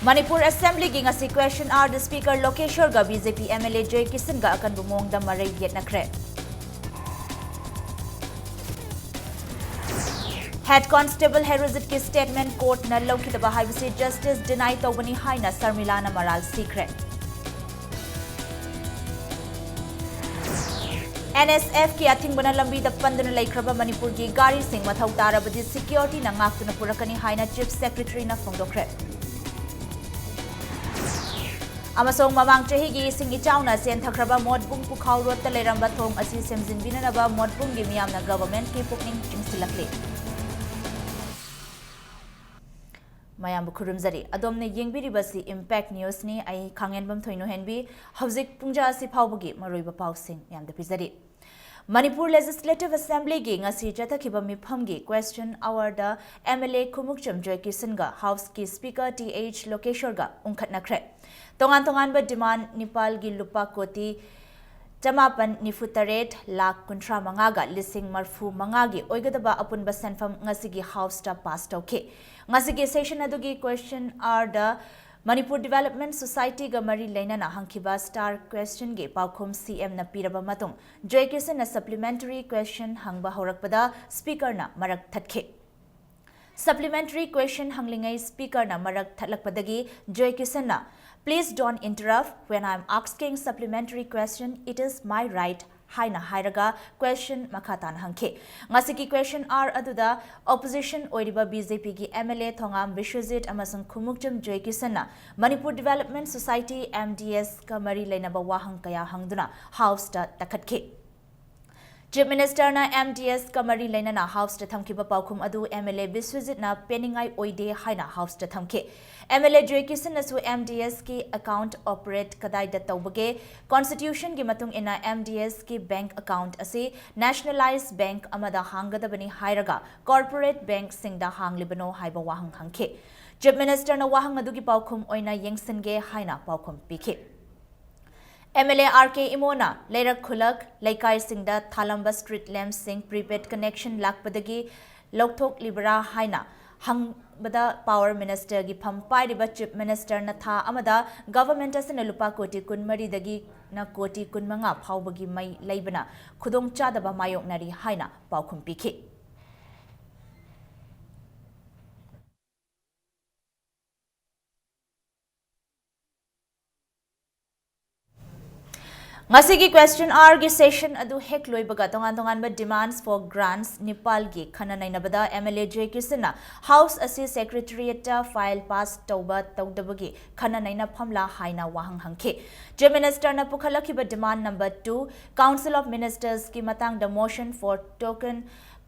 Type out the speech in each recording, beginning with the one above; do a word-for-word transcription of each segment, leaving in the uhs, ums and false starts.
ꯃꯅꯤꯄꯨꯔ ꯑꯦꯁꯦꯝꯕ꯭ꯂꯤꯒꯤ ꯉꯁꯤ ꯀ꯭ꯋꯦꯁꯟ ꯑꯥꯋꯔꯗ ꯁ꯭ꯄꯤꯀꯔ ꯂꯣꯀꯦꯁꯣꯔꯒ B J P M L A Joy ꯀꯤꯁꯟꯒ ꯑꯀꯟꯕ ꯃꯑꯣꯡꯗ ꯃꯔꯩ ꯌꯦꯠꯅꯈ꯭ꯔꯦ꯫ ꯍꯦꯗ ꯀꯣꯟꯁꯇꯦꯕꯜ ꯍꯦꯔꯣꯖꯤꯠꯀꯤ ꯁ꯭ꯇꯦꯠꯃꯦꯟ ꯀꯣꯔꯠꯅ ꯂꯧꯈꯤꯗꯕ ꯍꯥꯏꯕꯁꯤ ꯖꯁꯇꯤꯁ ꯗꯤꯅꯥꯏ ꯇꯧꯕꯅꯤ ꯍꯥꯏꯅ ꯁꯔꯃꯤꯂꯥꯅ ꯃꯔꯥꯜ ꯁꯤꯈ꯭ꯔꯦ꯫ ꯑꯦꯟ ꯑꯦꯁ ꯑꯦꯐꯀꯤ ꯑꯊꯤꯡꯕꯅ ꯂꯝꯕꯤꯗ ꯄꯟꯗꯨꯅ ꯂꯩꯈ꯭ꯔꯕ ꯃꯅꯤꯄꯨꯔꯒꯤ ꯒꯥꯔꯤꯁꯤꯡ ꯃꯊꯧ ꯇꯥꯔꯕꯗꯤ ꯁꯤꯀ꯭ꯌꯣꯔꯤꯇꯤꯅ ꯉꯥꯛꯇꯨꯅ ꯄꯨꯔꯛꯀꯅꯤ ꯍꯥꯏꯅ ꯆꯤꯐ ꯁꯦꯀ꯭ꯔꯦꯇꯔꯤꯅ ꯐꯣꯡꯗꯣꯛꯈ꯭ꯔꯦ꯫ ꯑꯃꯁꯨꯡ ꯃꯃꯥꯡ ꯆꯍꯤꯒꯤ ꯏꯁꯤꯡ ꯏꯆꯥꯎꯅ ꯆꯦꯟꯊꯈ꯭ꯔꯕ ꯃꯣꯠꯕꯨꯡ ꯄꯨꯈꯥꯎ ꯔꯣꯗꯇ ꯂꯩꯔꯝꯕ ꯊꯣꯡ ꯑꯁꯤ ꯁꯦꯝꯖꯤꯟꯕꯤꯅꯅꯕ ꯃꯣꯠꯕꯨꯡꯒꯤ ꯃꯤꯌꯥꯝꯅ ꯒꯚꯔꯟꯃꯦꯟꯠꯀꯤ ꯄꯨꯛꯅꯤꯡ ꯆꯤꯡꯁꯤꯜꯂꯛꯂꯤ꯫ ꯃꯌꯥꯝꯕꯨ ꯈꯨꯔꯨꯝꯖꯔꯤ꯫ ꯑꯗꯣꯝꯅ ꯌꯦꯡꯕꯤꯔꯤꯕꯁꯤ ꯏꯝꯄꯦꯛ ꯅ꯭ꯌꯨꯁꯅꯤ꯫ ꯑꯩ ꯈꯥꯡꯉꯦꯟꯕꯝ ꯊꯣꯏꯅꯣꯍꯦꯟꯕꯤ꯫ ꯍꯧꯖꯤꯛ ꯄꯨꯡꯖꯥ ꯑꯁꯤ ꯐꯥꯎꯕꯒꯤ ꯃꯔꯨꯑꯣꯏꯕ ꯄꯥꯎꯁꯤꯡ ꯃꯌꯥꯝꯗ ꯄꯤꯖꯔꯤ꯫ ꯃꯅꯤꯄꯨꯔ ꯂꯦꯖꯤꯁꯂꯦꯇꯤꯚ ꯑꯦꯁꯦꯝꯕ꯭ꯂꯤꯒꯤ ꯉꯁꯤ ꯆꯠꯊꯈꯤꯕ ꯃꯤꯐꯝꯒꯤ ꯀ꯭ꯋꯦꯁꯟ ꯑꯋꯥꯔꯗ ꯑꯦꯝ ꯑꯦꯜ ꯑꯦ ꯈꯨꯃꯨꯛꯆꯝ ꯖꯣꯏꯀꯤꯁꯟꯒ ꯍꯥꯎꯁꯀꯤ ꯁ꯭ꯄꯤꯀꯔ ꯇꯤ ꯑꯩꯆ ꯂꯣꯀꯦꯁꯣꯔꯒ ꯎꯪꯈꯠꯅꯈ꯭ꯔꯦ꯫ ꯇꯣꯉꯥꯟ ꯇꯣꯉꯥꯟꯕ ꯗꯤꯃꯥꯟ ꯅꯤꯄꯥꯜꯒꯤ ꯂꯨꯄꯥ ꯀꯣꯇꯤ ꯆꯃꯥꯄꯟ ꯅꯤꯐꯨ ꯇꯔꯦꯠ ꯂꯥꯈ ꯀꯨꯟꯊ꯭ꯔꯥ ꯃꯉꯥꯒ ꯂꯤꯁꯤꯡ ꯃꯔꯐꯨ ꯃꯉꯥꯒꯤ ꯑꯣꯏꯒꯗꯕ ꯑꯄꯨꯟꯕ ꯁꯦꯟꯐꯝ ꯉꯁꯤꯒꯤ ꯍꯥꯎꯁꯇ ꯄꯥꯁ ꯇꯧꯈꯤ꯫ ꯉꯁꯤꯒꯤ ꯁꯦꯁꯟ ꯑꯗꯨꯒꯤ ꯀ꯭ꯋꯦꯁꯟ ꯑꯥꯔꯗ ꯃꯅꯤꯄꯨꯔ ꯗꯤꯚꯦꯂꯞꯃꯦꯟꯠ ꯁꯣꯁꯥꯏꯇꯤꯒ ꯃꯔꯤ ꯂꯩꯅꯅ ꯍꯪꯈꯤꯕ ꯁ꯭ꯇꯥꯔ ꯀ꯭ꯋꯦꯁꯟꯒꯤ ꯄꯥꯎꯈꯨꯝ ꯁꯤ ꯑꯦꯝꯅ ꯄꯤꯔꯕ ꯃꯇꯨꯡ, ꯖꯣꯏꯀꯤꯁꯟꯅ ꯁꯄ꯭ꯂꯤꯃꯦꯟꯇꯔꯤ ꯀ꯭ꯋꯦꯁꯟ ꯍꯪꯕ ꯍꯧꯔꯛꯄꯗ ꯁ꯭ꯄꯤꯀꯔꯅ ꯃꯔꯛ ꯊꯠꯈꯤ꯫ ꯁꯄ꯭ꯂꯤꯃꯦꯟꯇꯔꯤ ꯀ꯭ꯋꯦꯁꯟ ꯍꯪꯂꯤꯉꯩ ꯁ꯭ꯄꯤꯀꯔꯅ ꯃꯔꯛ ꯊꯠꯂꯛꯄꯗꯒꯤ ꯖꯣꯏꯀꯤꯁꯟꯅ, "Please don't interrupt when I am asking supplementary question, it is my right," ꯍꯥꯏꯅ ꯍꯥꯏꯔꯒ ꯀ꯭ꯋꯦꯁꯟ ꯃꯈꯥ ꯇꯥꯅ ꯍꯪꯈꯤ꯫ ꯉꯁꯤꯒꯤ ꯀ꯭ꯋꯦꯁꯟ ꯑꯥꯔ ꯑꯗꯨꯗ ꯑꯣꯄꯣꯖꯤꯁꯟ ꯑꯣꯏꯔꯤꯕ ꯕꯤ ꯖꯦ ꯄꯤꯒꯤ M L A Thongam Biswajit ꯑꯃꯁꯨꯡ ꯈꯨꯃꯨꯛꯆꯝ ꯖꯣꯏꯀꯤꯁꯟꯅ Manipur development society, M D ꯑꯦꯁꯀ ꯃꯔꯤ ꯂꯩꯅꯕ ꯋꯥꯍꯪ ꯀꯌꯥ ꯍꯪꯗꯨꯅ ꯍꯥꯎꯁꯇ ꯇꯛꯈꯠꯈꯤ꯫ ꯆꯤꯐ ꯃꯤꯅꯤꯁꯇꯔꯅ ꯑꯦꯝ ꯗꯤ ꯑꯦꯁꯀ ꯃꯔꯤ ꯂꯩꯅꯅ ꯍꯥꯎꯁꯇ ꯊꯝꯈꯤꯕ ꯄꯥꯎꯈꯨꯝ ꯑꯗꯨ ꯑꯦꯝ ꯑꯦꯜ ꯑꯦ ꯕꯤꯁ꯭ꯋꯖꯤꯠꯅ ꯄꯦꯟꯅꯤꯡꯉꯥꯏ ꯑꯣꯏꯗꯦ ꯍꯥꯏꯅ ꯍꯥꯎꯁꯇ ꯊꯝꯈꯤ꯫ ꯑꯦꯝ ꯑꯦꯜ ꯑꯦ ꯖꯣꯏꯀꯤꯁꯟꯅꯁꯨ ꯑꯦꯝ ꯗꯤ ꯑꯦꯁꯀꯤ ꯑꯦꯀꯥꯎꯟꯠ ꯑꯣꯄꯔꯦꯠ ꯀꯗꯥꯏꯗ ꯇꯧꯕꯒꯦ? ꯀꯣꯟꯁꯇꯤꯇ꯭ꯌꯨꯁꯟꯒꯤ ꯃꯇꯨꯡ ꯏꯟꯅ ꯑꯦꯝ ꯗꯤ ꯑꯦꯁꯀꯤ ꯕꯦꯡꯛ ꯑꯦꯀꯥꯎꯟꯠ ꯑꯁꯤ ꯅꯦꯁꯅꯦꯂꯥꯏꯖ ꯕꯦꯡꯛ ꯑꯃꯗ ꯍꯥꯡꯒꯗꯕꯅꯤ ꯍꯥꯏꯔꯒ ꯀꯣꯔꯄꯣꯔꯦꯠ ꯕꯦꯡꯛꯁꯤꯡꯗ ꯍꯥꯡꯂꯤꯕꯅꯣ ꯍꯥꯏꯕ ꯋꯥꯍꯪ ꯍꯪꯈꯤ꯫ ꯆꯤꯐ ꯃꯤꯅꯤꯁꯇꯔꯅ ꯋꯥꯍꯪ ꯑꯗꯨꯒꯤ ꯄꯥꯎꯈꯨꯝ ꯑꯣꯏꯅ ꯌꯦꯡꯁꯤꯟꯒꯦ ꯍꯥꯏꯅ ꯄꯥꯎꯈꯨꯝ ꯄꯤꯈꯤ꯫ ꯑꯦꯝ ꯑꯦꯜ ꯑꯦ ꯑꯥꯔ ꯀꯦ ꯏꯃꯣꯅ ꯂꯩꯔꯛ ꯈꯨꯂꯛ ꯂꯩꯀꯥꯏꯁꯤꯡꯗ ꯊꯥꯂꯝꯕ ꯁ꯭ꯇ꯭ꯔꯤꯠ ꯂꯦꯝꯞꯁꯤꯡ ꯄ꯭ꯔꯤꯄꯦꯗ ꯀꯅꯦꯛꯁꯟ ꯂꯥꯛꯄꯗꯒꯤ ꯂꯧꯊꯣꯛꯂꯤꯕ꯭ꯔꯥ ꯍꯥꯏꯅ ꯍꯪꯕꯗ Power Ministerꯒꯤ ꯐꯝ ꯄꯥꯏꯔꯤꯕ Chief Ministerꯅ ꯊꯥ ꯑꯃꯗ Government ꯑꯁꯤꯅ ꯂꯨꯄꯥ ꯀꯣꯇꯤ ꯀꯨꯟꯃꯔꯤꯗꯒꯤꯅ ꯀꯣꯇꯤ ꯀꯨꯟꯃꯉꯥ ꯐꯥꯎꯕꯒꯤ ꯃꯩ ꯂꯩꯕꯅ ꯈꯨꯗꯣꯡꯆꯥꯗꯕ ꯃꯥꯌꯣꯛꯅꯔꯤ ꯍꯥꯏꯅ ꯄꯥꯎꯈꯨꯝ ꯄꯤꯈꯤ꯫ ꯉꯁꯤꯒꯤ Question Hourꯒꯤ session ꯑꯗꯨ ꯍꯦꯛ ꯂꯣꯏꯕꯒ ꯇꯣꯉꯥꯟ ꯇꯣꯉꯥꯟꯕ demands for grants ꯅꯤꯄꯥꯜꯒꯤ ꯈꯟꯅ ꯅꯩꯅꯕꯗ MLA J ꯀꯤꯁꯟꯅ House ꯑꯁꯤ Secretariatꯇ file pass ꯇꯧꯕ ꯇꯧꯗꯕꯒꯤ ꯈꯟꯅ ꯅꯩꯅꯐꯝꯂꯥ ꯍꯥꯏꯅ ꯋꯥꯍꯪ ꯍꯪꯈꯤ꯫ Chief Ministerꯅ ꯄꯨꯈꯠꯂꯛꯈꯤꯕ demand number two, Council of Ministersꯀꯤ ꯃꯇꯥꯡꯗ motion for token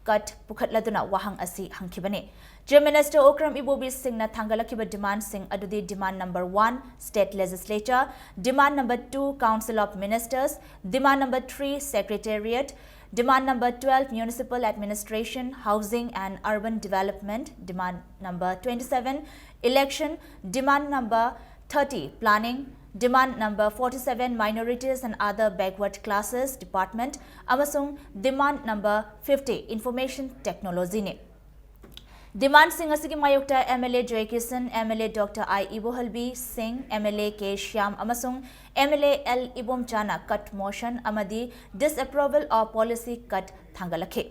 cut ꯄꯨꯈꯠꯂꯗꯨꯅ ꯋꯥꯍꯪ ꯑꯁꯤ ꯍꯪꯈꯤꯕꯅꯤ꯫ Chief Minister Okram Ibobi Singhꯅ ꯊꯥꯡꯒꯠꯂꯛꯈꯤꯕ demandꯁꯤꯡ ꯑꯗꯨꯗꯤ demand number one, State Legislature, demand number two, Council of Ministers, demand number three, Secretariat, demand number twelve, Municipal Administration, Housing and Urban Development, demand number twenty-seven, Election, demand number thirty, Planning, demand number forty-seven, Minorities and Other Backward Classes Department, ꯑꯃꯁꯨꯡ demand number fifty, Information Technologyꯅꯤ꯫ Demandꯁꯤꯡ ꯑꯁꯤꯒꯤ ꯃꯥꯌꯣꯛꯇ MLA J Kisan, MLA Doctor I Ibohalbi Singh, MLA K Shyam ꯑꯃꯁꯨꯡ MLA L Ibomchana cut motion ꯑꯃꯗꯤ disapproval of policy cut ꯊꯥꯡꯒꯠꯂꯛꯈꯤ꯫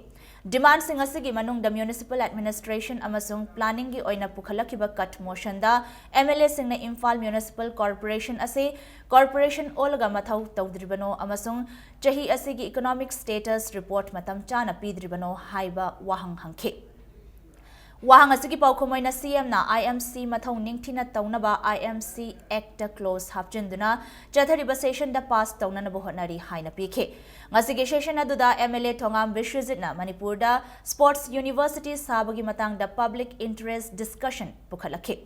Demandꯁꯤꯡ ꯑꯁꯤꯒꯤ ꯃꯅꯨꯡꯗ Municipal Administration ꯑꯃꯁꯨꯡ Planningꯒꯤ ꯑꯣꯏꯅ ꯄꯨꯈꯠꯂꯛꯈꯤꯕ cut motionꯗ MLAꯁꯤꯡꯅ Imphal Municipal Corporation ꯑꯁꯤ corporation ꯑꯣꯜꯂꯒ ꯃꯊꯧ ꯇꯧꯗ꯭ꯔꯤꯕꯅꯣ ꯑꯃꯁꯨꯡ ꯆꯍꯤ ꯑꯁꯤꯒꯤ economic status report ꯃꯇꯝ ꯆꯥꯅ ꯄꯤꯗ꯭ꯔꯤꯕꯅꯣ ꯍꯥꯏꯕ ꯋꯥꯍꯪ ꯍꯪꯈꯤ꯫ ꯋꯥꯍꯪ ꯑꯁꯤꯒꯤ ꯄꯥꯎꯈꯨꯝ ꯑꯣꯏꯅ CMꯅ IMC ꯃꯊꯧ ꯅꯤꯡꯊꯤꯅ ꯇꯧꯅꯕ IMC Actꯇ clause ꯍꯥꯞꯆꯤꯟꯗꯨꯅ ꯆꯠꯊꯔꯤꯕ sessionꯗ pass ꯇꯧꯅꯅꯕ ꯍꯣꯠꯅꯔꯤ ꯍꯥꯏꯅ ꯄꯤꯈꯤ꯫ ꯉꯁꯤꯒꯤ session ꯑꯗꯨꯗ MLA ꯊꯣꯉꯥꯝ ꯕꯤꯁ꯭ꯋꯖꯤꯠꯅ ꯃꯅꯤꯄꯨꯔꯗ Sports University ꯁꯥꯕꯒꯤ ꯃꯇꯥꯡꯗ public interest discussion ꯄꯨꯈꯠꯂꯛꯈꯤ꯫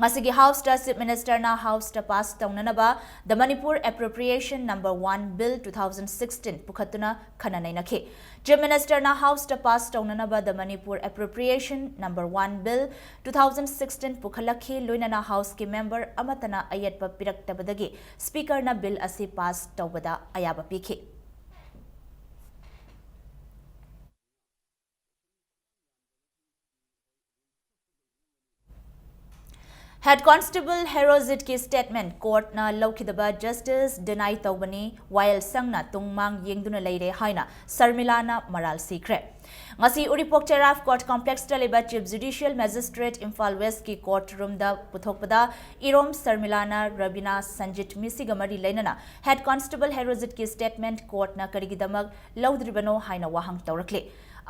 ꯉꯁꯤꯒꯤ Houseꯇ Chief Ministerꯅ Houseꯇ pass ꯇꯧꯅꯅꯕ The Manipur Appropriation Number One Bill two thousand sixteen ꯄꯨꯈꯠꯇꯨꯅ ꯈꯟꯅ ꯅꯩꯅꯈꯤ꯫ Chief Ministerꯅ Houseꯇ pass ꯇꯧꯅꯅꯕ The Manipur Appropriation Number One Bill two thousand sixteen ꯄꯨꯈꯠꯂꯛꯈꯤ, ꯂꯣꯏꯅꯅ Houseꯀꯤ member ꯑꯃꯠꯇꯅ ꯑꯌꯦꯠꯄ ꯄꯤꯔꯛꯇꯕꯗꯒꯤ Speakerꯅ bill ꯑꯁꯤ pass ꯇꯧꯕꯗ ꯑꯌꯥꯕ ꯄꯤꯈꯤ꯫ Head Constable ꯍꯦꯔꯣꯖꯤꯠꯀꯤ statement courtꯅ ꯂꯧꯈꯤꯗꯕ justice deny ꯇꯧꯕꯅꯤ, ꯋꯥꯌꯦꯜ ꯁꯪꯅ ꯇꯨꯡ ꯃꯥꯡ ꯌꯦꯡꯗꯨꯅ ꯂꯩꯔꯦ ꯍꯥꯏꯅ ꯁꯔꯃꯤꯂꯥꯅ ꯃꯔꯥꯜ ꯁꯤꯈ꯭ꯔꯦ꯫ ꯉꯁꯤ ꯎꯔꯤꯄꯣꯛ ꯆꯦꯔꯥꯐ court complexꯇ ꯂꯩꯕ Chief Judicial Magistrate Imphal Westꯀꯤ court roomꯗ ꯄꯨꯊꯣꯛꯄꯗ ꯏꯔꯣꯝ ꯁꯔꯃꯤꯂꯥꯅ ꯔꯕꯤꯅꯥ ꯁꯟꯖꯤꯠ ꯃꯤꯁꯤꯒ ꯃꯔꯤ ꯂꯩꯅꯅ Head Constable ꯍꯦꯔꯣꯖꯤꯠꯀꯤ statement courtꯅ ꯀꯔꯤꯒꯤꯗꯃꯛ ꯂꯧꯗ꯭ꯔꯤꯕꯅꯣ ꯍꯥꯏꯅ ꯋꯥꯍꯪ ꯇꯧꯔꯛꯂꯤ꯫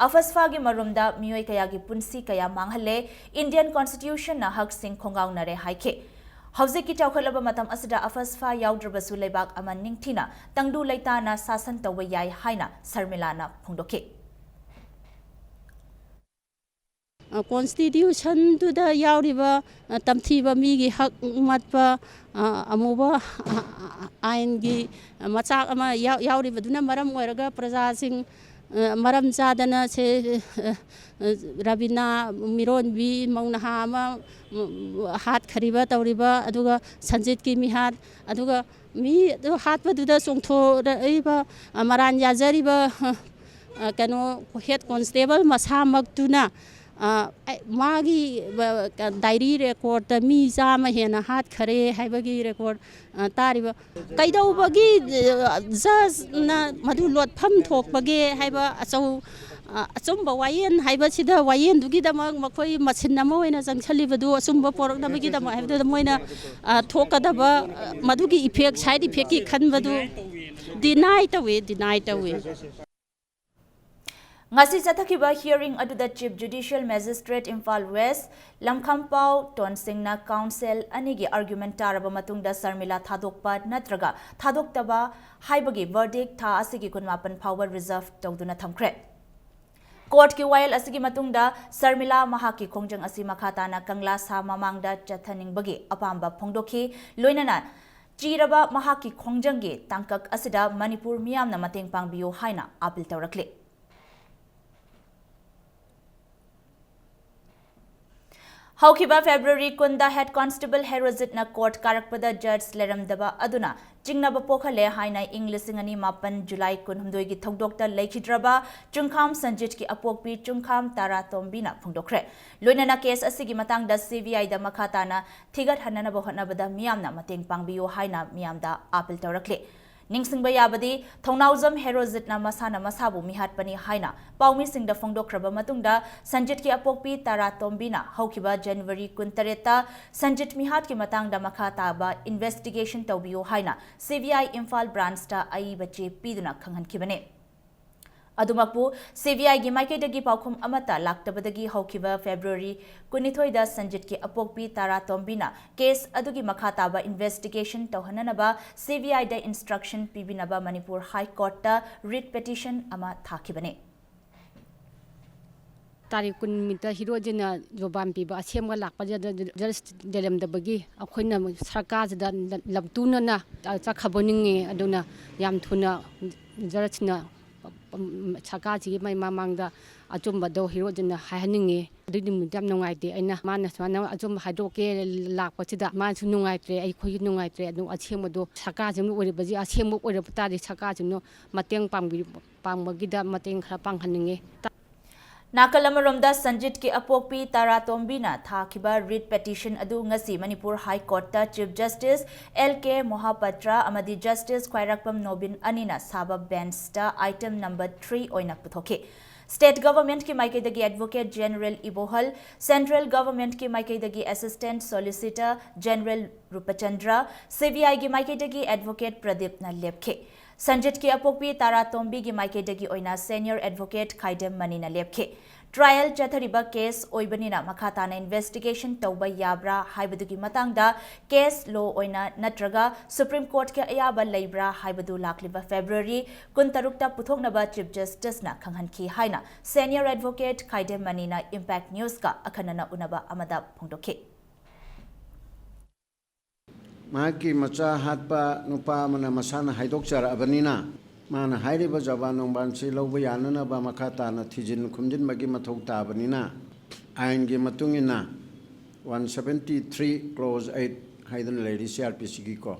ꯑꯐꯁꯐꯥꯒꯤ ꯃꯔꯨꯝꯗ ꯃꯤꯑꯣꯏ ꯀꯌꯥꯒꯤ ꯄꯨꯟꯁꯤ ꯀꯌꯥ ꯃꯥꯡꯍꯜꯂꯦ, Indian Constitutionꯅ ꯍꯛꯁꯤꯡ ꯈꯣꯡꯒꯥꯎꯅꯔꯦ ꯍꯥꯏꯈꯤ꯫ ꯍꯧꯖꯤꯛꯀꯤ ꯆꯥꯎꯈꯠꯂꯕ ꯃꯇꯝ ꯑꯁꯤꯗ ꯑꯐꯁꯐꯥ ꯌꯥꯎꯗ꯭ꯔꯕꯁꯨ ꯂꯩꯕꯥꯛ ꯑꯃ ꯅꯤꯡꯊꯤꯅ ꯇꯪꯗꯨ ꯂꯩꯇꯥꯅ ꯁꯥꯁꯟ ꯇꯧꯕ ꯌꯥꯏ ꯍꯥꯏꯅ ꯁꯔꯃꯤꯂꯥꯅ ꯐꯣꯡꯗꯣꯛꯈꯤ꯫ ꯑ, Constitutionꯗꯨꯗ ꯌꯥꯎꯔꯤꯕ, ꯑ, ꯇꯝꯊꯤꯕ ꯃꯤꯒꯤ ꯍꯛ ꯃꯠꯄ, ꯑ, ꯑꯃꯨꯕ, ꯑ, ꯑ, ꯑꯥꯏꯟꯒꯤ ꯃꯆꯥꯛ ꯑꯃ ꯌꯥꯎ-, ꯌꯥꯎꯔꯤꯕꯗꯨꯅ ꯃꯔꯝ ꯑꯣꯏꯔꯒ ꯄ꯭ꯔꯖꯥꯁꯤꯡ, ꯑ, ꯃꯔꯝ ꯆꯥꯗꯅ ꯁꯦ, ꯑ, ꯑ, ꯔꯕꯤꯅꯥ ꯃꯤꯔꯣꯟꯕꯤ ꯃꯧ ꯅꯍꯥ ꯑꯃ, ꯎꯝ, ꯍꯥꯠꯈ꯭ꯔꯤꯕ ꯇꯧꯔꯤꯕ, ꯑꯗꯨꯒ ꯁꯟꯖꯤꯠꯀꯤ ꯃꯤꯍꯥꯠ, ꯑꯗꯨꯒ ꯃꯤ ꯑꯗꯨ ꯍꯥꯠꯄꯗꯨꯗ ꯆꯣꯡꯊꯣꯔꯛꯏꯕ, ꯑ, ꯃꯔꯥꯟ ꯌꯥꯖꯔꯤꯕ, ꯑ, ꯑ, ꯀꯩꯅꯣ, head constable ꯃꯁꯥꯃꯛꯇꯨꯅ, ꯑ, ꯑꯩ, ꯃꯥꯒꯤ, ꯑ, diary recordꯇ ꯃꯤ ꯆꯥꯝꯃ ꯍꯦꯟꯅ ꯍꯥꯠꯈꯔꯦ ꯍꯥꯏꯕꯒꯤ record, ꯑ, ꯇꯥꯔꯤꯕ꯫ ꯀꯩꯗꯧꯕꯒꯤ, ꯑ, judgeꯅ ꯃꯗꯨ ꯂꯣꯠꯐꯝ ꯊꯣꯛꯄꯒꯦ ꯍꯥꯏꯕ ꯑꯆꯧ-, ꯑ, ꯑꯆꯨꯝꯕ ꯋꯥꯌꯦꯜ ꯍꯥꯏꯕꯁꯤꯗ ꯋꯥꯌꯦꯜꯗꯨꯒꯤꯗꯃꯛ ꯃꯈꯣꯏ ꯃꯁꯤꯟ ꯑꯃ ꯑꯣꯏꯅ ꯆꯪꯁꯤꯜꯂꯤꯕꯗꯨ ꯑꯆꯨꯝꯕ ꯄꯣꯔꯛꯅꯕꯒꯤꯗꯃꯛ ꯍꯥꯏꯕꯗꯨꯗ ꯃꯣꯏꯅ, ꯑ, ꯊꯣꯛꯀꯗꯕ, ꯑ, ꯃꯗꯨꯒꯤ effect, side effectꯀꯤ ꯈꯟꯕꯗꯨ deny ꯇꯧꯏ, deny ꯇꯧꯏ꯫ ꯉꯁꯤ ꯆꯠꯊꯈꯤꯕ hearing ꯑꯗꯨꯗ Chief Judicial Magistrate Imphal West ꯂꯝꯈꯝꯄꯥꯎ ꯇꯣꯟꯁꯤꯡꯅ counsel ꯑꯅꯤꯒꯤ argument ꯇꯥꯔꯕ ꯃꯇꯨꯡꯗ ꯁꯔꯃꯤꯂꯥ ꯊꯥꯗꯣꯛꯄ ꯅꯠꯇ꯭ꯔꯒ ꯊꯥꯗꯣꯛꯇꯕ ꯍꯥꯏꯕꯒꯤ verdict ꯊꯥ ꯑꯁꯤꯒꯤ ꯀꯨꯟꯃꯥꯄꯟ ꯐꯥꯎꯕ reserve ꯇꯧꯗꯨꯅ ꯊꯝꯈ꯭ꯔꯦ꯫ Courtꯀꯤ ꯋꯥꯌꯦꯜ ꯑꯁꯤꯒꯤ ꯃꯇꯨꯡꯗ ꯁꯔꯃꯤꯂꯥ ꯃꯍꯥꯛꯀꯤ ꯈꯣꯡꯖꯪ ꯑꯁꯤ ꯃꯈꯥ ꯇꯥꯅ ꯀꯪꯂꯥ ꯁꯥ ꯃꯃꯥꯡꯗ ꯆꯠꯊꯅꯤꯡꯕꯒꯤ ꯑꯄꯥꯝꯕ ꯐꯣꯡꯗꯣꯛꯈꯤ꯫ ꯂꯣꯏꯅꯅ ꯆꯤꯔꯕ ꯃꯍꯥꯛꯀꯤ ꯈꯣꯡꯖꯪꯒꯤ ꯇꯥꯡꯀꯛ ꯑꯁꯤꯗ ꯃꯅꯤꯄꯨꯔ ꯃꯤꯌꯥꯝꯅ ꯃꯇꯦꯡ ꯄꯥꯡꯕꯤꯌꯨ ꯍꯥꯏꯅ appeal ꯇꯧꯔꯛꯂꯤ꯫ ꯍꯧꯈꯤꯕ ꯐꯦꯕ꯭ꯔꯨꯋꯥꯔꯤ ꯀꯨꯟꯗ ꯍꯦꯗ ꯀꯣꯟꯁꯇꯦꯕꯜ ꯍꯦꯔꯣꯖꯤꯠꯅ ꯀꯣꯔꯠ ꯀꯥꯔꯛꯄꯗ ꯖꯖ ꯂꯩꯔꯝꯗꯕ ꯑꯗꯨꯅ ꯆꯤꯡꯅꯕ ꯄꯣꯛꯍꯜꯂꯦ ꯍꯥꯏꯅ ꯏꯪ ꯂꯤꯁꯤꯡ ꯑꯅꯤ ꯃꯥꯄꯟ ꯖꯨꯂꯥꯏ ꯀꯨꯟꯍꯨꯝꯗꯣꯏꯒꯤ ꯊꯧꯗꯣꯛꯇ ꯂꯩꯈꯤꯗ꯭ꯔꯕ ꯆꯨꯡꯈꯥꯝ ꯁꯟꯖꯤꯠꯀꯤ ꯑꯄꯣꯛꯄꯤ ꯆꯨꯡꯈꯥꯝ ꯇꯥꯔꯥꯇꯣꯝꯕꯤꯅ ꯐꯣꯡꯗꯣꯛꯈ꯭ꯔꯦ꯫ ꯂꯣꯏꯅꯅ ꯀꯦꯁ ꯑꯁꯤꯒꯤ ꯃꯇꯥꯡꯗ ꯁꯤ ꯕꯤ ꯑꯥꯏꯗ ꯃꯈꯥ ꯇꯥꯅ ꯊꯤꯒꯠꯍꯟꯅꯅꯕ ꯍꯣꯠꯅꯕꯗ ꯃꯤꯌꯥꯝꯅ ꯃꯇꯦꯡ ꯄꯥꯡꯕꯤꯌꯨ ꯍꯥꯏꯅ ꯃꯤꯌꯥꯝꯗ ꯑꯥꯄꯤꯜ ꯇꯧꯔꯛꯂꯤ꯫ ꯅꯤꯡꯁꯤꯡꯕ ꯌꯥꯕꯗꯤ, ꯊꯧꯅꯥꯎꯖꯝ ꯍꯦꯔꯣꯖꯤꯠꯅ ꯃꯁꯥꯅ ꯃꯁꯥꯕꯨ ꯃꯤꯍꯥꯠꯄꯅꯤ ꯍꯥꯏꯅ ꯄꯥꯎꯃꯤꯁꯤꯡꯗ ꯐꯣꯡꯗꯣꯛꯈ꯭ꯔꯕ ꯃꯇꯨꯡꯗ, ꯁꯟꯖꯤꯠꯀꯤ ꯑꯄꯣꯛꯄꯤ ꯇꯥꯔꯥꯇꯣꯝꯕꯤꯅ ꯍꯧꯈꯤꯕ ꯖꯅꯋꯥꯔꯤ ꯀꯨꯟꯇꯔꯦꯠꯇ ꯁꯟꯖꯤꯠ ꯃꯤꯍꯥꯠꯀꯤ ꯃꯇꯥꯡꯗ ꯃꯈꯥ ꯇꯥꯕ ꯏꯟꯚꯦꯁꯇꯤꯒꯦꯁꯟ ꯇꯧꯕꯤꯌꯨ ꯍꯥꯏꯅ ꯁꯤ ꯕꯤ ꯑꯥꯏ ꯏꯝꯐꯥꯜ ꯕ꯭ꯔꯥꯟꯆꯇ ꯑꯏꯕ ꯆꯦ ꯄꯤꯗꯨꯅ ꯈꯪꯍꯟꯈꯤꯕꯅꯤ꯫ ꯑꯗꯨꯃꯛꯄꯨ, ꯁꯤ ꯕꯤ ꯑꯥꯏꯒꯤ ꯃꯥꯏꯀꯩꯗꯒꯤ ꯄꯥꯎꯈꯨꯝ ꯑꯃꯠꯇ ꯂꯥꯛꯇꯕꯗꯒꯤ ꯍꯧꯈꯤꯕ ꯐꯦꯕ꯭ꯔꯨꯋꯥꯔꯤ ꯀꯨꯟꯅꯤꯊꯣꯏꯗ ꯁꯟꯖꯤꯠꯀꯤ ꯑꯄꯣꯛꯄꯤ ꯇꯥꯔꯥꯇꯣꯝꯕꯤꯅ ꯀꯦꯁ ꯑꯗꯨꯒꯤ ꯃꯈꯥ ꯇꯥꯕ ꯏꯟꯚꯦꯁꯇꯤꯒꯦꯁꯟ ꯇꯧꯍꯟꯅꯅꯕ ꯁꯤ ꯕꯤ ꯑꯥꯏꯗ ꯏꯟꯁꯇ꯭ꯔꯛꯁꯟ ꯄꯤꯕꯤꯅꯕ ꯃꯅꯤꯄꯨꯔ ꯍꯥꯏ ꯀꯣꯔꯠꯇ ꯔꯤꯠ ꯄꯦꯇꯤꯁꯟ ꯑꯃ ꯊꯥꯈꯤꯕꯅꯤ꯫ ꯇꯥꯔꯤꯛ ꯀꯨꯟ ꯅꯨꯃꯤꯠꯇ ꯍꯤꯔꯣꯖꯤꯠꯅ ꯖꯣꯕꯥꯟ ꯄꯤꯕ ꯑꯁꯦꯝꯕ ꯂꯥꯛꯄꯁꯤꯗ ꯖꯖ ꯂꯩꯔꯝꯗꯕꯒꯤ ꯑꯩꯈꯣꯏꯅ ꯁꯔꯀꯥꯔꯁꯤꯗ ꯂꯝꯇꯨꯅꯅ ꯆꯠꯈ꯭ꯔꯕꯣꯏ ꯅꯤꯡꯉꯤ꯫ ꯑꯗꯨꯅ ꯌꯥꯝ ꯊꯨꯅ ꯖꯖꯅ ꯁꯔꯀꯥꯔꯁꯤꯒꯤ ꯃꯃꯥꯡꯗ ꯑꯆꯨꯝꯕꯗꯣ ꯍꯤꯔꯣꯖꯤꯠꯅ ꯍꯥꯏꯍꯟꯅꯤꯡꯉꯤ꯫ ꯑꯗꯨꯒꯤ ꯅꯨꯃꯤꯠꯇ ꯌꯥꯝ ꯅꯨꯡꯉꯥꯏꯇꯦ꯫ ꯑꯩꯅ ꯃꯥꯅ ꯁꯨꯃꯥꯏꯅ ꯑꯆꯨꯝꯕ ꯍꯥꯏꯗꯣꯛꯀꯦ ꯂꯥꯛꯄꯁꯤꯗ ꯃꯥꯁꯨ ꯅꯨꯡꯉꯥꯏꯇ꯭ꯔꯦ, ꯑꯩꯈꯣꯏꯁꯨ ꯅꯨꯡꯉꯥꯏꯇ꯭ꯔꯦ꯫ ꯑꯗꯨ ꯑꯁꯦꯡꯕꯗꯣ ꯁꯔꯀꯥꯔꯁꯤꯡꯅ ꯑꯣꯏꯔꯤꯕꯁꯤ ꯑꯁꯦꯡꯕ ꯑꯣꯏꯔꯕ ꯇꯥꯔꯗꯤ ꯁꯔꯀꯥꯔꯁꯤꯡꯅ ꯃꯇꯦꯡ ꯄꯥꯡꯕꯤ-, ꯄꯥꯡꯕꯒꯤꯗ ꯃꯇꯦꯡ ꯈꯔ ꯄꯥꯡꯍꯟꯅꯤꯡꯉꯤ꯫ ꯅꯥꯀꯜ ꯑꯃꯔꯣꯝꯗ, ꯁꯟꯖꯤꯠꯀꯤ ꯑꯄꯣꯛꯄꯤ ꯇꯥꯔꯥꯇꯣꯝꯕꯤꯅ ꯊꯥꯈꯤꯕ ꯔꯤꯠ ꯄꯦꯇꯤꯁꯟ ꯑꯗꯨ ꯉꯁꯤ ꯃꯅꯤꯄꯨꯔ ꯍꯥꯏ ꯀꯣꯔꯠꯇ ꯆꯤꯐ ꯖꯁꯇꯤꯁ ꯑꯦꯜ ꯀꯦ ꯃꯣꯍꯥꯄꯇ꯭ꯔ ꯑꯃꯗꯤ ꯖꯁꯇꯤꯁ ꯈ꯭ꯋꯥꯏꯔꯥꯛꯄꯝ ꯅꯣꯕꯤꯟ ꯑꯅꯤꯅ ꯁꯥꯕ ꯕꯦꯟꯆꯇ ꯑꯥꯏꯇꯦꯝ ꯅꯝꯕꯔ ꯊ꯭ꯔꯤ ꯑꯣꯏꯅ ꯄꯨꯊꯣꯛꯈꯤ꯫ ꯁ꯭ꯇꯦꯠ ꯒꯚꯔꯟꯃꯦꯟꯠꯀꯤ ꯃꯥꯏꯀꯩꯗꯒꯤ ꯑꯦꯗꯚꯣꯀꯦꯠ ꯖꯦꯅꯔꯦꯜ ꯏꯕꯣꯍꯜ, ꯁꯦꯟꯇ꯭ꯔꯦꯜ ꯒꯚꯔꯟꯃꯦꯟꯠꯀꯤ ꯃꯥꯏꯀꯩꯗꯒꯤ ꯑꯦꯁꯤꯁꯇꯦꯟꯠ ꯁꯣꯂꯤꯁꯤꯇꯔ ꯖꯦꯅꯔꯦꯜ ꯔꯨꯄꯆꯟꯗ꯭ꯔ, ꯁꯤ ꯕꯤ ꯑꯥꯏꯒꯤ ꯃꯥꯏꯀꯩꯗꯒꯤ ꯑꯦꯗꯚꯣꯀꯦꯠ ꯄ꯭ꯔꯗꯤꯞꯅ ꯂꯦꯞꯈꯤ꯫ ꯁꯟꯖꯤꯠꯀꯤ ꯑꯄꯣꯛꯄꯤ ꯇꯥꯔꯥꯇꯣꯝꯕꯤꯒꯤ ꯃꯥꯏꯀꯩꯗꯒꯤ ꯑꯣꯏꯅ ꯁꯦꯅꯤꯌꯔ ꯑꯦꯗꯚꯣꯀꯦꯠ ꯈꯥꯏꯗꯦꯝ ꯃꯅꯤꯅ ꯂꯦꯞꯈꯤ꯫ ꯇ꯭ꯔꯥꯏꯌꯦꯜ ꯆꯠꯊꯔꯤꯕ ꯀꯦꯁ ꯑꯣꯏꯕꯅꯤꯅ ꯃꯈꯥ ꯇꯥꯅ ꯏꯟꯚꯦꯁꯇꯤꯒꯦꯁꯟ ꯇꯧꯕ ꯌꯥꯕ꯭ꯔꯥ ꯍꯥꯏꯕꯗꯨꯒꯤ ꯃꯇꯥꯡꯗ ꯀꯦꯁ ꯂꯣ ꯑꯣꯏꯅ ꯅꯠꯇ꯭ꯔꯒ ꯁꯨꯄ꯭ꯔꯤꯝ ꯀꯣꯔꯠꯀꯤ ꯑꯌꯥꯕ ꯂꯩꯕ꯭ꯔꯥ ꯍꯥꯏꯕꯗꯨ ꯂꯥꯛꯂꯤꯕ ꯐꯦꯕ꯭ꯔꯨꯋꯥꯔꯤ ꯀꯨꯟꯇꯔꯨꯛꯇ ꯄꯨꯊꯣꯛꯅꯕ ꯆꯤꯐ ꯖꯁꯇꯤꯁꯅ ꯈꯪꯍꯟꯈꯤ ꯍꯥꯏꯅ ꯁꯦꯅꯤꯌꯔ ꯑꯦꯗꯚꯣꯀꯦꯠ ꯈꯥꯏꯗꯦꯝ ꯃꯅꯤꯅ ꯏꯝꯄꯦꯛ ꯅ꯭ꯌꯨꯁꯀ ꯑꯈꯟꯅꯅ ꯎꯅꯕ ꯑꯃꯗ ꯐꯣꯡꯗꯣꯛꯈꯤ꯫ ꯃꯍꯥꯛꯀꯤ ꯃꯆꯥ ꯍꯥꯠꯄ ꯅꯨꯄꯥ ꯑꯃꯅ ꯃꯁꯥꯅ ꯍꯥꯏꯗꯣꯛꯆꯔꯛꯑꯕꯅꯤꯅ, ꯃꯥꯅ ꯍꯥꯏꯔꯤꯕ ꯖꯕꯥꯟ ꯅꯣꯡꯕꯥꯟꯁꯤ ꯂꯧꯕ ꯌꯥꯅꯅꯕ ꯃꯈꯥ ꯇꯥꯅ ꯊꯤꯖꯤꯟ ꯈꯨꯝꯖꯤꯟꯕꯒꯤ ꯃꯊꯧ ꯇꯥꯕꯅꯤꯅ, ꯑꯥꯏꯟꯒꯤ ꯃꯇꯨꯡ ꯏꯟꯅ One seventy three clause eight ꯍꯥꯏꯗꯅ ꯂꯩꯔꯤ C R P C ꯒꯤꯀꯣ꯫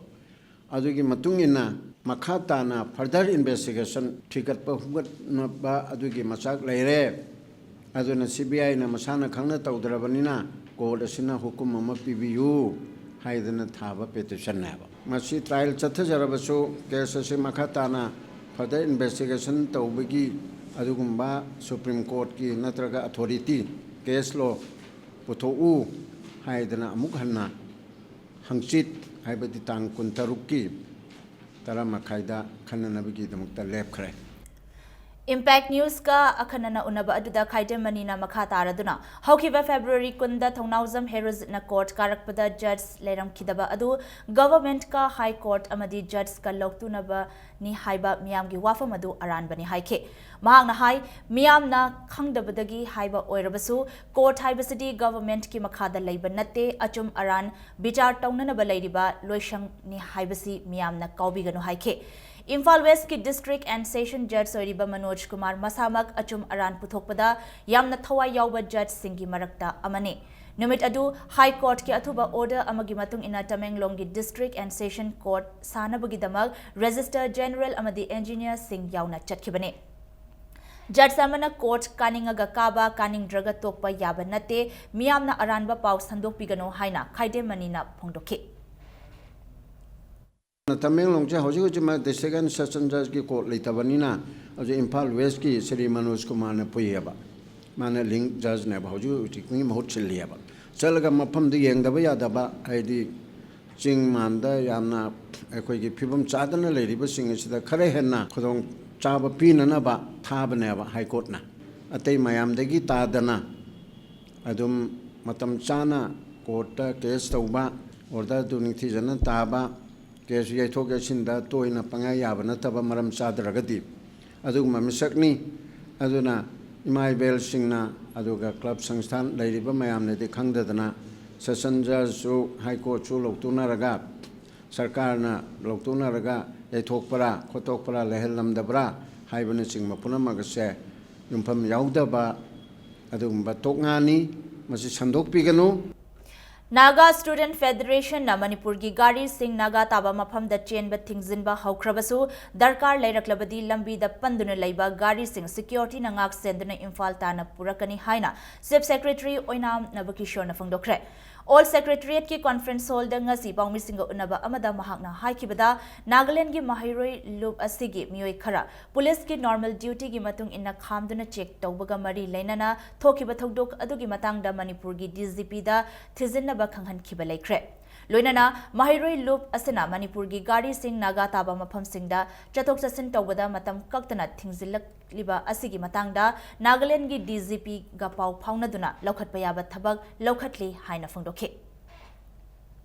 ꯑꯗꯨꯒꯤ ꯃꯇꯨꯡ ꯏꯟꯅ ꯃꯈꯥ ꯇꯥꯅ further investigation, ꯊꯤꯒꯠꯄ ꯍꯨꯝꯒꯠꯅꯕ ꯑꯗꯨꯒꯤ ꯃꯆꯥꯛ ꯂꯩꯔꯦ꯫ ꯑꯗꯨꯅ C B I ꯅ ꯃꯁꯥꯅ ꯈꯪꯅ ꯇꯧꯗ꯭ꯔꯕꯅꯤꯅ court ꯑꯁꯤꯅ ꯍꯨꯀꯨꯝ ꯑꯃ ꯄꯤꯕꯤꯌꯨ ꯍꯥꯏꯗꯅ ꯊꯥꯕ petition ꯅꯦꯕ꯫ ꯃꯁꯤ trial ꯆꯠꯊꯖꯔꯕꯁꯨ case ꯑꯁꯤ ꯃꯈꯥ ꯇꯥꯅ further investigation ꯇꯧꯕꯒꯤ ꯑꯗꯨꯒꯨꯝꯕ Supreme Court ꯀꯤ ꯅꯠꯇ꯭ꯔꯒ authority, case law ꯄꯨꯊꯣꯛꯎ ꯍꯥꯏꯗꯅ ꯑꯃꯨꯛ ꯍꯟꯅ ꯍꯪꯆꯤꯠ, ꯍꯥꯏꯕꯗꯤ ꯇꯥꯡ ꯀꯨꯟꯇꯔꯨꯛꯀꯤ ꯇꯔꯥ ꯃꯈꯥꯏꯗ ꯈꯟꯅꯅꯕꯒꯤꯗꯃꯛꯇ ꯂꯦꯞꯈ꯭ꯔꯦ꯫ Impact News ꯀ ꯑꯈꯟꯅꯅ ꯎꯅꯕ ꯑꯗꯨꯗ ꯈꯥꯏꯗꯦꯝ ꯃꯅꯤꯅ ꯃꯈꯥ ꯇꯥꯔꯗꯨꯅ, ꯍꯧꯈꯤꯕ February ꯀꯨꯟꯗ ꯊꯧꯅꯥꯎꯖꯝ ꯍꯦꯔꯣꯖꯤꯠꯅ court ꯀꯥꯔꯛꯄꯗ judge ꯂꯩꯔꯝꯈꯤꯗꯕ ꯑꯗꯨ government ꯀ High Court ꯑꯃꯗꯤ judge ꯀ ꯂꯧꯇꯨꯅꯕꯅꯤ ꯍꯥꯏꯕ ꯃꯤꯌꯥꯝꯒꯤ ꯋꯥꯐꯝ ꯑꯗꯨ ꯑꯔꯥꯟꯕꯅꯤ ꯍꯥꯏꯈꯤ꯫ ꯃꯍꯥꯛꯅ ꯍꯥꯏ, ꯃꯤꯌꯥꯝꯅ ꯈꯪꯗꯕꯗꯒꯤ ꯍꯥꯏꯕ ꯑꯣꯏꯔꯕꯁꯨ, court ꯍꯥꯏꯕꯁꯤꯗꯤ government ꯀꯤ ꯃꯈꯥꯗ ꯂꯩꯕ ꯅꯠꯇꯦ, ꯑꯆꯨꯝ ꯑꯔꯥꯟ ꯕꯤꯆꯥꯔ ꯇꯧꯅꯅꯕ ꯂꯩꯔꯤꯕ ꯂꯣꯏꯁꯪꯅꯤ ꯍꯥꯏꯕꯁꯤ ꯃꯤꯌꯥꯝꯅ ꯀꯥꯎꯕꯤꯒꯅꯨ ꯍꯥꯏꯈꯤ꯫ ꯏꯝꯐꯥꯜ West ꯀꯤ District and Session Judge ꯑꯣꯏꯔꯤꯕ ꯃꯅꯣꯖ ꯀꯨꯃꯥꯔ ꯃꯁꯥꯃꯛ ꯑꯆꯨꯝ ꯑꯔꯥꯟ ꯄꯨꯊꯣꯛꯄꯗ ꯌꯥꯝꯅ ꯊꯋꯥꯏ ꯌꯥꯎꯕ judge ꯁꯤꯡꯒꯤ ꯃꯔꯛꯇ ꯑꯃꯅꯤ꯫ ꯅꯨꯃꯤꯠ ꯑꯗꯨ High Court ꯀꯤ ꯑꯊꯨꯕ order ꯑꯃꯒꯤ ꯃꯇꯨꯡ ꯏꯟꯅ ꯇꯃꯦꯡꯂꯣꯡꯒꯤ District and Session Court ꯁꯥꯅꯕꯒꯤꯗꯃꯛ Registrar General ꯑꯃꯗꯤ engineer ꯁꯤꯡ ꯌꯥꯎꯅ ꯆꯠꯈꯤꯕꯅꯤ꯫ Judge ꯑꯃꯅ court ꯀꯥꯅꯤꯡꯉꯒ ꯀꯥꯕ, ꯀꯥꯅꯤꯡꯗ꯭ꯔꯒ ꯇꯣꯛꯄ ꯌꯥꯕ ꯅꯠꯇꯦ꯫ ꯃꯤꯌꯥꯝꯅ ꯑꯔꯥꯟꯕ ꯄꯥꯎ ꯁꯟꯗꯣꯛꯄꯤꯒꯅꯨ ꯍꯥꯏꯅ ꯈꯥꯏꯗꯦꯝ ꯃꯅꯤꯅ ꯐꯣꯡꯗꯣꯛꯈꯤ꯫ ꯇꯃꯦꯡꯂꯣꯡꯁꯦ ꯍꯧꯖꯤꯛ ꯍꯧꯖꯤꯛ ꯃꯥ District and Session Judge ꯀꯤ court ꯂꯩꯇꯕꯅꯤꯅ, ꯍꯧꯖꯤꯛ ꯏꯝꯐꯥꯜ West ꯀꯤ ꯁ꯭ꯔꯤ ꯃꯅꯣꯖ ꯀꯨꯃꯥꯔꯅ ꯄꯨꯏꯌꯦꯕ꯫ ꯃꯥꯅ link judge ꯅꯦꯕ, ꯍꯧꯖꯤꯛ ꯍꯧꯖꯤꯛ ꯃꯤ ꯃꯍꯨꯠ ꯁꯤꯜꯂꯤꯑꯕ꯫ ꯆꯠꯂꯒ ꯃꯐꯝꯗꯨ ꯌꯦꯡꯗꯕ ꯌꯥꯗꯕ, ꯍꯥꯏꯗꯤ ꯆꯤꯡ ꯃꯥꯟꯗ ꯌꯥꯝꯅ ꯑꯩꯈꯣꯏꯒꯤ ꯐꯤꯕꯝ ꯆꯥꯗꯅ ꯂꯩꯔꯤꯕꯁꯤꯡ ꯑꯁꯤꯗ ꯈꯔ ꯍꯦꯟꯅ ꯈꯨꯗꯣꯡ ꯆꯥꯕ ꯄꯤꯅꯅꯕ ꯊꯥꯕꯅꯦꯕ High Court ꯅ꯫ ꯑꯇꯩ ꯃꯌꯥꯝꯗꯒꯤ ꯇꯥꯗꯅ ꯑꯗꯨꯝ ꯃꯇꯝ ꯆꯥꯅ court ꯇ case ꯇꯧꯕ, order ꯗꯨ ꯅꯤꯡꯊꯤꯖꯅ ꯇꯥꯕ, case ꯌꯩꯊꯣꯛ ꯌꯩꯁꯤꯟꯗ ꯇꯣꯏꯅ ꯄꯪꯌꯥ ꯌꯥꯕ ꯅꯠꯇꯕ, ꯃꯔꯝ ꯆꯥꯗ꯭ꯔꯒꯗꯤ꯫ ꯑꯗꯨꯒꯨꯝꯕ ꯃꯤꯁꯛꯅꯤ꯫ ꯑꯗꯨꯅ ꯏꯃꯥ ꯏꯕꯦꯜꯁꯤꯡꯅ, ꯑꯗꯨꯒ club ꯁꯪꯁꯊꯥꯟ ꯂꯩꯔꯤꯕ ꯃꯌꯥꯝꯅꯗꯤ ꯈꯪꯗꯗꯅ, Session Judge ꯁꯨ High Court ꯁꯨ ꯂꯧꯊꯣꯛꯅꯔꯒ, ꯁꯔꯀꯥꯔꯅ ꯂꯧꯊꯣꯛꯅꯔꯒ ꯌꯩꯊꯣꯛꯄ꯭ꯔꯥ, ꯈꯣꯠꯇꯣꯛꯄ꯭ꯔꯥ, ꯂꯩꯍꯜꯂꯝꯗꯕ꯭ꯔꯥ ꯍꯥꯏꯕꯅꯆꯤꯡꯕ ꯄꯨꯝꯅꯃꯛ ꯑꯁꯦ ꯌꯨꯝꯐꯝ ꯌꯥꯎꯗꯕ ꯑꯗꯨꯒꯨꯝꯕ ꯇꯣꯛꯉꯥꯅꯤ꯫ ꯃꯁꯤ ꯁꯟꯗꯣꯛꯄꯤꯒꯅꯨ꯫ ꯅꯥꯒꯥ ꯁ꯭ꯇꯨꯗꯦꯟꯠ ꯐꯦꯗꯔꯦꯁꯟꯅ ꯃꯅꯤꯄꯨꯔꯒꯤ ꯒꯥꯔꯤꯁꯤꯡ ꯅꯥꯒꯥ ꯇꯥꯕ ꯃꯐꯝꯗ ꯆꯦꯟꯕ ꯊꯤꯡꯖꯤꯟꯕ ꯍꯧꯈ꯭ꯔꯕꯁꯨ, ꯗꯔꯀꯥꯔ ꯂꯩꯔꯛꯂꯕꯗꯤ ꯂꯝꯕꯤꯗ ꯄꯟꯗꯨꯅ ꯂꯩꯕ ꯒꯥꯔꯤꯁꯤꯡ ꯁꯦꯀ꯭ꯌꯨꯔꯤꯇꯤꯅ ꯉꯥꯛ ꯁꯦꯟꯗꯨꯅ ꯏꯝꯐꯥꯜ ꯇꯥꯟꯅ ꯄꯨꯔꯛꯀꯅꯤ ꯍꯥꯏꯅ ꯆꯤꯐ ꯁꯦꯀ꯭ꯔꯦꯇꯔꯤ ꯑꯣꯏꯅꯥꯝ ꯅꯕꯀꯤꯁꯣꯔꯅ ꯐꯣꯡꯗꯣꯛꯈ꯭ꯔꯦ꯫ ꯑꯣꯜ ꯁꯦꯀ꯭ꯔꯦꯇꯔꯤꯌꯦꯠꯀꯤ ꯀꯣꯟꯐ꯭ꯔꯦꯟꯁ ꯍꯣꯜꯗ ꯉꯁꯤ ꯄꯥꯎꯃꯤꯁꯤꯡꯒ ꯎꯅꯕ ꯑꯃꯗ ꯃꯍꯥꯛꯅ ꯍꯥꯏꯈꯤꯕꯗ, ꯅꯥꯒꯥꯂꯦꯟꯗꯒꯤ ꯃꯍꯩꯔꯣꯏ ꯂꯨꯞ ꯑꯁꯤꯒꯤ ꯃꯤꯑꯣꯏ ꯈꯔ ꯄꯨꯂꯤꯁꯀꯤ ꯅꯣꯔꯃꯦꯜ ꯗ꯭ꯌꯨꯇꯤꯒꯤ ꯃꯇꯨꯡ ꯏꯟꯅ ꯈꯥꯝꯗꯨꯅ ꯆꯦꯛ ꯇꯧꯕꯒ ꯃꯔꯤ ꯂꯩꯅꯅ ꯊꯣꯛꯈꯤꯕ ꯊꯧꯗꯣꯛ ꯑꯗꯨꯒꯤ ꯃꯇꯥꯡꯗ ꯃꯅꯤꯄꯨꯔꯒꯤ ꯗꯤ ꯖꯤ ꯄꯤꯗ ꯊꯤꯖꯤꯟꯅꯕ ꯈꯪꯍꯟꯈꯤꯕ ꯂꯩꯈ꯭ꯔꯦ꯫ ꯂꯣꯏꯅꯅ ꯃꯍꯩꯔꯣꯏ ꯂꯨꯞ ꯑꯁꯤꯅ ꯃꯅꯤꯄꯨꯔꯒꯤ ꯒꯥꯔꯤꯁꯤꯡ ꯅꯥꯒꯥ ꯇꯥꯕ ꯃꯐꯝꯁꯤꯡꯗ ꯆꯠꯊꯣꯛ ꯆꯠꯁꯤꯟ ꯇꯧꯕꯗ ꯃꯇꯝ ꯀꯛꯇꯅ ꯊꯤꯡꯖꯤꯜꯂꯛꯂꯤꯕ ꯑꯁꯤꯒꯤ ꯃꯇꯥꯡꯗ ꯅꯥꯒꯥꯂꯦꯟꯗꯒꯤ ꯗꯤ ꯖꯤ ꯄꯤꯒ ꯄꯥꯎ ꯐꯥꯎꯅꯗꯨꯅ ꯂꯧꯈꯠꯄ ꯌꯥꯕ ꯊꯕꯛ ꯂꯧꯈꯠꯂꯤ ꯍꯥꯏꯅ ꯐꯣꯡꯗꯣꯛꯈꯤ꯫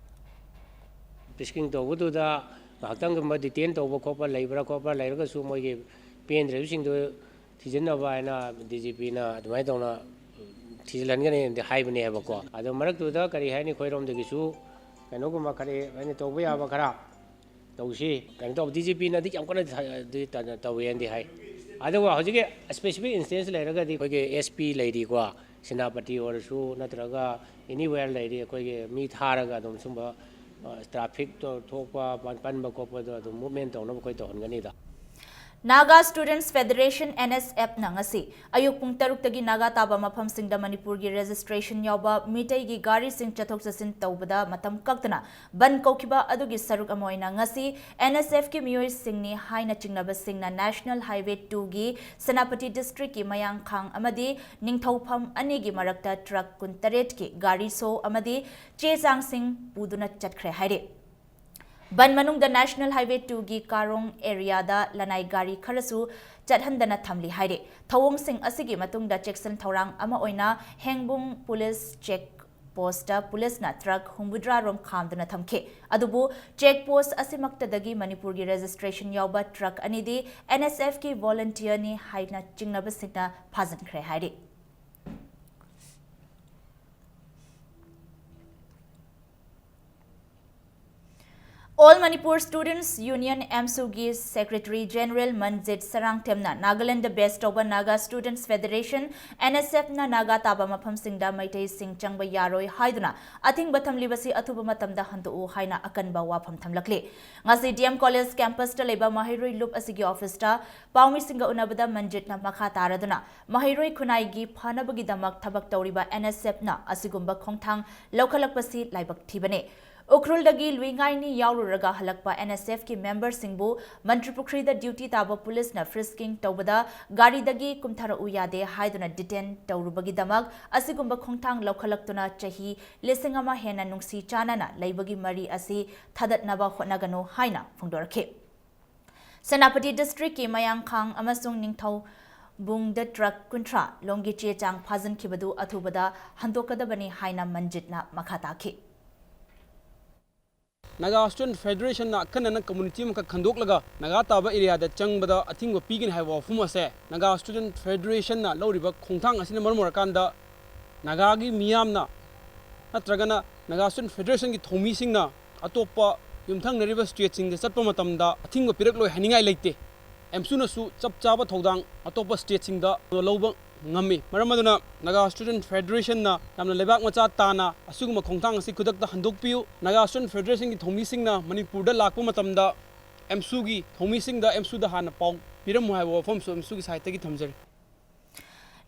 ꯐ꯭ꯔꯤꯁꯀꯤꯡ ꯇꯧꯕꯗꯨꯗ ꯉꯥꯏꯍꯥꯛꯇꯪꯒꯨꯝꯕ ꯗꯤꯇꯦꯟ ꯇꯧꯕ ꯈꯣꯠꯄ ꯂꯩꯕ꯭ꯔꯥ ꯈꯣꯠꯄ꯭ꯔꯥ, ꯂꯩꯔꯒꯁꯨ ꯃꯣꯏꯒꯤ ꯄꯦꯟꯗ꯭ꯔꯤꯕꯁꯤꯡꯗꯨ ꯊꯤꯖꯤꯟꯅꯕ ꯍꯥꯏꯅ ꯗꯤ ꯖꯤ ꯄꯤꯅ ꯑꯗꯨꯃꯥꯏꯅ ꯇꯧꯅ ꯊꯤꯖꯤꯜꯍꯟꯒꯅꯤꯅꯗꯤ ꯍꯥꯏꯕꯅꯦꯕꯀꯣ꯫ ꯑꯗꯣ ꯃꯔꯛꯇꯨꯗ ꯀꯔꯤ ꯍꯥꯏꯅꯤ, ꯑꯩꯈꯣꯏꯔꯣꯝꯗꯒꯤꯁꯨ ꯀꯩꯅꯣꯒꯨꯝꯕ ꯈꯔ ꯑꯩꯅ ꯇꯧꯕ ꯌꯥꯕ ꯈꯔ ꯇꯧꯁꯤ꯫ ꯀꯩꯅꯣ ꯇꯧꯕ, ꯗꯤ ꯖꯤ ꯄꯤꯅꯗꯤ ꯌꯥꯝ ꯀꯟꯅ ꯊ-, ꯗꯤ ꯇ-, ꯇꯧꯋꯦꯅꯗꯤ ꯍꯥꯏ꯫ ꯑꯗꯨꯒ ꯍꯧꯖꯤꯛꯀꯤ ꯁ꯭ꯄꯦꯁꯤꯐꯤꯛ ꯏꯟꯁꯇꯦꯟꯁ ꯂꯩꯔꯒꯗꯤ ꯑꯩꯈꯣꯏꯒꯤ ꯑꯦꯁ ꯄꯤ ꯂꯩꯔꯤꯀꯣ, ꯁꯦꯅꯥꯄꯇꯤ ꯑꯣꯏꯔꯁꯨ ꯅꯠꯇ꯭ꯔꯒ ꯑꯦꯅꯤꯋꯦꯌꯔ ꯂꯩꯔꯤ, ꯑꯩꯈꯣꯏꯒꯤ ꯃꯤ ꯊꯥꯔꯒ ꯑꯗꯨꯝ ꯁꯨꯝꯕ, ꯑ, ꯇ꯭ꯔꯥꯐꯤꯛꯇꯣ ꯊꯣꯛꯄ, ꯄꯟ-, ꯄꯟꯕ ꯈꯣꯠꯄꯗꯣ ꯑꯗꯨꯝ ꯃꯨꯞꯃꯦꯟ ꯇꯧꯅꯕ ꯑꯩꯈꯣꯏ ꯇꯧꯍꯟꯒꯅꯤꯗ꯫ ꯅꯥꯒꯥ ꯁ꯭ꯇꯨꯗꯦꯟꯠꯁ ꯐꯦꯗꯔꯦꯁꯟ, ꯑꯦꯟ ꯑꯦꯁ ꯑꯦꯐꯅ ꯉꯁꯤ ꯑꯌꯨꯛ ꯄꯨꯡ ꯇꯔꯨꯛꯇꯒꯤ ꯅꯥꯒꯥ ꯇꯥꯕ ꯃꯐꯝꯁꯤꯡꯗ ꯃꯅꯤꯄꯨꯔꯒꯤ ꯔꯦꯖꯤꯁꯇ꯭ꯔꯦꯁꯟ ꯌꯥꯎꯕ ꯃꯤꯇꯩꯒꯤ ꯒꯥꯔꯤꯁꯤꯡ ꯆꯠꯊꯣꯛ ꯆꯠꯁꯤꯟ ꯇꯧꯕꯗ ꯃꯇꯝ ꯀꯛꯇꯅ ꯕꯟ ꯀꯧꯈꯤꯕ ꯑꯗꯨꯒꯤ ꯁꯔꯨꯛ ꯑꯃ ꯑꯣꯏꯅ ꯉꯁꯤ ꯑꯦꯟ ꯑꯦꯁ ꯑꯦꯐꯀꯤ ꯃꯤꯑꯣꯏꯁꯤꯡꯅꯤ ꯍꯥꯏꯅ ꯆꯤꯡꯅꯕꯁꯤꯡꯅ ꯅꯦꯁꯅꯦꯜ ꯍꯥꯏꯋꯦ ꯇꯨꯒꯤ ꯁꯦꯅꯥꯄꯇꯤ ꯗꯤꯁꯇ꯭ꯔꯤꯛꯀꯤ ꯃꯌꯥꯡꯈꯥꯡ ꯑꯃꯗꯤ ꯅꯤꯡꯊꯧꯐꯝ ꯑꯅꯤꯒꯤ ꯃꯔꯛꯇ ꯇ꯭ꯔꯛ ꯀꯨꯟꯇꯔꯦꯠꯀꯤ ꯒꯥꯔꯤ ꯁꯣ ꯑꯃꯗꯤ ꯆꯦ ꯆꯥꯡꯁꯤꯡ ꯄꯨꯗꯨꯅ ꯆꯠꯈ꯭ꯔꯦ ꯍꯥꯏꯔꯤ꯫ ꯕꯟ ꯃꯅꯨꯡꯗ ꯅꯦꯁꯅꯦꯜ ꯍꯥꯏꯋꯦ ꯇꯨꯒꯤ ꯀꯥꯔꯣꯡ ꯑꯦꯔꯤꯌꯥꯗ ꯂꯅꯥꯏ ꯒꯥꯔꯤ ꯈꯔꯁꯨ ꯆꯠꯍꯟꯗꯅ ꯊꯝꯂꯤ ꯍꯥꯏꯔꯤ꯫ ꯊꯧꯑꯣꯡꯁꯤꯡ ꯑꯁꯤꯒꯤ ꯃꯇꯨꯡꯗ ꯆꯦꯛꯁꯤꯟ ꯊꯧꯔꯥꯡ ꯑꯃ ꯑꯣꯏꯅ ꯍꯦꯡꯕꯨꯡ ꯄꯨꯂꯤꯁ ꯆꯦꯛ ꯄꯣꯁꯇ ꯄꯨꯂꯤꯁꯅ ꯇ꯭ꯔꯛ ꯍꯨꯝꯐꯨꯇꯔꯥ ꯔꯣꯝ ꯈꯥꯝꯗꯨꯅ ꯊꯝꯈꯤ꯫ ꯑꯗꯨꯕꯨ ꯆꯦꯛ ꯄꯣꯁ ꯑꯁꯤꯃꯛꯇꯗꯒꯤ ꯃꯅꯤꯄꯨꯔꯒꯤ ꯔꯦꯖꯤꯁꯇ꯭ꯔꯦꯁꯟ ꯌꯥꯎꯕ ꯇ꯭ꯔꯛ ꯑꯅꯤꯗꯤ ꯑꯦꯟ ꯑꯦꯁ ꯑꯦꯐꯀꯤ ꯚꯣꯂꯨꯟꯇꯤꯌꯔꯅꯤ ꯍꯥꯏꯅ ꯆꯤꯡꯅꯕꯁꯤꯡꯅ ꯐꯥꯖꯤꯟꯈ꯭ꯔꯦ ꯍꯥꯏꯔꯤ꯫ All Manipur Students Union, AMSU ꯒꯤ Secretary General ꯃꯟꯖꯤꯠ ꯁꯔꯥꯡꯊꯦꯝꯅ ꯅꯥꯒꯥꯂꯦꯟꯗ base ꯇꯧꯕ Naga Students Federation, NSF ꯅ ꯅꯥꯒꯥ ꯇꯥꯕ ꯃꯐꯝꯁꯤꯡꯗ ꯃꯩꯇꯩꯁꯤꯡ ꯆꯪꯕ ꯌꯥꯔꯣꯏ ꯍꯥꯏꯗꯨꯅ ꯑꯊꯤꯡꯕ ꯊꯝꯂꯤꯕꯁꯤ ꯑꯊꯨꯕ ꯃꯇꯝꯗ ꯍꯟꯗꯣꯛꯎ ꯍꯥꯏꯅ ꯑꯀꯟꯕ ꯋꯥꯐꯝ ꯊꯝꯂꯛꯂꯤ꯫ ꯉꯁꯤ D M College campus ꯇ ꯂꯩꯕ ꯃꯍꯩꯔꯣꯏ ꯂꯨꯞ ꯑꯁꯤꯒꯤ office ꯇ ꯄꯥꯎꯃꯤꯁꯤꯡꯒ ꯎꯅꯕꯗ ꯃꯟꯖꯤꯠꯅ ꯃꯈꯥ ꯇꯥꯔꯗꯨꯅ ꯃꯍꯩꯔꯣꯏ ꯈꯨꯟꯅꯥꯏꯒꯤ ꯐꯅꯕꯒꯤꯗꯃꯛ ꯊꯕꯛ ꯇꯧꯔꯤꯕ NSF ꯅ ꯑꯁꯤꯒꯨꯝꯕ ꯈꯣꯡꯊꯥꯡ ꯂꯧꯈꯠꯂꯛꯄꯁꯤ ꯂꯥꯏꯕꯛ ꯊꯤꯕꯅꯤ꯫ ꯎꯈ꯭ꯔꯨꯜꯗꯒꯤ ꯂꯨꯏꯉꯥꯏꯅꯤ ꯌꯥꯎꯔꯨꯔꯒ ꯍꯜꯂꯛꯄ NSF ꯀꯤ member ꯁꯤꯡꯕꯨ ꯃꯟꯇ꯭ꯔꯤꯄꯨꯈ꯭ꯔꯤꯗ duty ꯇꯥꯕ police ꯅ frisking ꯇꯧꯕꯗ ꯒꯥꯔꯤꯗꯒꯤ ꯀꯨꯝꯊꯔꯛꯎ ꯌꯥꯗꯦ ꯍꯥꯏꯗꯨꯅ detain ꯇꯧꯔꯨꯕꯒꯤꯗꯃꯛ ꯑꯁꯤꯒꯨꯝꯕ ꯈꯣꯡꯊꯥꯡ ꯂꯧꯈꯠꯂꯛꯇꯨꯅ ꯆꯍꯤ ꯂꯤꯁꯤꯡ ꯑꯃ ꯍꯦꯟꯅ ꯅꯨꯡꯁꯤ ꯆꯥꯟꯅꯅ ꯂꯩꯕꯒꯤ ꯃꯔꯤ ꯑꯁꯤ ꯊꯥꯗꯠꯅꯕ ꯍꯣꯠꯅꯒꯅꯨ ꯍꯥꯏꯅ ꯐꯣꯡꯗꯣꯔꯛꯈꯤ꯫ ꯁꯦꯅꯥꯄꯇꯤ district ꯀꯤ ꯃꯌꯥꯡꯈꯥꯡ ꯑꯃꯁꯨꯡ ꯅꯤꯡꯊꯧꯕꯨꯡꯗ truck ꯀꯨꯟꯊ꯭ꯔꯥ ꯂꯣꯝꯒꯤ ꯆꯦ ꯆꯥꯡ ꯐꯥꯖꯤꯟꯈꯤꯕꯗꯨ ꯑꯊꯨꯕꯗ ꯍꯟꯗꯣꯛꯀꯗꯕꯅꯤ ꯍꯥꯏꯅ ꯃꯟꯖꯤꯠꯅ ꯃꯈꯥ ꯇꯥꯈꯤ꯫ Naga Student Federation ꯅ ꯑꯈꯟꯅꯅ community ꯑꯃꯈꯛ ꯈꯟꯗꯣꯛꯂꯒ ꯅꯥꯒꯥ ꯇꯥꯕ area ꯗ ꯆꯪꯕꯗ ꯑꯊꯤꯡꯕ ꯄꯤꯒꯅꯤ ꯍꯥꯏꯕ ꯋꯥꯐꯝ ꯑꯁꯦ Naga Student Federation ꯅ ꯂꯧꯔꯤꯕ ꯈꯣꯡꯊꯥꯡ ꯑꯁꯤꯅ ꯃꯔꯝ ꯑꯣꯏꯔꯀꯥꯟꯗ ꯅꯥꯒꯥꯒꯤ ꯃꯤꯌꯥꯝꯅ ꯅꯠꯇ꯭ꯔꯒꯅ Naga Student Federation ꯒꯤ ꯊꯧꯃꯤꯁꯤꯡꯅ ꯑꯇꯣꯞꯄ ꯌꯨꯝꯊꯪꯅꯔꯤꯕ state ꯁꯤꯡꯗ ꯆꯠꯄ ꯃꯇꯝꯗ ꯑꯊꯤꯡꯕ ꯄꯤꯔꯛꯂꯣꯏ ꯍꯥꯏꯅꯤꯡꯉꯥꯏ ꯂꯩꯇꯦ꯫ AMSU ꯅꯁꯨ ꯆꯞ ꯆꯥꯕ ꯊꯧꯗꯥꯡ ꯑꯇꯣꯞꯄ state ꯁꯤꯡꯗ ꯂꯧꯕ ꯉꯝꯃꯤ꯫ ꯃꯔꯝ ꯑꯗꯨꯅ Naga Student Federation ꯅ ꯌꯥꯝꯅ ꯂꯩꯕꯥꯛ ꯃꯆꯥ ꯇꯥꯅ ꯑꯁꯤꯒꯨꯝꯕ ꯈꯣꯡꯊꯥꯡ ꯑꯁꯤ ꯈꯨꯗꯛꯇ ꯍꯟꯗꯣꯛꯄꯤꯌꯨ꯫ Naga Student Federation ꯒꯤ ꯊꯧꯃꯤꯁꯤꯡꯅ ꯃꯅꯤꯄꯨꯔꯗ ꯂꯥꯛꯄ ꯃꯇꯝꯗ AMSU ꯒꯤ ꯊꯧꯃꯤꯁꯤꯡꯗ AMSU ꯗ ꯍꯥꯟꯅ ꯄꯥꯎ ꯄꯤꯔꯝꯃꯨ ꯍꯥꯏꯕ ꯋꯥꯐꯝꯁꯨ AMSU ꯒꯤ side ꯇꯒꯤ ꯊꯝꯖꯔꯤ꯫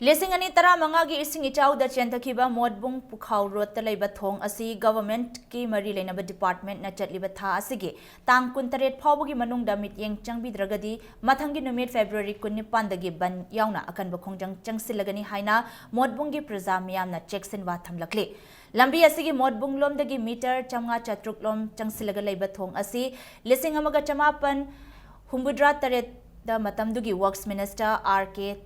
ꯂꯤꯁꯤꯡ ꯑꯅꯤ ꯇꯔꯥꯃꯉꯥꯒꯤ ꯏꯁꯤꯡ ꯏꯆꯥꯎꯗ ꯆꯦꯟꯊꯈꯤꯕ ꯃꯣꯠꯕꯨꯡ ꯄꯨꯈꯥꯎ road ꯇ ꯂꯩꯕ ꯊꯣꯡ ꯑꯁꯤ government ꯀꯤ ꯃꯔꯤ ꯂꯩꯅꯕ department ꯅ ꯆꯠꯂꯤꯕ ꯊꯥ ꯑꯁꯤꯒꯤ ꯇꯥꯡ ꯀꯨꯟꯇꯔꯦꯠ ꯐꯥꯎꯕꯒꯤ ꯃꯅꯨꯡꯗ ꯃꯤꯠꯌꯦꯡ ꯆꯪꯕꯤꯗ꯭ꯔꯒꯗꯤ ꯃꯊꯪꯒꯤ ꯅꯨꯃꯤꯠ February ꯀꯨꯟꯅꯤꯄꯥꯟꯗꯒꯤ ꯕꯟ ꯌꯥꯎꯅ ꯑꯀꯟꯕ ꯈꯣꯡꯖꯪ ꯆꯪꯁꯤꯜꯂꯒꯅꯤ ꯍꯥꯏꯅ ꯃꯣꯠꯕꯨꯡꯒꯤ ꯄ꯭ꯔꯖꯥ ꯃꯤꯌꯥꯝꯅ ꯆꯦꯛꯁꯤꯟꯋꯥ ꯊꯝꯂꯛꯂꯤ꯫ ꯂꯝꯕꯤ ꯑꯁꯤꯒꯤ ꯃꯣꯠꯕꯨꯡꯂꯣꯝꯗꯒꯤ meter ꯆꯥꯝꯃꯉꯥ ꯆꯥꯇ꯭ꯔꯨꯛ ꯂꯣꯝ ꯆꯪꯁꯤꯜꯂꯒ ꯂꯩꯕ ꯊꯣꯡ ꯑꯁꯤ ꯂꯤꯁꯤꯡ ꯑꯃꯒ ꯆꯃꯥꯄꯟ ꯍꯨꯝꯐꯨꯇꯔꯥ ꯇꯔꯦꯠꯇ ꯃꯇꯝꯗꯨꯒꯤ Works Minister R K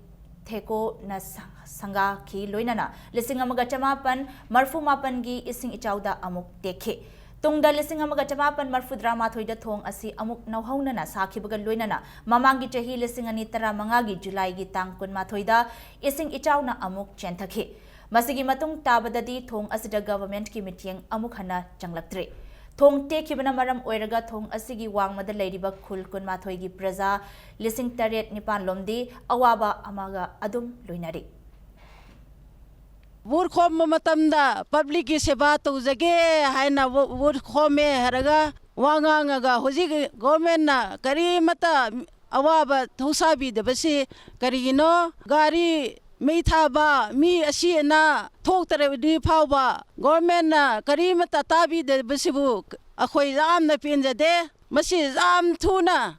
ꯊꯦꯀꯣꯅ ꯁ-, ꯁꯪꯒꯥꯈꯤ, ꯂꯣꯏꯅꯅ ꯂꯤꯁꯤꯡ ꯑꯃꯒ ꯆꯃꯥꯄꯟ ꯃꯔꯐꯨ ꯃꯥꯄꯟꯒꯤ ꯏꯁꯤꯡ ꯏꯆꯥꯎꯗ ꯑꯃꯨꯛ ꯇꯦꯛꯈꯤ꯫ ꯇꯨꯡꯗ ꯂꯤꯁꯤꯡ ꯑꯃꯒ ꯆꯃꯥꯄꯟ ꯃꯔꯐꯨꯇꯔꯥ ꯃꯥꯊꯣꯏꯗ ꯊꯣꯡ ꯑꯁꯤ ꯑꯃꯨꯛ ꯅꯧꯍꯧꯅꯅ ꯁꯥꯈꯤꯕꯒ ꯂꯣꯏꯅꯅ ꯃꯃꯥꯡꯒꯤ ꯆꯍꯤ ꯂꯤꯁꯤꯡ ꯑꯅꯤ ꯇꯔꯥꯃꯉꯥꯒꯤ July ꯒꯤ ꯇꯥꯡ ꯀꯨꯟꯃꯥꯊꯣꯏꯗ ꯏꯁꯤꯡ ꯏꯆꯥꯎꯅ ꯑꯃꯨꯛ ꯆꯦꯟꯊꯈꯤ꯫ ꯃꯁꯤꯒꯤ ꯃꯇꯨꯡ ꯇꯥꯕꯗꯗꯤ ꯊꯣꯡ ꯑꯁꯤꯗ government ꯀꯤ ꯃꯤꯠꯌꯦꯡ ꯑꯃꯨꯛ ꯍꯟꯅ ꯆꯪꯂꯛꯇ꯭ꯔꯤ꯫ ꯊꯣꯡ ꯇꯦꯛꯈꯤꯕꯅ ꯃꯔꯝ ꯑꯣꯏꯔꯒ ꯊꯣꯡ ꯑꯁꯤꯒꯤ ꯋꯥꯡꯃꯗ ꯂꯩꯔꯤꯕ ꯈꯨꯜ ꯀꯨꯟꯃꯥꯊꯣꯏꯒꯤ ꯄ꯭ꯔꯖꯥ ꯂꯤꯁꯤꯡ ꯇꯔꯦꯠ ꯅꯤꯄꯥꯟ ꯂꯣꯝꯗꯤ ꯑꯋꯥꯕ ꯑꯃꯒ ꯑꯗꯨꯝ ꯂꯣꯏꯅꯔꯤ꯫ ꯚꯣꯠ ꯈꯣꯝꯕ ꯃꯇꯝꯗ ꯄꯕ꯭ꯂꯤꯛꯀꯤ ꯁꯦꯕꯥ ꯇꯧꯖꯒꯦ ꯍꯥꯏꯅ ꯚꯣ-, ꯚꯣꯠ ꯈꯣꯝꯃꯦ ꯍꯥꯏꯔꯒ ꯋꯥ ꯉꯥꯡꯉꯒ ꯍꯧꯖꯤꯛ ꯒꯣꯔꯃꯦꯟꯅ ꯀꯔꯤꯃꯠꯇ ꯑꯋꯥꯕ ꯊꯧꯁꯥꯕꯤꯗꯕꯁꯤ ꯀꯔꯤꯒꯤꯅꯣ? ꯒꯥꯔꯤ ꯃꯩ ꯊꯥꯕ, ꯃꯤ ꯑꯁꯤ ꯑꯅꯥ ꯊꯣꯛꯇ꯭ꯔꯕꯗꯤ ꯐꯥꯎꯕ ꯒꯣꯔꯃꯦꯟꯅ ꯀꯔꯤꯃꯠꯇ ꯇꯥꯕꯤꯗꯕꯁꯤꯕꯨ ꯑꯩꯈꯣꯏ ꯌꯥꯝꯅ ꯄꯦꯟꯖꯗꯦ꯫ ꯃꯁꯤ ꯌꯥꯝ ꯊꯨꯅ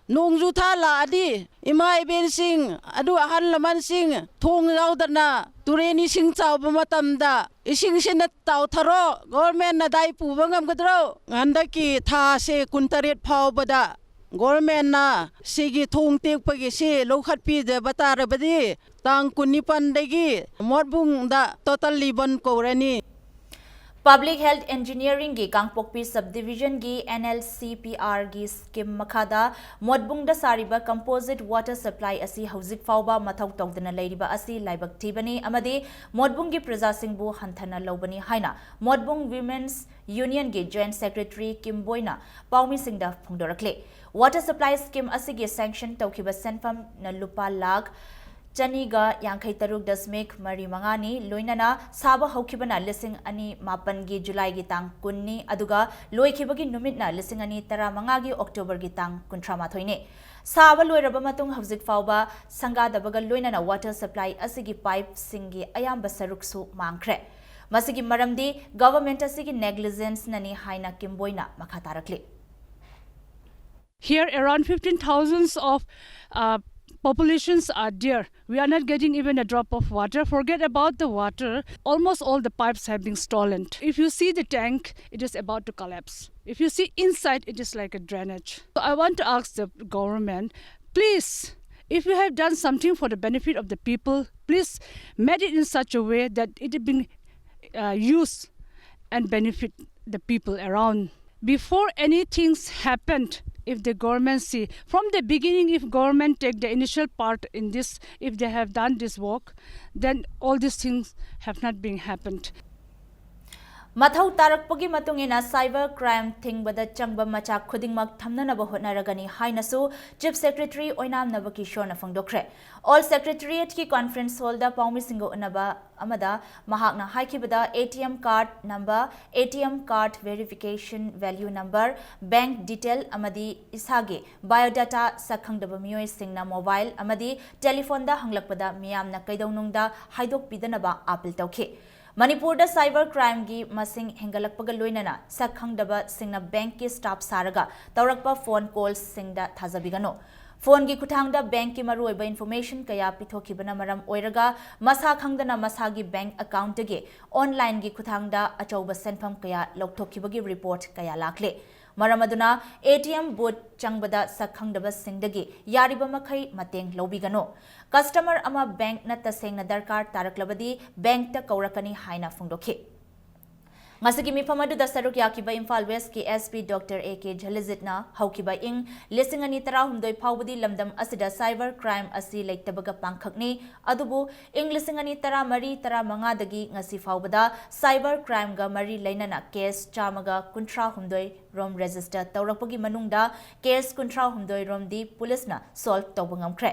ꯅꯣꯡꯖꯨ ꯊꯥ ꯂꯥꯛꯑꯗꯤ ꯏꯃꯥ ꯏꯕꯦꯟꯁꯤꯡ, ꯑꯗꯨ ꯑꯍꯜ ꯂꯃꯟꯁꯤꯡ ꯊꯣꯡ ꯌꯥꯎꯗꯅ ꯇꯨꯔꯦꯟ ꯏꯁꯤꯡ ꯆꯥꯎꯕ ꯃꯇꯝꯗ ꯏꯁꯤꯡꯁꯤꯅ ꯇꯥꯎꯊꯔꯣ, ꯒꯣꯔꯃꯦꯟꯅ ꯗꯥꯏ ꯄꯨꯕ ꯉꯝꯒꯗ꯭ꯔꯣ? ꯍꯟꯗꯛꯀꯤ ꯊꯥꯁꯦ ꯀꯨꯟꯇꯔꯦꯠ ꯐꯥꯎꯕꯗ ꯒꯣꯔꯃꯦꯟꯅ ꯁꯤꯒꯤ ꯊꯣꯡ ꯇꯦꯛꯄꯒꯤꯁꯤ ꯂꯧꯈꯠꯄꯤꯗꯕ ꯇꯥꯔꯕꯗꯤ ꯇꯥꯡ ꯀꯨꯟꯅꯤꯄꯥꯟꯗꯒꯤ ꯃꯣꯠꯕꯨꯡꯗ ꯇꯣꯇꯜꯂꯤ ꯕꯟ ꯀꯧꯔꯅꯤ꯫ Public Health Engineeringꯒꯤ ꯀꯥꯡꯄꯣꯛꯄꯤ Subdivisionꯒꯤ NLCPRꯒꯤ scheme ꯃꯈꯥꯗ ꯃꯣꯠꯕꯨꯡꯗ ꯁꯥꯔꯤꯕ composite water supply ꯑꯁꯤ ꯍꯧꯖꯤꯛ ꯐꯥꯎꯕ ꯃꯊꯧ ꯇꯧꯗꯅ ꯂꯩꯔꯤꯕ ꯑꯁꯤ ꯂꯥꯏꯕꯛ ꯊꯤꯕꯅꯤ ꯑꯃꯗꯤ ꯃꯣꯠꯕꯨꯡꯒꯤ ꯄ꯭ꯔꯖꯥꯁꯤꯡꯕꯨ ꯍꯟꯊꯅ ꯂꯧꯕꯅꯤ ꯍꯥꯏꯅ ꯃꯣꯠꯕꯨꯡ Women's Unionꯒꯤ Joint Secretary ꯀꯤꯝꯕꯣꯏꯅ ꯄꯥꯎꯃꯤꯁꯤꯡꯗ ꯐꯣꯡꯗꯣꯔꯛꯂꯤ꯫ Water supply scheme ꯑꯁꯤꯒꯤ sanction ꯇꯧꯈꯤꯕ ꯁꯦꯟꯐꯝꯅ ꯂꯨꯄꯥ ꯂꯥꯈ ꯆꯅꯤꯒ ꯌꯥꯡꯈꯩ ꯇꯔꯨꯛ ꯗꯁꯃꯤꯛ ꯃꯔꯤ ꯃꯉꯥꯅꯤ꯫ ꯂꯣꯏꯅꯅ ꯁꯥꯕ ꯍꯧꯈꯤꯕꯅ ꯂꯤꯁꯤꯡ ꯑꯅꯤ ꯃꯥꯄꯟꯒꯤ ꯖꯨꯂꯥꯏꯒꯤ ꯇꯥꯡ ꯀꯨꯟꯅꯤ, ꯑꯗꯨꯒ ꯂꯣꯏꯈꯤꯕꯒꯤ ꯅꯨꯃꯤꯠꯅ ꯂꯤꯁꯤꯡ ꯑꯅꯤ ꯇꯔꯥꯃꯉꯥꯒꯤ ꯑꯣꯛꯇꯣꯕꯔꯒꯤ ꯇꯥꯡ ꯀꯨꯟꯊ꯭ꯔꯥ ꯃꯥꯊꯣꯏꯅꯤ꯫ ꯁꯥꯕ ꯂꯣꯏꯔꯕ ꯃꯇꯨꯡ ꯍꯧꯖꯤꯛ ꯐꯥꯎꯕ ꯁꯪꯒꯥꯗꯕꯒ ꯂꯣꯏꯅꯅ water supply ꯑꯁꯤꯒꯤ pipeꯁꯤꯡꯒꯤ ꯑꯌꯥꯝꯕ ꯁꯔꯨꯛꯁꯨ ꯃꯥꯡꯈ꯭ꯔꯦ꯫ ꯃꯁꯤꯒꯤ ꯃꯔꯝꯗꯤ government ꯑꯁꯤꯒꯤ negligenceꯅꯅꯤ ꯍꯥꯏꯅ ꯀꯤꯝꯕꯣꯏꯅ ꯃꯈꯥ ꯇꯥꯔꯛꯂꯤ꯫ Here, around fifteen thousands of uh, populations are there. We are not getting even a drop of water. Forget about the water. Almost all the pipes have been stolen. If you see the tank, it is about to collapse. If you see inside, it is like a drainage. So I want to ask the government, please, if you have done something for the benefit of the people, please make it in such a way that it being uh, used and benefit the people around. Before anything's happened, if the government see, from the beginning, if government take the initial part in this, if they have done this work, then all these things have not been happened. ꯃꯊꯧ ꯇꯥꯔꯛꯄꯒꯤ ꯃꯇꯨꯡ ꯏꯟꯅ cyber crime ꯊꯤꯡꯕꯗ ꯆꯪꯕ ꯃꯆꯥꯛ ꯈꯨꯗꯤꯡꯃꯛ ꯊꯝꯅꯅꯕ ꯍꯣꯠꯅꯔꯒꯅꯤ ꯍꯥꯏꯅꯁꯨ Chief Secretary ꯑꯣꯏꯅꯥꯝ ꯅꯕꯀꯤꯁꯣꯔꯅ ꯐꯣꯡꯗꯣꯛꯈ꯭ꯔꯦ꯫ All Secretariatꯀꯤ conference hallꯗ ꯄꯥꯎꯃꯤꯁꯤꯡꯒ ꯎꯅꯕ ꯑꯃꯗ ꯃꯍꯥꯛꯅ ꯍꯥꯏꯈꯤꯕꯗ, ATM card number, ATM card verification value number, bank detail ꯑꯃꯗꯤ ꯏꯁꯥꯒꯤ biodata ꯁꯛꯈꯪꯗꯕ ꯃꯤꯑꯣꯏꯁꯤꯡꯅ mobile ꯑꯃꯗꯤ telephoneꯗ ꯍꯪꯂꯛꯄꯗ ꯃꯤꯌꯥꯝꯅ ꯀꯩꯗꯧꯅꯨꯡꯗ ꯍꯥꯏꯗꯣꯛꯄꯤꯗꯅꯕ appeal ꯇꯧꯈꯤ꯫ ꯃꯅꯤꯄꯨꯔꯗ cyber crimeꯒꯤ ꯃꯁꯤꯡ ꯍꯦꯟꯒꯠꯂꯛꯄꯒ ꯂꯣꯏꯅꯅ ꯁꯛ ꯈꯪꯗꯕꯁꯤꯡꯅ bankꯀꯤ staff ꯁꯥꯔꯒ ꯇꯧꯔꯛꯄ phone callꯁꯤꯡꯗ ꯊꯥꯖꯕꯤꯒꯅꯨ꯫ Phoneꯒꯤ ꯈꯨꯠꯊꯥꯡꯗ bankꯀꯤ ꯃꯔꯨꯑꯣꯏꯕ information ꯀꯌꯥ ꯄꯤꯊꯣꯛꯈꯤꯕꯅ ꯃꯔꯝ ꯑꯣꯏꯔꯒ ꯃꯁꯥ ꯈꯪꯗꯅ ꯃꯁꯥꯒꯤ bank accountꯇꯒꯤ onlineꯒꯤ ꯈꯨꯠꯊꯥꯡꯗ ꯑꯆꯧꯕ ꯁꯦꯟꯐꯝ ꯀꯌꯥ ꯂꯧꯊꯣꯛꯈꯤꯕꯒꯤ report ꯀꯌꯥ ꯂꯥꯛꯂꯦ꯫ ꯃꯔꯝ ꯑꯗꯨꯅ ATM booth ꯆꯪꯕꯗ ꯁꯛ ꯈꯪꯗꯕꯁꯤꯡꯗꯒꯤ ꯌꯥꯔꯤꯕ ꯃꯈꯩ ꯃꯇꯦꯡ ꯂꯧꯕꯤꯒꯅꯨ꯫ Customer ꯑꯃ bankꯅ ꯇꯁꯦꯡꯅ ꯗꯔꯀꯥꯔ ꯇꯥꯔꯛꯂꯕꯗꯤ bankꯇ ꯀꯧꯔꯛꯀꯅꯤ ꯍꯥꯏꯅ ꯐꯣꯡꯗꯣꯛꯈꯤ꯫ ꯉꯁꯤꯒꯤ ꯃꯤꯐꯝ ꯑꯗꯨꯗ ꯁꯔꯨꯛ ꯌꯥꯈꯤꯕ Imphal Westꯀꯤ SP Doctor A K ꯖꯂꯤꯖꯤꯠꯅ ꯍꯧꯈꯤꯕ ꯏꯪ ꯂꯤꯁꯤꯡ ꯑꯅꯤ ꯇꯔꯥꯍꯨꯝꯗꯣꯏ ꯐꯥꯎꯕꯗꯤ ꯂꯝꯗꯝ ꯑꯁꯤꯗ cyber crime ꯑꯁꯤ ꯂꯩꯇꯕꯒ ꯄꯥꯡꯈꯛꯅꯤ꯫ ꯑꯗꯨꯕꯨ ꯏꯪ ꯂꯤꯁꯤꯡ ꯑꯅꯤ ꯇꯔꯥꯃꯔꯤ ꯇꯔꯥꯃꯉꯥꯗꯒꯤ ꯉꯁꯤ ꯐꯥꯎꯕꯗ cyber crimeꯒ ꯃꯔꯤ ꯂꯩꯅꯅ case ꯆꯥꯝꯃꯒ ꯀꯨꯟꯊ꯭ꯔꯥꯍꯨꯝꯗꯣꯏ ꯔꯣꯝ register ꯇꯧꯔꯛꯄꯒꯤ ꯃꯅꯨꯡꯗ case ꯀꯨꯟꯊ꯭ꯔꯥꯍꯨꯝꯗꯣꯏ ꯔꯣꯝꯗꯤ ꯄꯨꯂꯤꯁꯅ solve ꯇꯧꯕ ꯉꯝꯈ꯭ꯔꯦ꯫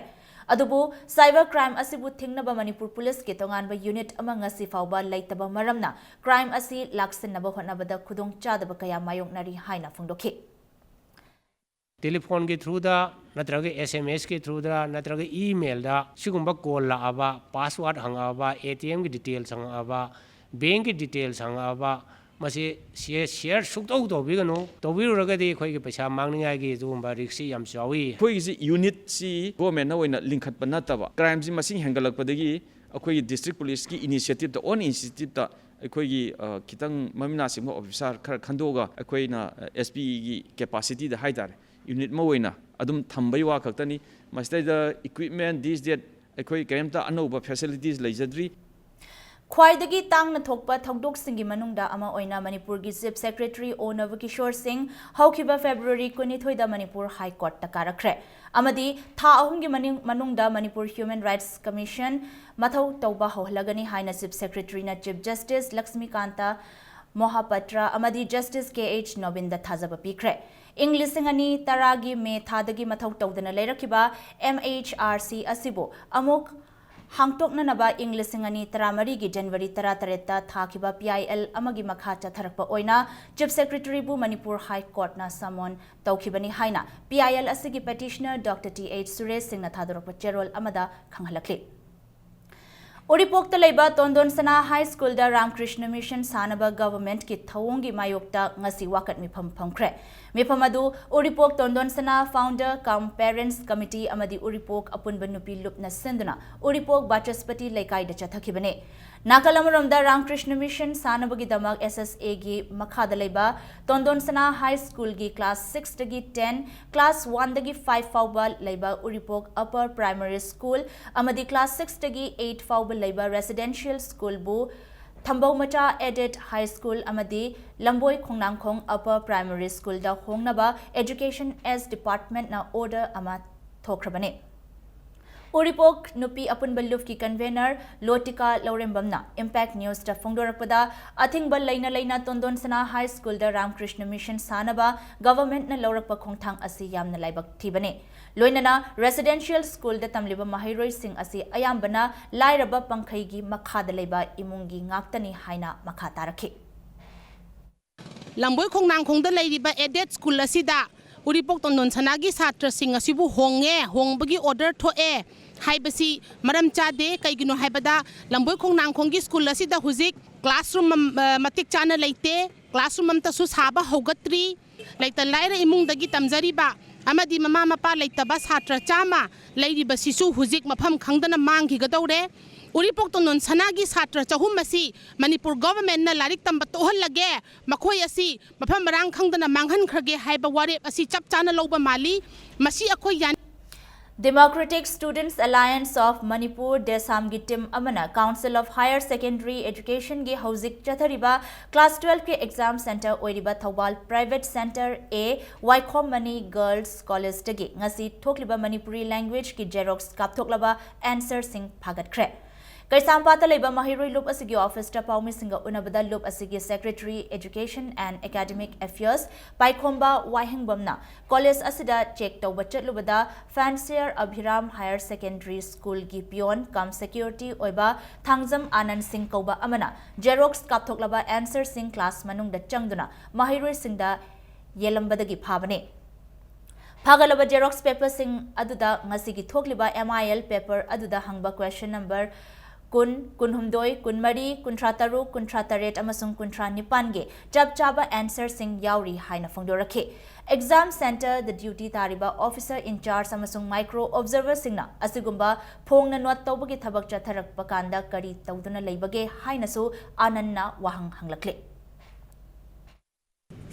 ꯑꯗꯨꯕꯨ cyber crime ꯑꯁꯤꯕꯨ ꯊꯤꯡꯅꯕ ꯃꯅꯤꯄꯨꯔ ꯄꯨꯂꯤꯁꯀꯤ ꯇꯣꯉꯥꯟꯕ unit ꯑꯃ ꯉꯁꯤ ꯐꯥꯎꯕ ꯂꯩꯇꯕ ꯃꯔꯝꯅ crime ꯑꯁꯤ ꯂꯥꯛꯁꯤꯟꯅꯕ ꯍꯣꯠꯅꯕꯗ ꯈꯨꯗꯣꯡ ꯆꯥꯗꯕ ꯀꯌꯥ ꯃꯥꯌꯣꯛꯅꯔꯤ ꯍꯥꯏꯅ ꯐꯣꯡꯗꯣꯛꯈꯤ꯫ Telephoneꯒꯤ throughꯗ ꯅꯠꯇ꯭ꯔꯒ SMSꯀꯤ throughꯗ ꯅꯠꯇ꯭ꯔꯒ emailꯗ ꯁꯤꯒꯨꯝꯕ call ꯂꯥꯛꯑꯕ, password ꯍꯪꯉꯛꯑꯕ, ATMꯒꯤ details ꯍꯪꯉꯛꯑꯕ, bankꯀꯤ details ꯍꯪꯉꯛꯑꯕ, ꯃꯁꯤ share ꯁꯨꯛꯇꯧ ꯇꯧꯕꯤꯒꯅꯨ꯫ ꯇꯧꯕꯤꯔꯨꯔꯒꯗꯤ ꯑꯩꯈꯣꯏꯒꯤ ꯄꯩꯁꯥ ꯃꯥꯡꯅꯤꯡꯉꯥꯏꯒꯤ ꯑꯗꯨꯒꯨꯝꯕ riskꯁꯤ ꯌꯥꯝ ꯆꯥꯎꯏ꯫ ꯑꯩꯈꯣꯏꯒꯤꯁꯤ unitꯁꯤ governmentꯅ ꯑꯣꯏꯅ ꯂꯤꯡꯈꯠꯄ ꯅꯠꯇꯕ, crimeꯁꯤ ꯃꯁꯤꯡ ꯍꯦꯟꯒꯠꯂꯛꯄꯗꯒꯤ ꯑꯩꯈꯣꯏꯒꯤ district policeꯀꯤ initiativeꯇ, own initiativeꯇ ꯑꯩꯈꯣꯏꯒꯤ ꯑ, ꯈꯤꯇꯪ ꯃꯃꯤꯡ ꯅꯥ ꯆꯤꯡꯕ officer ꯈꯔ ꯈꯟꯗꯣꯛꯑꯒ ꯑꯩꯈꯣꯏꯅ SPꯒꯤ capacityꯗ ꯍꯥꯏꯇꯥꯔꯦ, unit ꯑꯃ ꯑꯣꯏꯅ ꯑꯗꯨꯝ ꯊꯝꯕꯩ ꯋꯥ ꯈꯛꯇꯅꯤ꯫ ꯃꯁꯤꯗꯩꯗ equipment, this, that ꯑꯩꯈꯣꯏ ꯀꯔꯤꯝꯇ ꯑꯅꯧꯕ facilities ꯂꯩꯖꯗ꯭ꯔꯤ꯫ ꯈ꯭ꯋꯥꯏꯗꯒꯤ ꯇꯥꯡꯅ ꯊꯣꯛꯄ ꯊꯧꯗꯣꯛꯁꯤꯡꯒꯤ ꯃꯅꯨꯡꯗ ꯑꯃ ꯑꯣꯏꯅ ꯃꯅꯤꯄꯨꯔꯒꯤ Chief Secretary ꯑꯣ ꯅꯕꯀꯤꯁꯣꯔ ꯁꯤꯡ ꯍꯧꯈꯤꯕ February ꯀꯨꯟꯅꯤꯊꯣꯏꯗ ꯃꯅꯤꯄꯨꯔ High Courtꯇ ꯀꯥꯔꯛꯈ꯭ꯔꯦ ꯑꯃꯗꯤ ꯊꯥ ꯑꯍꯨꯝꯒꯤ ꯃꯅꯤꯡ-, ꯃꯅꯨꯡꯗ ꯃꯅꯤꯄꯨꯔ Human Rights Commission ꯃꯊꯧ ꯇꯧꯕ ꯍꯧꯍꯜꯂꯒꯅꯤ ꯍꯥꯏꯅ Chief Secretaryꯅ Chief Justice ꯂꯛꯁꯃꯤꯀꯥꯟꯇ ꯃꯣꯍꯥꯄꯇ꯭ꯔ ꯑꯃꯗꯤ ꯖꯁꯇꯤꯁ ꯀꯦ ꯑꯩꯆ ꯅꯣꯕꯤꯟꯗ ꯊꯥꯖꯕ ꯄꯤꯈ꯭ꯔꯦ꯫ ꯏꯪ ꯂꯤꯁꯤꯡ ꯑꯅꯤ ꯇꯔꯥꯒꯤ ꯃꯦ ꯊꯥꯗꯒꯤ ꯃꯊꯧ ꯇꯧꯗꯅ ꯂꯩꯔꯛꯈꯤꯕ ꯑꯦꯝ ꯑꯩꯆ ꯑꯥꯔ ꯁꯤ ꯑꯁꯤꯕꯨ ꯑꯃꯨꯛ ꯍꯥꯡꯇꯣꯛꯅꯅꯕ ꯏꯪ ꯂꯤꯁꯤꯡ ꯑꯅꯤ ꯇꯔꯥꯃꯔꯤꯒꯤ ꯖꯅꯋꯥꯔꯤ ꯇꯔꯥꯇꯔꯦꯠꯇ ꯊꯥꯈꯤꯕ ꯄꯤ ꯑꯥꯏ ꯑꯦꯜ ꯑꯃꯒꯤ ꯃꯈꯥ ꯆꯠꯊꯔꯛꯄ ꯑꯣꯏꯅ ꯆꯤꯐ ꯁꯦꯀ꯭ꯔꯦꯇꯔꯤꯕꯨ ꯃꯅꯤꯄꯨꯔ ꯍꯥꯏ ꯀꯣꯔꯠꯅ ꯁꯃꯣꯟ ꯇꯧꯈꯤꯕꯅꯤ ꯍꯥꯏꯅ ꯄꯤ ꯑꯥꯏ ꯑꯦꯜ ꯑꯁꯤꯒꯤ ꯄꯦꯇꯤꯁꯅꯔ ꯗꯣꯛꯇꯔ ꯇꯤ ꯑꯩꯆ ꯁꯨꯔꯦꯁ ꯁꯤꯡꯅ ꯊꯥꯗꯣꯔꯛꯄ ꯆꯦꯔꯣꯜ ꯑꯃꯗ ꯈꯪꯍꯜꯂꯛꯂꯤ꯫ ꯎꯔꯤꯄꯣꯛꯇ ꯂꯩꯕ ꯇꯣꯟꯗꯣꯟ ꯁꯅꯥ ꯍꯥꯏ ꯁ꯭ꯀꯨꯜꯗ ꯔꯥꯝꯀ꯭ꯔꯤꯁꯅ ꯃꯤꯁꯟ ꯁꯥꯅꯕ ꯒꯚꯔꯟꯃꯦꯟꯠꯀꯤ ꯊꯧꯑꯣꯡꯒꯤ ꯃꯥꯌꯣꯛꯇ ꯉꯁꯤ ꯋꯥꯀꯠ ꯃꯤꯐꯝ ꯐꯝꯈ꯭ꯔꯦ꯫ ꯃꯤꯐꯝ ꯑꯗꯨ ꯎꯔꯤꯄꯣꯛ ꯇꯣꯟꯗꯣꯟ ꯁꯅꯥ ꯐꯥꯎꯟꯗꯔ ꯀꯝ ꯄꯦꯔꯦꯟꯠꯁ ꯀꯃꯤꯇꯤ ꯑꯃꯗꯤ ꯎꯔꯤꯄꯣꯛ ꯑꯄꯨꯟꯕ ꯅꯨꯄꯤ ꯂꯨꯞꯅ ꯁꯤꯟꯗꯨꯅ ꯎꯔꯤꯄꯣꯛ ꯕꯥꯆꯁꯄꯇꯤ ꯂꯩꯀꯥꯏꯗ ꯆꯠꯊꯈꯤꯕꯅꯤ꯫ ꯅꯥꯀꯜ ꯑꯃꯔꯣꯝꯗ ꯔꯥꯝꯀ꯭ꯔꯤꯁꯅ ꯃꯤꯁꯟ ꯁꯥꯅꯕꯒꯤꯗꯃꯛ ꯑꯦꯁ ꯑꯦꯁ ꯑꯦꯒꯤ ꯃꯈꯥꯗ ꯂꯩꯕ ꯇꯣꯟꯗꯣꯟ ꯁꯅꯥ ꯍꯥꯏ ꯁ꯭ꯀꯨꯜꯒꯤ ꯀ꯭ꯂꯥꯁ ꯁꯤꯛꯁꯇꯒꯤ ꯇꯦꯟ, ꯀ꯭ꯂꯥꯁ ꯋꯥꯟꯗꯒꯤ ꯐꯥꯏꯚ ꯐꯥꯎꯕ ꯂꯩꯕ ꯎꯔꯤꯄꯣꯛ ꯑꯄꯔ ꯄ꯭ꯔꯥꯏꯃꯔꯤ ꯁ꯭ꯀꯨꯜ ꯑꯃꯗꯤ ꯀ꯭ꯂꯥꯁ ꯁꯤꯛꯁꯇꯒꯤ ꯑꯩꯠ ꯐꯥꯎꯕ ꯂꯩꯕ ꯔꯦꯁꯤꯗꯦꯟꯁꯤꯌꯦꯜ ꯁ꯭ꯀꯨꯜꯕꯨ ꯊꯝꯕꯧ ꯃꯆꯥ ꯑꯦꯗꯦꯗ ꯍꯥꯏ ꯁ꯭ꯀꯨꯜ ꯑꯃꯗꯤ ꯂꯝꯕꯣꯏ ꯈꯣꯡꯅꯥꯡꯈꯣꯡ ꯑꯄꯔ ꯄ꯭ꯔꯥꯏꯃꯔꯤ ꯁ꯭ꯀꯨꯜꯗ ꯍꯣꯡꯅꯕ ꯑꯦꯖꯨꯀꯦꯁꯟ ꯑꯦꯁ ꯗꯤꯄꯥꯔꯠꯃꯦꯟꯠꯅ ꯑꯣꯔꯗꯔ ꯑꯃ ꯊꯣꯛꯈ꯭ꯔꯕꯅꯤ꯫ ꯎꯔꯤꯄꯣꯛ ꯅꯨꯄꯤ ꯑꯄꯨꯟꯕ ꯂꯨꯞꯀꯤ ꯀꯟꯚꯦꯅꯔ ꯂꯣꯇꯤꯀꯥ ꯂꯧꯔꯦꯝꯕꯝꯅ ꯏꯝꯄꯦꯛ ꯅ꯭ꯌꯨꯁꯇ ꯐꯣꯡꯗꯣꯔꯛꯄꯗ, ꯑꯊꯤꯡꯕ ꯂꯩꯅ ꯂꯩꯅ ꯇꯣꯟꯗꯣꯟ ꯁꯅꯥ ꯍꯥꯏ ꯁ꯭ꯀꯨꯜꯗ ꯔꯥꯝꯀ꯭ꯔꯤꯁꯅ ꯃꯤꯁꯟ ꯁꯥꯅꯕ ꯒꯚꯔꯟꯃꯦꯟꯠꯅ ꯂꯧꯔꯛꯄ ꯈꯣꯡꯊꯥꯡ ꯑꯁꯤ ꯌꯥꯝꯅ ꯂꯥꯏꯕꯛ ꯊꯤꯕꯅꯤ꯫ ꯂꯣꯏꯅꯅ ꯔꯦꯁꯤꯗꯦꯟꯁꯤꯌꯦꯜ ꯁ꯭ꯀꯨꯜꯗ ꯇꯝꯂꯤꯕ ꯃꯍꯩꯔꯣꯏꯁꯤꯡ ꯑꯁꯤ ꯑꯌꯥꯝꯕꯅ ꯂꯥꯏꯔꯕ ꯄꯪꯈꯩꯒꯤ ꯃꯈꯥꯗ ꯂꯩꯕ ꯏꯃꯨꯡꯒꯤ ꯉꯥꯛꯇꯅꯤ ꯍꯥꯏꯅ ꯃꯈꯥ ꯇꯥꯔꯛꯈꯤ꯫ ꯂꯝꯕꯣꯏ ꯈꯣꯡꯅꯥꯡꯈꯣꯡꯗ ꯂꯩꯔꯤꯕ ꯑꯦꯗꯦꯗ ꯁ꯭ꯀꯨꯜ ꯑꯁꯤꯗ ꯎꯔꯤꯄꯣꯛ ꯇꯣꯟꯗꯣꯟ ꯁꯅꯥꯒꯤ ꯁꯥꯇ꯭ꯔꯁꯤꯡ ꯑꯁꯤꯕꯨ ꯍꯣꯡꯉꯦ, ꯍꯣꯡꯕꯒꯤ ꯑꯣꯔꯗꯔ ꯊꯣꯛꯑꯦ ꯍꯥꯏꯕꯁꯤ ꯃꯔꯝ ꯆꯥꯗꯦ꯫ ꯀꯩꯒꯤꯅꯣ ꯍꯥꯏꯕꯗ ꯂꯝꯕꯣꯏ ꯈꯣꯡꯅꯥꯡꯈꯣꯡꯒꯤ ꯁ꯭ꯀꯨꯜ ꯑꯁꯤꯗ ꯍꯧꯖꯤꯛ ꯀ꯭ꯂꯥꯁꯔꯨꯝ ꯑꯝ-, ꯑ, ꯃꯇꯤꯛ ꯆꯥꯅ ꯂꯩꯇꯦ, ꯀ꯭ꯂꯥꯁꯔꯨꯝ ꯑꯝꯇꯁꯨ ꯁꯥꯕ ꯍꯧꯒꯠꯇ꯭ꯔꯤ꯫ ꯂꯩꯇ ꯂꯥꯏꯔ ꯏꯃꯨꯡꯗꯒꯤ ꯇꯝꯖꯔꯤꯕ ꯑꯃꯗꯤ ꯃꯃꯥ ꯃꯄꯥ ꯂꯩꯇꯕ ꯁꯥꯇ꯭ꯔ ꯆꯥꯝꯃ ꯂꯩꯔꯤꯕꯁꯤꯁꯨ ꯍꯧꯖꯤꯛ ꯃꯐꯝ ꯈꯪꯗꯅ ꯃꯥꯡꯈꯤꯒꯗꯧꯔꯦ꯫ ꯎꯔꯤꯄꯣꯛ ꯇꯣꯟꯗꯣꯟ ꯁꯅꯥꯒꯤ ꯁꯥꯇ꯭ꯔ ꯆꯍꯨꯝ ꯑꯁꯤ ꯃꯅꯤꯄꯨꯔ ꯒꯚꯔꯟꯃꯦꯟꯠꯅ ꯂꯥꯏꯔꯤꯛ ꯇꯝꯕ ꯇꯣꯛꯍꯜꯂꯒꯦ, ꯃꯈꯣꯏ ꯑꯁꯤ ꯃꯐꯝ ꯃꯔꯥꯡ ꯈꯪꯗꯅ ꯃꯥꯡꯍꯟꯈ꯭ꯔꯒꯦ ꯍꯥꯏꯕ ꯋꯥꯔꯦꯞ ꯑꯁꯤ ꯆꯞ ꯆꯥꯅ ꯂꯧꯕ ꯃꯥꯜꯂꯤ꯫ ꯃꯁꯤ ꯑꯩꯈꯣꯏ ꯌꯥꯅꯤꯡ Democratic Students Alliance of Manipur, ꯗꯦꯁꯥꯝꯒꯤ ꯇꯤꯝ ꯑꯃꯅ Council of Higher Secondary Educationꯒꯤ ꯍꯧꯖꯤꯛ ꯆꯠꯊꯔꯤꯕ ꯀ꯭ꯂꯥꯁ ꯇꯨꯋꯦꯜꯐꯀꯤ ꯑꯦꯛꯖꯥꯝ ꯁꯦꯟꯇꯔ ꯑꯣꯏꯔꯤꯕ Thoubal Private Centre A, Waikhom Mani girls ꯀꯣꯂꯦꯖꯇꯒꯤ ꯉꯁꯤ ꯊꯣꯛꯂꯤꯕ ꯃꯅꯤꯄꯨꯔꯤ ꯂꯦꯡꯒ꯭ꯋꯦꯖꯀꯤ ꯖꯦꯔꯣꯛꯁ ꯀꯥꯞꯊꯣꯛꯂꯕ ꯑꯦꯟꯁꯔꯁꯤꯡ ꯐꯥꯒꯠꯈ꯭ꯔꯦ꯫ ꯀꯩꯁꯥꯝꯄꯥꯠꯇ ꯂꯩꯕ ꯃꯍꯩꯔꯣꯏ ꯂꯨꯞ ꯑꯁꯤꯒꯤ ꯑꯣꯐꯤꯁꯇ ꯄꯥꯎꯃꯤꯁꯤꯡꯒ ꯎꯅꯕꯗ ꯂꯨꯞ ꯑꯁꯤꯒꯤ Secretary Education and Academic Affairs ꯄꯥꯏꯈꯣꯝꯕ ꯋꯥꯍꯦꯡꯕꯝꯅ ꯀꯣꯂꯦꯖ ꯑꯁꯤꯗ ꯆꯦꯛ ꯇꯧꯕ ꯆꯠꯂꯨꯕꯗ ꯐꯦꯟꯁꯤꯌꯔ ꯑꯚꯤꯔꯥꯝ Higher Secondary Schoolꯒꯤ peon cum security ꯑꯣꯏꯕ ꯊꯥꯡꯖꯝ ꯑꯥꯅꯟ ꯁꯤꯡ ꯀꯧꯕ ꯑꯃꯅ ꯖꯦꯔꯣꯛꯁ ꯀꯥꯞꯊꯣꯛꯂꯕ answerꯁꯤꯡ class ꯃꯅꯨꯡꯗ ꯆꯪꯗꯨꯅ ꯃꯍꯩꯔꯣꯏꯁꯤꯡꯗ ꯌꯦꯜꯂꯝꯕꯗꯒꯤ ꯐꯥꯕꯅꯤ꯫ ꯐꯥꯒꯠꯂꯕ ꯖꯦꯔꯣꯛꯁ ꯄꯦꯄꯔꯁꯤꯡ ꯑꯗꯨꯗ ꯉꯁꯤꯒꯤ ꯊꯣꯛꯂꯤꯕ M I L paper ꯑꯗꯨꯗ ꯍꯪꯕ question number ꯀꯨꯟ, ꯀꯨꯟꯍꯨꯝꯗꯣꯏ, ꯀꯨꯟꯃꯔꯤ, ꯀꯨꯟꯊ꯭ꯔꯥ ꯇꯔꯨꯛ, ꯀꯨꯟꯊ꯭ꯔꯥ ꯇꯔꯦꯠ ꯑꯃꯁꯨꯡ ꯀꯨꯟꯊ꯭ꯔꯥ ꯅꯤꯄꯥꯟꯒꯤ ꯆꯞ ꯆꯥꯕ answerꯁꯤꯡ ꯌꯥꯎꯔꯤ ꯍꯥꯏꯅ ꯐꯣꯡꯗꯣꯔꯛꯈꯤ꯫ Exam centreꯗ duty ꯇꯥꯔꯤꯕ officer in charge ꯑꯃꯁꯨꯡ micro observerꯁꯤꯡꯅ ꯑꯁꯤꯒꯨꯝꯕ ꯐꯣꯡꯅ note ꯇꯧꯕꯒꯤ ꯊꯕꯛ ꯆꯠꯊꯔꯛꯄ ꯀꯥꯟꯗ ꯀꯔꯤ ꯇꯧꯗꯨꯅ ꯂꯩꯕꯒꯦ ꯍꯥꯏꯅꯁꯨ ꯑꯥꯅꯟꯅ ꯋꯥꯍꯪ ꯍꯪꯂꯛꯂꯤ꯫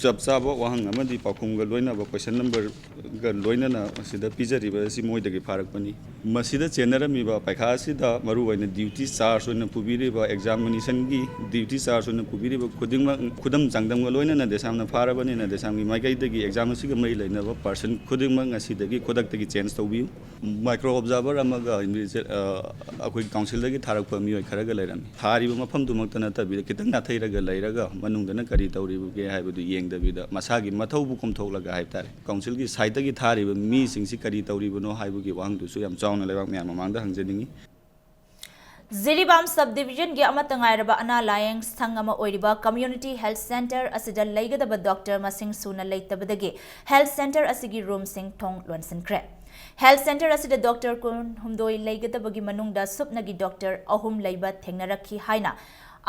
ꯆꯞ ꯆꯥꯕ ꯋꯥꯍꯪ ꯑꯃꯗꯤ ꯄꯥꯎꯈꯨꯝꯒ ꯂꯣꯏꯅꯕ question numberꯒ ꯂꯣꯏꯅꯅ ꯃꯁꯤꯗ ꯄꯤꯖꯔꯤꯕ ꯑꯁꯤ ꯃꯣꯏꯗꯒꯤ ꯐꯥꯔꯛꯄꯅꯤ꯫ ꯃꯁꯤꯗ ꯆꯦꯟꯅꯔꯝꯃꯤꯕ ꯄꯩꯈꯥ ꯑꯁꯤꯗ ꯃꯔꯨꯑꯣꯏꯅ duty charge ꯑꯣꯏꯅ ꯄꯨꯕꯤꯔꯤꯕ, examinationꯒꯤ duty charge ꯑꯣꯏꯅ ꯄꯨꯕꯤꯔꯤꯕ ꯈꯨꯗꯤꯡꯃꯛ ꯈꯨꯗꯝ ꯆꯥꯡꯗꯝꯒ ꯂꯣꯏꯅꯅ ꯗꯦꯁꯥꯝꯅ ꯐꯥꯔꯕꯅꯤꯅ ꯗꯦꯁꯥꯝꯒꯤ ꯃꯥꯏꯀꯩꯗꯒꯤ exam ꯑꯁꯤꯒ ꯃꯔꯤ ꯂꯩꯅꯕ person ꯈꯨꯗꯤꯡꯃꯛ ꯉꯁꯤꯗꯒꯤ ꯈꯨꯗꯛꯇꯒꯤ change ꯇꯧꯕꯤꯌꯨ꯫ Micro observer ꯑꯃꯒ ꯏꯟꯚꯤꯖꯤ-, ꯑ, ꯑꯩꯈꯣꯏ councilꯗꯒꯤ ꯊꯥꯔꯛꯄ ꯃꯤꯑꯣꯏ ꯈꯔꯒ ꯂꯩꯔꯝꯃꯤ꯫ ꯊꯥꯔꯤꯕ ꯃꯐꯝꯗꯨꯃꯛꯇ ꯅꯠꯇꯕꯤꯗ ꯈꯤꯇꯪ ꯅꯥꯊꯩꯔꯒ ꯂꯩꯔꯒ ꯃꯅꯨꯡꯗꯅ ꯀꯔꯤ ꯇꯧꯔꯤꯕꯒꯦ ꯍꯥꯏꯕꯗꯨ ꯌꯦꯡꯗꯕꯤꯗ ꯃꯁꯥꯒꯤ ꯃꯊꯧꯕꯨ ꯀꯨꯝꯊꯣꯛꯂꯒ ꯍꯥꯏꯕ ꯇꯥꯔꯦ, councilꯒꯤ sideꯇꯒꯤ ꯊꯥꯔꯤꯕ ꯃꯤꯁꯤꯡꯁꯤ ꯀꯔꯤ ꯇꯧꯔꯤꯕꯅꯣ ꯍꯥꯏꯕꯒꯤ ꯋꯥꯍꯪꯗꯨꯁꯨ ꯌꯥꯝ ꯆꯥꯎꯅ ꯂꯩꯕꯥꯛ ꯃꯌꯥꯝ ꯃꯃꯥꯡꯗ ꯍꯪꯖꯅꯤꯡꯉꯤ꯫ ꯖꯤꯔꯤꯕꯥꯝ subdivisionꯒꯤ ꯑꯃꯠꯇ ꯉꯥꯏꯔꯕ ꯑꯅꯥ ꯂꯥꯌꯦꯡ ꯁꯪ ꯑꯃ ꯑꯣꯏꯔꯤꯕ Community Health Centre ꯑꯁꯤꯗ ꯂꯩꯒꯗꯕ doctor ꯃꯁꯤꯡ ꯁꯨꯅ ꯂꯩꯇꯕꯗꯒꯤ health centre ꯑꯁꯤꯒꯤ roomꯁꯤꯡ ꯊꯣꯡ ꯂꯣꯟꯁꯤꯟꯈ꯭ꯔꯦ꯫ Health centre ꯑꯁꯤꯗ doctor ꯀꯨꯟꯍꯨꯝꯗꯣꯏ ꯂꯩꯒꯗꯕꯒꯤ ꯃꯅꯨꯡꯗ ꯁꯨꯞꯅꯒꯤ doctor ꯑꯍꯨꯝ ꯂꯩꯕ ꯊꯦꯡꯅꯔꯛꯈꯤ ꯍꯥꯏꯅ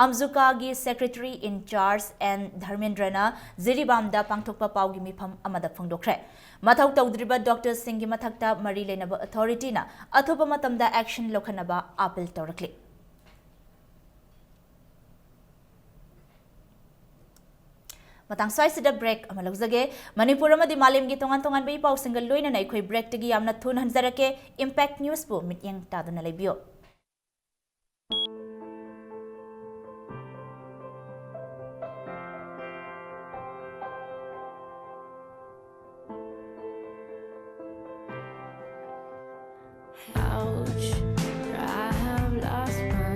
ꯑꯝꯖꯨꯀꯥꯒꯤ Secretary in charge N ꯙꯔꯃꯦꯟꯗ꯭ꯔꯅ ꯖꯤꯔꯤꯕꯥꯝꯗ ꯄꯥꯡꯊꯣꯛꯄ ꯄꯥꯎꯒꯤ ꯃꯤꯐꯝ ꯑꯃꯗ ꯐꯣꯡꯗꯣꯛꯈ꯭ꯔꯦ꯫ ꯃꯊꯧ ꯇꯧꯗ꯭ꯔꯤꯕ doctorꯁꯤꯡꯒꯤ ꯃꯊꯛꯇ ꯃꯔꯤ ꯂꯩꯅꯕ authorityꯅ ꯑꯊꯨꯕ ꯃꯇꯝꯗ action ꯂꯧꯈꯠꯅꯕ appeal ꯇꯧꯔꯛꯂꯤ꯫ ꯃꯇꯥꯡ ꯁ꯭ꯋꯥꯏꯁꯤꯗ break ꯑꯃ ꯂꯧꯖꯒꯦ꯫ ꯃꯅꯤꯄꯨꯔ ꯑꯃꯗꯤ ꯃꯥꯂꯦꯝꯒꯤ ꯇꯣꯉꯥꯟ ꯇꯣꯉꯥꯟꯕ ꯏ ꯄꯥꯎꯁꯤꯡꯒ ꯂꯣꯏꯅꯅ ꯑꯩꯈꯣꯏ breakꯇꯒꯤ ꯌꯥꯝꯅ ꯊꯨꯅ ꯍꯟꯖꯔꯛꯀꯦ꯫ Impact Newsꯄꯨ ꯃꯤꯠꯌꯦꯡ ꯇꯥꯗꯨꯅ ꯂꯩꯕꯤꯌꯨ꯫ Ouch, I have lost my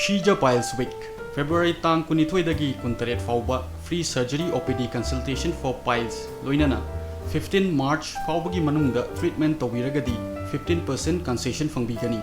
Shija Piles Week, February ꯇꯥꯡ ꯀꯨꯟꯅꯤꯊꯣꯏꯗꯒꯤ ꯀꯨꯟꯇꯔꯦꯠ ꯐꯥꯎꯕ free surgery O P D consultation for piles, ꯂꯣꯏꯅꯅ fifteen March ꯐꯥꯎꯕꯒꯤ ꯃꯅꯨꯡꯗ treatment ꯇꯧꯕꯤꯔꯒꯗꯤ fifteen percent concession ꯐꯪꯕꯤꯒꯅꯤ꯫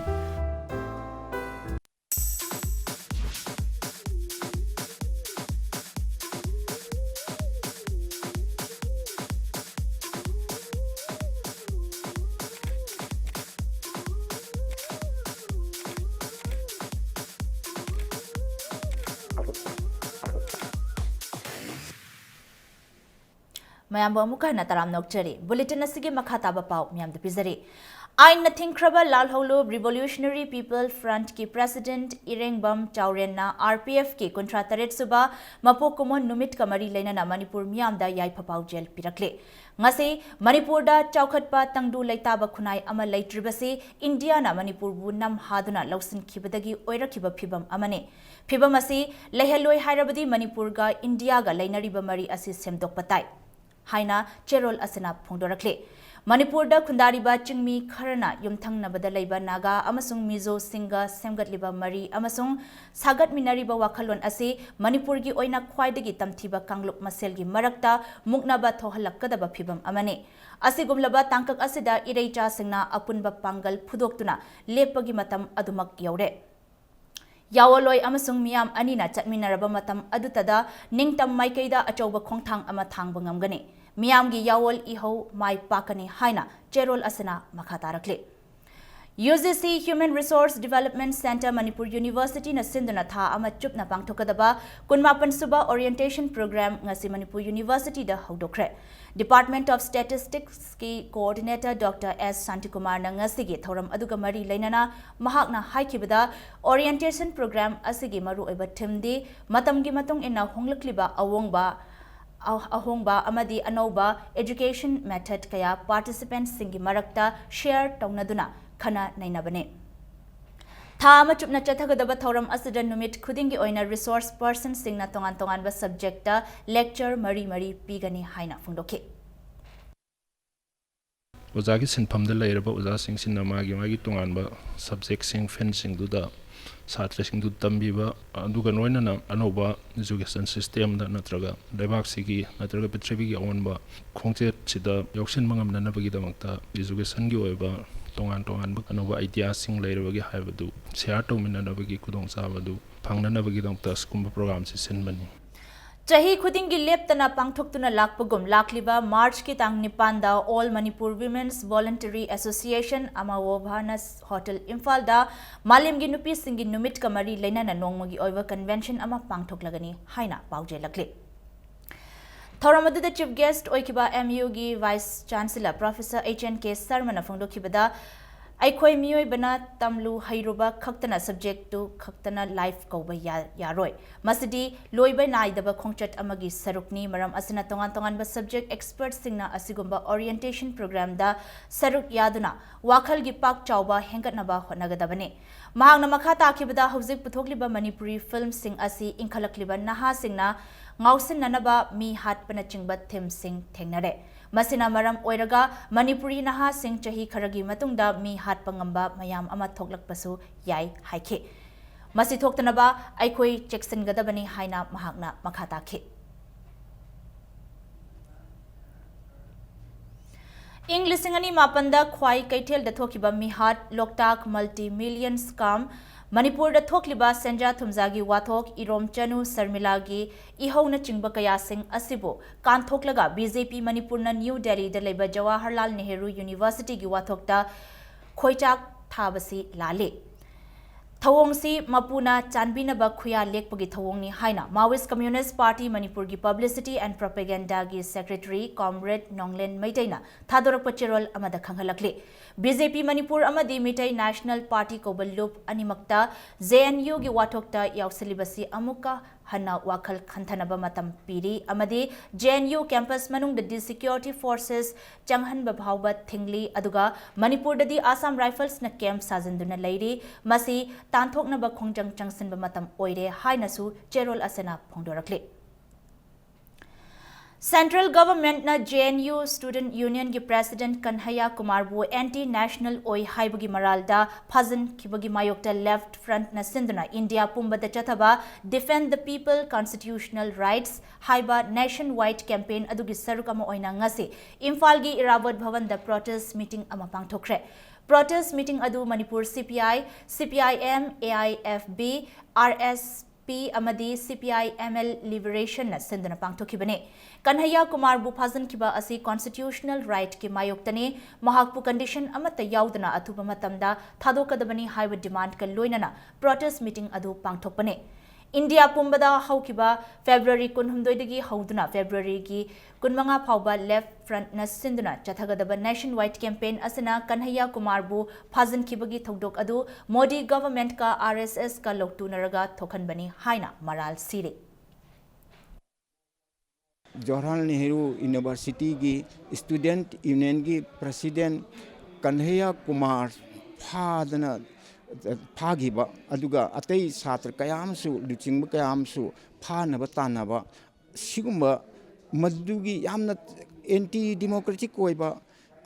ꯃꯌꯥꯝꯕꯨ ꯑꯃꯨꯛꯀ ꯍꯟꯅ ꯇꯔꯥꯝꯅ ꯑꯣꯛꯆꯔꯤ꯫ Bulletin ꯑꯁꯤꯒꯤ ꯃꯈꯥ ꯇꯥꯕ ꯄꯥꯎ ꯃꯌꯥꯝꯗ ꯄꯤꯖꯔꯤ꯫ ꯑꯥꯏꯟꯅ ꯊꯤꯡꯈ꯭ꯔꯕ ꯂꯥꯜꯍꯧꯂꯨꯞ Revolutionary People Front ꯀꯤ President ꯏꯔꯦꯡꯕꯝ ꯆꯥꯎꯔꯦꯟꯅ R P F ꯀꯤ ꯀꯨꯟꯊ꯭ꯔꯥ ꯇꯔꯦꯠ ꯁꯨꯕ ꯃꯄꯣꯛ ꯀꯨꯝꯑꯣꯟ ꯅꯨꯃꯤꯠꯀ ꯃꯔꯤ ꯂꯩꯅꯅ ꯃꯅꯤꯄꯨꯔ ꯃꯤꯌꯥꯝꯗ ꯌꯥꯏꯐ ꯄꯥꯎꯖꯦꯜ ꯄꯤꯔꯛꯂꯦ꯫ ꯉꯁꯤ ꯃꯅꯤꯄꯨꯔꯗ ꯆꯥꯎꯈꯠꯄ ꯇꯪꯗꯨ ꯂꯩꯇꯥꯕ ꯈꯨꯟꯅꯥꯏ ꯑꯃ ꯂꯩꯇ꯭ꯔꯤꯕꯁꯤ ꯏꯟꯗꯤꯌꯥꯅ ꯃꯅꯤꯄꯨꯔꯕꯨ ꯅꯝꯍꯥꯗꯨꯅ ꯂꯧꯁꯤꯟꯈꯤꯕꯗꯒꯤ ꯑꯣꯏꯔꯛꯈꯤꯕ ꯐꯤꯚꯝ ꯑꯃꯅꯤ꯫ ꯐꯤꯚꯝ ꯑꯁꯤ ꯂꯩꯍꯜꯂꯣꯏ ꯍꯥꯏꯔꯕꯗꯤ ꯃꯅꯤꯄꯨꯔꯒ ꯏꯟꯗꯤꯌꯥꯒ ꯂꯩꯅꯔꯤꯕ ꯃꯔꯤ ꯑꯁꯤ ꯁꯦꯝꯗꯣꯛꯄ ꯇꯥꯏ ꯍꯥꯏꯅ ꯆꯦꯔꯣꯜ ꯑꯁꯤꯅ ꯐꯣꯡꯗꯣꯔꯛꯂꯤ꯫ ꯃꯅꯤꯄꯨꯔꯗ ꯈꯨꯟꯗꯥꯔꯤꯕ ꯆꯤꯡꯃꯤ ꯈꯔꯅ ꯌꯨꯝꯊꯪꯅꯕꯗ ꯂꯩꯕ ꯅꯥꯒꯥ ꯑꯃꯁꯨꯡ ꯃꯤꯖꯣꯁꯤꯡꯒ ꯁꯦꯝꯒꯠꯂꯤꯕ ꯃꯔꯤ ꯑꯃꯁꯨꯡ ꯁꯥꯒꯠꯃꯤꯟꯅꯔꯤꯕ ꯋꯥꯈꯜꯂꯣꯟ ꯑꯁꯤ ꯃꯅꯤꯄꯨꯔꯒꯤ ꯑꯣꯏꯅ ꯈ꯭ꯋꯥꯏꯗꯒꯤ ꯇꯝꯊꯤꯕ ꯀꯥꯡꯂꯨꯞ ꯃꯁꯦꯜꯒꯤ ꯃꯔꯛꯇ ꯃꯨꯛꯅꯕ ꯊꯣꯛꯍꯜꯂꯛꯀꯗꯕ ꯐꯤꯚꯝ ꯑꯃꯅꯤ꯫ ꯑꯁꯤꯒꯨꯝꯂꯕ ꯇꯥꯡꯀꯛ ꯑꯁꯤꯗ ꯏꯔꯩꯆꯥꯁꯤꯡꯅ ꯑꯄꯨꯟꯕ ꯄꯥꯡꯒꯜ ꯐꯨꯗꯣꯛꯇꯨꯅ ꯂꯦꯞꯄꯒꯤ ꯃꯇꯝ ꯑꯗꯨꯃꯛ ꯌꯧꯔꯦ꯫ ꯌꯥꯑꯣꯜꯂꯣꯏ ꯑꯃꯁꯨꯡ ꯃꯤꯌꯥꯝ ꯑꯅꯤꯅ ꯆꯠꯃꯤꯟꯅꯔꯕ ꯃꯇꯝ ꯑꯗꯨꯇꯗ ꯅꯤꯡꯇꯝ ꯃꯥꯏꯀꯩꯗ ꯑꯆꯧꯕ ꯈꯣꯡꯊꯥꯡ ꯑꯃ ꯊꯥꯡꯕ ꯉꯝꯒꯅꯤ꯫ ꯃꯤꯌꯥꯝꯒꯤ ꯌꯥꯑꯣꯜ ꯏꯍꯧ ꯃꯥꯏ ꯄꯥꯛꯀꯅꯤ ꯍꯥꯏꯅ ꯆꯦꯔꯣꯜ ꯑꯁꯤꯅ ꯃꯈꯥ ꯇꯥꯔꯛꯂꯤ꯫ U G C Human Resource Development Centre Manipur University ꯅ ꯁꯤꯟꯗꯨꯅ ꯊꯥ ꯑꯃ ꯆꯨꯞꯅ ꯄꯥꯡꯊꯣꯛꯀꯗꯕ ꯀꯨꯟꯃꯥꯄꯟ ꯁꯨꯕ Orientation Programme ꯉꯁꯤ Manipur University the ꯍꯧꯗꯣꯛꯈ꯭ꯔꯦ꯫ Department of Statistics ꯀꯤ Coordinator Doctor S ꯁꯥꯟꯇꯤꯀꯨꯃꯥꯔꯅ ꯉꯁꯤꯒꯤ ꯊꯧꯔꯝ ꯑꯗꯨꯒ ꯃꯔꯤ ꯂꯩꯅꯅ ꯃꯍꯥꯛꯅ ꯍꯥꯏꯈꯤꯕꯗ, Orientation Programme ꯑꯁꯤꯒꯤ ꯃꯔꯨꯑꯣꯏꯕ theme ꯗꯤ ꯃꯇꯝꯒꯤ ꯃꯇꯨꯡ ꯏꯟꯅ ꯍꯣꯡꯂꯛꯂꯤꯕ ꯑꯍꯣꯡꯕ, ꯑ-, ꯑꯍꯣꯡꯕ ꯑꯃꯗꯤ ꯑꯅꯧꯕ education method ꯀꯌꯥ participant ꯁꯤꯡꯒꯤ ꯃꯔꯛꯇ share ꯇꯧꯅꯗꯨꯅ ꯈꯟꯅ ꯅꯩꯅꯕꯅꯤ꯫ ꯊꯥ ꯑꯃ ꯆꯨꯞꯅ ꯆꯠꯊꯒꯗꯕ ꯊꯧꯔꯝ ꯑꯁꯤꯗ ꯅꯨꯃꯤꯠ ꯈꯨꯗꯤꯡꯒꯤ ꯑꯣꯏꯅ resource person ꯁꯤꯡꯅ ꯇꯣꯉꯥꯟ ꯇꯣꯉꯥꯟꯕ subject ꯇ lecture ꯃꯔꯤ ꯃꯔꯤ ꯄꯤꯒꯅꯤ ꯍꯥꯏꯅ ꯐꯣꯡꯗꯣꯛꯈꯤ꯫ ꯑꯣꯖꯥꯒꯤ ꯁꯤꯟꯐꯝꯗ ꯂꯩꯔꯕ ꯑꯣꯖꯥꯁꯤꯡꯁꯤꯅ ꯃꯥꯒꯤ ꯃꯥꯒꯤ ꯇꯣꯉꯥꯟꯕ subject ꯁꯤꯡ field ꯁꯤꯡꯗꯨꯗ ꯁꯥꯇ꯭ꯔꯁꯤꯡꯗꯨ ꯇꯝꯕꯤꯕ, ꯑꯗꯨꯒ ꯂꯣꯏꯅꯅ ꯑꯅꯧꯕ education systemꯗ ꯅꯠꯇ꯭ꯔꯒ ꯂꯩꯕꯥꯛꯁꯤꯒꯤ ꯅꯠꯇ꯭ꯔꯒ ꯄ꯭ꯔꯤꯊꯤꯕꯤꯒꯤ ꯑꯑꯣꯟꯕ ꯈꯣꯡꯆꯠꯁꯤꯗ ꯌꯥꯎꯁꯤꯟꯕ ꯉꯝꯅꯅꯕꯒꯤꯗꯃꯛꯇ educationꯒꯤ ꯑꯣꯏꯕ ꯇꯣꯉꯥꯟ ꯇꯣꯉꯥꯟꯕ ꯑꯅꯧꯕ ideaꯁꯤꯡ ꯂꯩꯔꯕꯒꯦ ꯍꯥꯏꯕꯗꯨ share ꯇꯧꯃꯤꯟꯅꯅꯕꯒꯤ ꯈꯨꯗꯣꯡꯆꯥꯕꯗꯨ ꯐꯪꯅꯅꯕꯒꯤꯗꯃꯛꯇ ꯑꯁꯤꯒꯨꯝꯕ programꯁꯤ ꯁꯤꯟꯕꯅꯤ꯫ ꯆꯍꯤ ꯈꯨꯗꯤꯡꯒꯤ ꯂꯦꯞꯇꯅ ꯄꯥꯡꯊꯣꯛꯇꯨꯅ ꯂꯥꯛꯄꯒꯨꯝ ꯂꯥꯛꯂꯤꯕ Marchꯀꯤ ꯇꯥꯡ ꯅꯤꯄꯥꯟꯗ All Manipur Women's Voluntary Association ꯑꯃꯥꯋꯣꯚꯥꯅꯁ ꯍꯣꯇꯦꯜ ꯏꯝꯐꯥꯜꯗ ꯃꯥꯂꯦꯝꯒꯤ ꯅꯨꯄꯤꯁꯤꯡꯒꯤ ꯅꯨꯃꯤꯠꯀ ꯃꯔꯤ ꯂꯩꯅꯅ ꯅꯣꯡꯃꯒꯤ ꯑꯣꯏꯕ convention ꯑꯃ ꯄꯥꯡꯊꯣꯛꯂꯒꯅꯤ ꯍꯥꯏꯅ ꯄꯥꯎꯖꯦꯜꯂꯛꯂꯤ꯫ ꯊꯧꯔꯝ ꯑꯗꯨꯗ chief guest ꯑꯣꯏꯈꯤꯕ MUꯒꯤ Vice Chancellor Professor H N K ꯁꯔꯃꯅ ꯐꯣꯡꯗꯣꯛꯈꯤꯕꯗ, ꯑꯩꯈꯣꯏ ꯃꯤꯑꯣꯏꯕꯅ ꯇꯝꯂꯨ ꯍꯩꯔꯨꯕ ꯈꯛꯇꯅ subjectꯇꯨ ꯈꯛꯇꯅ life ꯀꯧꯕ ꯌꯥ-, ꯌꯥꯔꯣꯏ꯫ ꯃꯁꯤꯗꯤ ꯂꯣꯏꯕ ꯅꯥꯏꯗꯕ ꯈꯣꯡꯆꯠ ꯑꯃꯒꯤ ꯁꯔꯨꯛꯅꯤ꯫ ꯃꯔꯝ ꯑꯁꯤꯅ ꯇꯣꯉꯥꯟ ꯇꯣꯉꯥꯟꯕ subject expertꯁꯤꯡꯅ ꯑꯁꯤꯒꯨꯝꯕ orientationꯒꯤ programꯗ ꯁꯔꯨꯛ ꯌꯥꯗꯨꯅ ꯋꯥꯈꯜꯒꯤ ꯄꯥꯛ ꯆꯥꯎꯕ ꯍꯦꯟꯒꯠꯅꯕ ꯍꯣꯠꯅꯒꯗꯕꯅꯤ꯫ ꯃꯍꯥꯛꯅ ꯃꯈꯥ ꯇꯥꯈꯤꯕꯗ, ꯍꯧꯖꯤꯛ ꯄꯨꯊꯣꯛꯂꯤꯕ ꯃꯅꯤꯄꯨꯔꯤ filmꯁꯤꯡ ꯑꯁꯤ ꯏꯟꯈꯠꯂꯛꯂꯤꯕ ꯅꯍꯥꯁꯤꯡꯅ ꯉꯥꯎꯁꯤꯟꯅꯅꯕ ꯃꯤ ꯍꯥꯠꯄꯅꯆꯤꯡꯕ themeꯁꯤꯡ ꯊꯦꯡꯅꯔꯦ꯫ ꯃꯁꯤꯅ ꯃꯔꯝ ꯑꯣꯏꯔꯒ ꯃꯅꯤꯄꯨꯔꯤ ꯅꯍꯥꯁꯤꯡ ꯆꯍꯤ ꯈꯔꯒꯤ ꯃꯇꯨꯡꯗ ꯃꯤ ꯍꯥꯠꯄ ꯉꯝꯕ ꯃꯌꯥꯝ ꯑꯃ ꯊꯣꯛꯂꯛꯄꯁꯨ ꯌꯥꯏ ꯍꯥꯏꯈꯤ꯫ ꯃꯁꯤ ꯊꯣꯛꯇꯅꯕ ꯑꯩꯈꯣꯏ ꯆꯦꯛꯁꯤꯟꯒꯗꯕꯅꯤ ꯍꯥꯏꯅ ꯃꯍꯥꯛꯅ ꯃꯈꯥ ꯇꯥꯈꯤ꯫ ꯏꯪ ꯂꯤꯁꯤꯡ ꯑꯅꯤ ꯃꯥꯄꯟꯗ ꯈ꯭ꯋꯥꯏ ꯀꯩꯊꯦꯜꯗ ꯊꯣꯛꯈꯤꯕ ꯃꯤꯍꯥꯠ ꯂꯣꯛꯇꯥꯛ multi-million scam, ꯃꯅꯤꯄꯨꯔꯗ ꯊꯣꯛꯂꯤꯕ ꯁꯦꯟꯖꯥ ꯊꯨꯝꯖꯥꯒꯤ ꯋꯥꯊꯣꯛ, ꯏꯔꯣꯝ ꯆꯅꯨ ꯁꯔꯃꯤꯂꯥꯒꯤ ꯏꯍꯧꯅꯆꯤꯡꯕ ꯀꯌꯥꯁꯤꯡ ꯑꯁꯤꯕꯨ ꯀꯥꯟꯊꯣꯛꯂꯒ BJP ꯃꯅꯤꯄꯨꯔꯅ ꯅ꯭ꯌꯨ ꯗꯦꯜꯂꯤꯗ ꯂꯩꯕ ꯖꯋꯥꯍꯔꯂꯥꯜ ꯅꯦꯍꯔꯨ Universityꯒꯤ ꯋꯥꯊꯣꯛꯇ ꯈꯣꯏꯆꯥꯛ ꯊꯥꯕꯁꯤ ꯂꯥꯜꯂꯤ꯫ ꯊꯧꯑꯣꯡꯁꯤ ꯃꯄꯨꯅ ꯆꯥꯟꯕꯤꯅꯕ ꯈꯨꯌꯥ ꯂꯦꯛꯄꯒꯤ ꯊꯧꯑꯣꯡꯅꯤ ꯍꯥꯏꯅ Maoist Communist Party ꯃꯅꯤꯄꯨꯔꯒꯤ Publicity and Propagandaꯒꯤ Secretary Comrade ꯅꯣꯡꯂꯦꯟ ꯃꯩꯇꯩꯅ ꯊꯥꯗꯣꯔꯛꯄ ꯆꯦꯔꯣꯜ ꯑꯃꯗ ꯈꯪꯍꯜꯂꯛꯂꯤ꯫ BJP ꯃꯅꯤꯄꯨꯔ ꯑꯃꯗꯤ ꯃꯤꯇꯩ National Party ꯀꯧꯕ ꯂꯨꯞ ꯑꯅꯤꯃꯛꯇ JNUꯒꯤ ꯋꯥꯊꯣꯛꯇ ꯌꯥꯎꯁꯤꯜꯂꯤꯕꯁꯤ ꯑꯃꯨꯛꯀ ꯍꯟꯅ ꯋꯥꯈꯜ ꯈꯟꯊꯅꯕ ꯃꯇꯝ ꯄꯤꯔꯤ ꯑꯃꯗꯤ JNU campus ꯃꯅꯨꯡꯗꯗꯤ security forces ꯆꯪꯍꯟꯕ ꯐꯥꯎꯕ ꯊꯤꯡꯂꯤ, ꯑꯗꯨꯒ ꯃꯅꯤꯄꯨꯔꯗꯗꯤ Assam Riflesꯅ camp ꯁꯥꯖꯤꯟꯗꯨꯅ ꯂꯩꯔꯤ꯫ ꯃꯁꯤ ꯇꯥꯟꯊꯣꯛꯅꯕ ꯈꯣꯡꯖꯪ ꯆꯪꯁꯤꯟꯕ ꯃꯇꯝ ꯑꯣꯏꯔꯦ ꯍꯥꯏꯅꯁꯨ ꯆꯦꯔꯣꯜ ꯑꯁꯤꯅ ꯐꯣꯡꯗꯣꯔꯛꯂꯤ꯫ Central Governmentꯅ J N U Student Unionꯒꯤ President ꯀꯟꯍꯩꯌꯥ ꯀꯨꯃꯥꯔꯕꯨ anti national ꯑꯣꯏ ꯍꯥꯏꯕꯒꯤ ꯃꯔꯥꯜꯗ ꯐꯥꯖꯤꯟꯈꯤꯕꯒꯤ ꯃꯥꯌꯣꯛꯇ Left Frontꯅ ꯁꯤꯟꯗꯨꯅ ꯏꯟꯗꯤꯌꯥ ꯄꯨꯝꯕꯗ ꯆꯠꯊꯕ Defend the People Constitutional Rights ꯍꯥꯏꯕ nationwide campaign ꯑꯗꯨꯒꯤ ꯁꯔꯨꯛ ꯑꯃ ꯑꯣꯏꯅ ꯉꯁꯤ ꯏꯝꯐꯥꯜꯒꯤ ꯏꯔꯥꯕꯣꯠ ꯚꯕꯟꯗ protest meeting ꯑꯃ ꯄꯥꯡꯊꯣꯛꯈ꯭ꯔꯦ꯫ Protest meeting ꯑꯗꯨ Manipur C P I, C P I M, A I F B, R S P ꯑꯃꯗꯤ C P I M L Liberation ꯅ ꯁꯤꯟꯗꯨꯅ ꯄꯥꯡꯊꯣꯛꯈꯤꯕꯅꯤ꯫ ꯀꯟꯍꯩꯌꯥ ꯀꯨꯃꯥꯔꯕꯨ ꯐꯥꯖꯤꯟꯈꯤꯕ ꯑꯁꯤ constitutional right ꯀꯤ ꯃꯥꯌꯣꯛꯇꯅꯤ꯫ ꯃꯍꯥꯛꯄꯨ condition ꯑꯃꯠꯇ ꯌꯥꯎꯗꯅ ꯑꯊꯨꯕ ꯃꯇꯝꯗ ꯊꯥꯗꯣꯛꯀꯗꯕꯅꯤ ꯍꯥꯏꯕ demand ꯀ ꯂꯣꯏꯅꯅ protest meeting ꯑꯗꯨ ꯄꯥꯡꯊꯣꯛꯄꯅꯤ꯫ ꯏꯟꯗꯤꯌꯥ ꯄꯨꯝꯕꯗ ꯍꯧꯈꯤꯕ February ꯀꯨꯟꯍꯨꯝꯗꯣꯏꯗꯒꯤ ꯍꯧꯗꯨꯅ February ꯒꯤ ꯀꯨꯟꯃꯉꯥ ꯐꯥꯎꯕ Left Frontꯅ ꯁꯤꯟꯗꯨꯅ ꯆꯠꯊꯒꯗꯕ nationwide campaign ꯑꯁꯤꯅ ꯀꯟꯍꯩꯌꯥ ꯀꯨꯃꯥꯔꯕꯨ ꯐꯥꯖꯤꯟꯈꯤꯕꯒꯤ ꯊꯧꯗꯣꯛ ꯑꯗꯨ ꯃꯣꯗꯤ government ꯀ R S S ꯀ ꯂꯧꯇꯨꯅꯔꯒ ꯊꯣꯛꯍꯟꯕꯅꯤ ꯍꯥꯏꯅ ꯃꯔꯥꯜ ꯁꯤꯔꯤ꯫ ꯖꯋꯥꯍꯔꯂꯥꯜ ꯅꯦꯍꯔꯨ ꯌꯨꯅꯤꯚꯔꯁꯤꯇꯤꯒꯤ Student Unionꯒꯤ President ꯀꯟꯍꯩꯌꯥ ꯀꯨꯃꯥꯔ ꯐꯥꯗꯅ, ꯐꯥꯈꯤꯕ, ꯑꯗꯨꯒ ꯑꯇꯩ ꯁꯥꯇ꯭ꯔ ꯀꯌꯥ ꯑꯃꯁꯨ, ꯂꯨꯆꯤꯡꯕ ꯀꯌꯥ ꯑꯃꯁꯨ ꯐꯥꯅꯕ ꯇꯥꯟꯅꯕ, ꯁꯤꯒꯨꯝꯕ ꯃꯗꯨꯒꯤ ꯌꯥꯝꯅ anti democratic ꯑꯣꯏꯕ,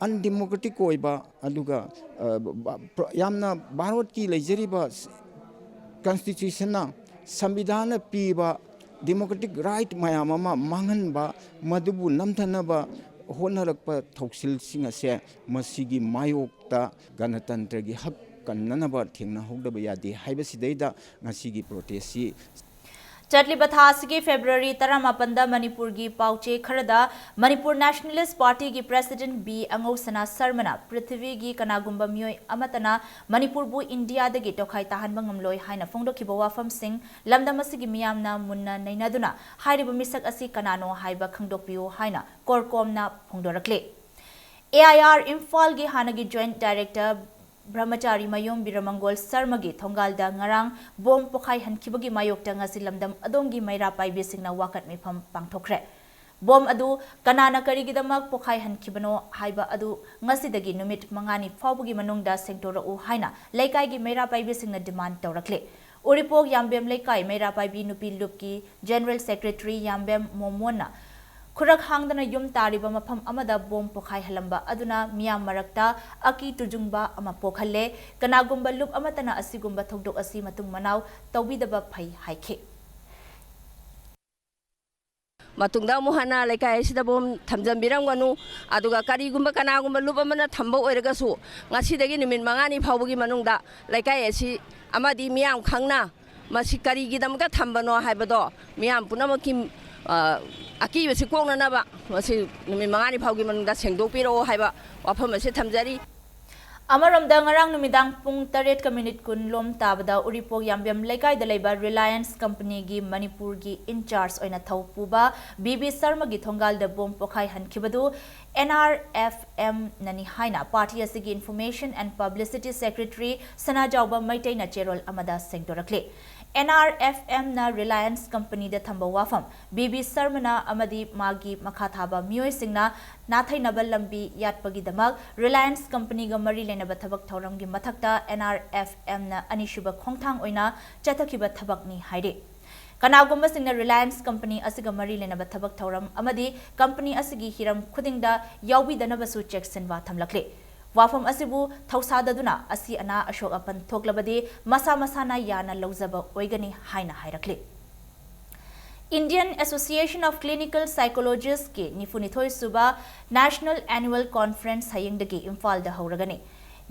undemocratic ꯑꯣꯏꯕ, ꯑꯗꯨꯒ, ꯑ, ꯕ-, ꯕ-, ꯌꯥꯝꯅ ꯚꯥꯔꯠꯀꯤ ꯂꯩꯖꯔꯤꯕ constitutionꯅ, ꯁꯪꯕꯤꯙꯥꯟꯅ ꯄꯤꯕ democratic right ꯃꯌꯥꯝ ꯑꯃ ꯃꯥꯡꯍꯟꯕ, ꯃꯗꯨꯕꯨ ꯅꯝꯊꯅꯕ ꯍꯣꯠꯅꯔꯛꯄ ꯊꯧꯁꯤꯜꯁꯤꯡ ꯑꯁꯦ ꯃꯁꯤꯒꯤ ꯃꯥꯌꯣꯛꯇ ꯒꯅꯇꯟꯇ꯭ꯔꯒꯤ ꯍꯛ ꯀꯟꯅꯅꯕ ꯊꯦꯡꯅꯍꯧꯗꯕ ꯌꯥꯗꯦ ꯍꯥꯏꯕꯁꯤꯗꯩꯗ ꯉꯁꯤꯒꯤ protestꯁꯤ꯫ ꯆꯠꯂꯤꯕ ꯊꯥ ꯑꯁꯤꯒꯤ February ꯇꯔꯥꯃꯥꯄꯟꯗ ꯃꯅꯤꯄꯨꯔꯒꯤ ꯄꯥꯎꯆꯦ ꯈꯔꯗ Manipur Nationalist Partyꯒꯤ President B ꯑꯉꯧꯁꯅꯥ ꯁꯔꯃꯅ ꯄ꯭ꯔꯤꯊꯤꯕꯤꯒꯤ ꯀꯅꯥꯒꯨꯝꯕ ꯃꯤꯑꯣꯏ ꯑꯃꯠꯇꯅ ꯃꯅꯤꯄꯨꯔꯕꯨ ꯏꯟꯗꯤꯌꯥꯗꯒꯤ ꯇꯣꯈꯥꯏ ꯇꯥꯍꯟꯕ ꯉꯝꯂꯣꯏ ꯍꯥꯏꯅ ꯐꯣꯡꯗꯣꯛꯈꯤꯕ ꯋꯥꯐꯝꯁꯤꯡ ꯂꯝꯗꯝ ꯑꯁꯤꯒꯤ ꯃꯤꯌꯥꯝꯅ ꯃꯨꯟꯅ ꯅꯩꯅꯗꯨꯅ ꯍꯥꯏꯔꯤꯕ ꯃꯤꯁꯛ ꯑꯁꯤ ꯀꯅꯥꯅꯣ ꯍꯥꯏꯕ ꯈꯪꯗꯣꯛꯄꯤꯌꯨ ꯍꯥꯏꯅ ꯀꯣꯔꯀꯣꯝꯅ ꯐꯣꯡꯗꯣꯔꯛꯂꯤ꯫ A I R ꯏꯝꯐꯥꯜꯒꯤ ꯍꯥꯟꯅꯒꯤ Joint Director ꯕ꯭ꯔꯍꯃꯆꯥꯔꯤ ꯃꯌꯨꯝ ꯕꯤꯔꯃꯪꯒꯣꯜ ꯁꯔꯃꯒꯤ ꯊꯣꯡꯒꯥꯜꯗ ꯉꯔꯥꯡ ꯕꯣꯝ ꯄꯣꯈꯥꯏꯍꯟꯈꯤꯕꯒꯤ ꯃꯥꯌꯣꯛꯇ ꯉꯁꯤ ꯂꯝꯗꯝ ꯑꯗꯣꯝꯒꯤ ꯃꯩꯔꯥ ꯄꯥꯏꯕꯤꯁꯤꯡꯅ ꯋꯥꯀꯠ ꯃꯤꯐꯝ ꯄꯥꯡꯊꯣꯛꯈ꯭ꯔꯦ꯫ ꯕꯣꯝ ꯑꯗꯨ ꯀꯅꯥꯅ ꯀꯔꯤꯒꯤꯗꯃꯛ ꯄꯣꯈꯥꯏꯍꯟꯈꯤꯕꯅꯣ ꯍꯥꯏꯕ ꯑꯗꯨ ꯉꯁꯤꯗꯒꯤ ꯅꯨꯃꯤꯠ ꯃꯉꯥꯅꯤ ꯐꯥꯎꯕꯒꯤ ꯃꯅꯨꯡꯗ ꯁꯦꯡꯗꯣꯔꯛꯎ ꯍꯥꯏꯅ ꯂꯩꯀꯥꯏꯒꯤ ꯃꯩꯔꯥ ꯄꯥꯏꯕꯤꯁꯤꯡꯅ demand ꯇꯧꯔꯛꯂꯤ꯫ ꯎꯔꯤꯄꯣꯛ ꯌꯥꯝꯕꯦꯝ ꯂꯩꯀꯥꯏ ꯃꯩꯔꯥ ꯄꯥꯏꯕꯤ ꯅꯨꯄꯤ ꯂꯨꯞꯀꯤ General Secretary ꯌꯥꯝꯕꯦꯝ ꯃꯣꯃꯣꯟꯅ ꯈꯨꯔꯛ ꯍꯥꯡꯗꯅ ꯌꯨꯝ ꯇꯥꯔꯤꯕ ꯃꯐꯝ ꯑꯃꯗ ꯕꯣꯝ ꯄꯣꯈꯥꯏꯍꯜꯂꯝꯕ ꯑꯗꯨꯅ ꯃꯤꯌꯥꯝ ꯃꯔꯛꯇ ꯑꯀꯤ ꯇꯨꯖꯨꯡꯕ ꯑꯃ ꯄꯣꯛꯍꯜꯂꯦ꯫ ꯀꯅꯥꯒꯨꯝꯕ ꯂꯨꯞ ꯑꯃꯠꯇꯅ ꯑꯁꯤꯒꯨꯝꯕ ꯊꯧꯗꯣꯛ ꯑꯁꯤ ꯃꯇꯨꯡ ꯃꯅꯥꯎ ꯇꯧꯕꯤꯗꯕ ꯐꯩ ꯍꯥꯏꯈꯤ꯫ ꯃꯇꯨꯡꯗ ꯑꯃꯨꯛ ꯍꯟꯅ ꯂꯩꯀꯥꯏ ꯑꯁꯤꯗ ꯕꯣꯝ ꯊꯝꯖꯤꯟꯕꯤꯔꯝꯒꯅꯨ꯫ ꯑꯗꯨꯒ ꯀꯔꯤꯒꯨꯝꯕ ꯀꯅꯥꯒꯨꯝꯕ ꯂꯨꯞ ꯑꯃꯅ ꯊꯝꯕ ꯑꯣꯏꯔꯒꯁꯨ, ꯉꯁꯤꯗꯒꯤ ꯅꯨꯃꯤꯠ ꯃꯉꯥꯅꯤ ꯐꯥꯎꯕꯒꯤ ꯃꯅꯨꯡꯗ ꯂꯩꯀꯥꯏ ꯑꯁꯤ ꯑꯃꯗꯤ ꯃꯤꯌꯥꯝ ꯈꯪꯅ ꯃꯁꯤ ꯀꯔꯤꯒꯤꯗꯃꯛꯇ ꯊꯝꯕꯅꯣ ꯍꯥꯏꯕꯗꯣ ꯃꯤꯌꯥꯝ ꯄꯨꯝꯅꯃꯛꯀꯤ, ꯑ, ꯑꯀꯤꯕꯁꯤ ꯀꯣꯛꯅꯅꯕ ꯃꯁꯤ ꯅꯨꯃꯤꯠ ꯃꯉꯥꯅꯤ ꯐꯥꯎꯒꯤ ꯃꯅꯨꯡꯗ ꯁꯦꯡꯗꯣꯛꯄꯤꯔꯛꯑꯣ ꯍꯥꯏꯕ ꯋꯥꯐꯝ ꯑꯁꯤ ꯊꯝꯖꯔꯤ꯫ ꯑꯃꯔꯣꯝꯗ, ꯉꯔꯥꯡ ꯅꯨꯃꯤꯗꯥꯡ ꯄꯨꯡ ꯇꯔꯦꯠꯀ ꯃꯤꯅꯤꯠ ꯀꯨꯟ ꯂꯣꯝ ꯇꯥꯕꯗ ꯎꯔꯤꯄꯣꯛ ꯌꯥꯝꯕꯦꯝ ꯂꯩꯀꯥꯏꯗ ꯂꯩꯕ ꯔꯤꯂꯥꯌꯟꯁ ꯀꯝꯄꯅꯤꯒꯤ ꯃꯅꯤꯄꯨꯔꯒꯤ ꯏꯟꯆꯥꯔꯖ ꯑꯣꯏꯅ ꯊꯧ ꯄꯨꯕ ꯕꯤ ꯕꯤ ꯁꯔꯃꯒꯤ ꯊꯣꯡꯒꯥꯜꯗ ꯕꯣꯝ ꯄꯣꯈꯥꯏꯍꯟꯈꯤꯕꯗꯨ ꯑꯦꯟ ꯑꯥꯔ ꯑꯦꯐ ꯑꯦꯝꯅꯅꯤ ꯍꯥꯏꯅ ꯄꯥꯔꯇꯤ ꯑꯁꯤꯒꯤ Information and Publicity Secretary ꯁꯅꯥꯖꯥꯎꯕ ꯃꯩꯇꯩꯅ ꯆꯦꯔꯣꯜ ꯑꯃꯗ ꯁꯦꯡꯗꯣꯔꯛꯂꯤ꯫ ꯑꯦꯟ ꯑꯥꯔ ꯑꯦꯐ ꯑꯦꯝꯅ ꯔꯤꯂꯥꯌꯟꯁ ꯀꯝꯄꯅꯤꯗ ꯊꯝꯕ ꯋꯥꯐꯝ, ꯕꯤ ꯕꯤ ꯁꯔꯃꯅ ꯑꯃꯗꯤ ꯃꯥꯒꯤ ꯃꯈꯥ ꯊꯥꯕ ꯃꯤꯑꯣꯏꯁꯤꯡꯅ ꯅꯥꯊꯩꯅꯕ ꯂꯝꯕꯤ ꯌꯥꯠꯄꯒꯤꯗꯃꯛ ꯔꯤꯂꯥꯌꯟꯁ ꯀꯝꯄꯅꯤꯒ ꯃꯔꯤ ꯂꯩꯅꯕ ꯊꯕꯛ ꯊꯧꯔꯝꯒꯤ ꯃꯊꯛꯇ ꯑꯦꯟ ꯑꯥꯔ ꯑꯦꯐ ꯑꯦꯝꯅ ꯑꯅꯤꯁꯨꯕ ꯈꯣꯡꯊꯥꯡ ꯑꯣꯏꯅ ꯆꯠꯊꯈꯤꯕ ꯊꯕꯛꯅꯤ ꯍꯥꯏꯔꯤ꯫ ꯀꯅꯥꯒꯨꯝꯕꯁꯤꯡꯅ ꯔꯤꯂꯥꯌꯟꯁ ꯀꯝꯄꯅꯤ ꯑꯁꯤꯒ ꯃꯔꯤ ꯂꯩꯅꯕ ꯊꯕꯛ ꯊꯧꯔꯝ ꯑꯃꯗꯤ ꯀꯝꯄꯅꯤ ꯑꯁꯤꯒꯤ ꯍꯤꯔꯝ ꯈꯨꯗꯤꯡꯗ ꯌꯥꯎꯕꯤꯗꯅꯕꯁꯨ ꯆꯦꯛꯁꯤꯟꯋꯥ ꯊꯝꯂꯛꯂꯤ꯫ ꯋꯥꯐꯝ ꯑꯁꯤꯕꯨ ꯊꯧꯁꯥꯗꯗꯨꯅ ꯑꯁꯤ ꯑꯅꯥ ꯑꯁꯣꯛ ꯑꯄꯟ ꯊꯣꯛꯂꯕꯗꯤ ꯃꯁꯥ ꯃꯁꯥꯅ ꯌꯥꯅ ꯂꯧꯖꯕ ꯑꯣꯏꯒꯅꯤ ꯍꯥꯏꯅ ꯍꯥꯏꯔꯛꯂꯤ꯫ Indian Association of Clinical Psychologists ꯀꯤ ꯅꯤꯐꯨꯅꯤꯊꯣꯏ ꯁꯨꯕ National Annual Conference ꯍꯌꯦꯡꯗꯒꯤ ꯏꯝꯐꯥꯜꯗ ꯍꯧꯔꯒꯅꯤ꯫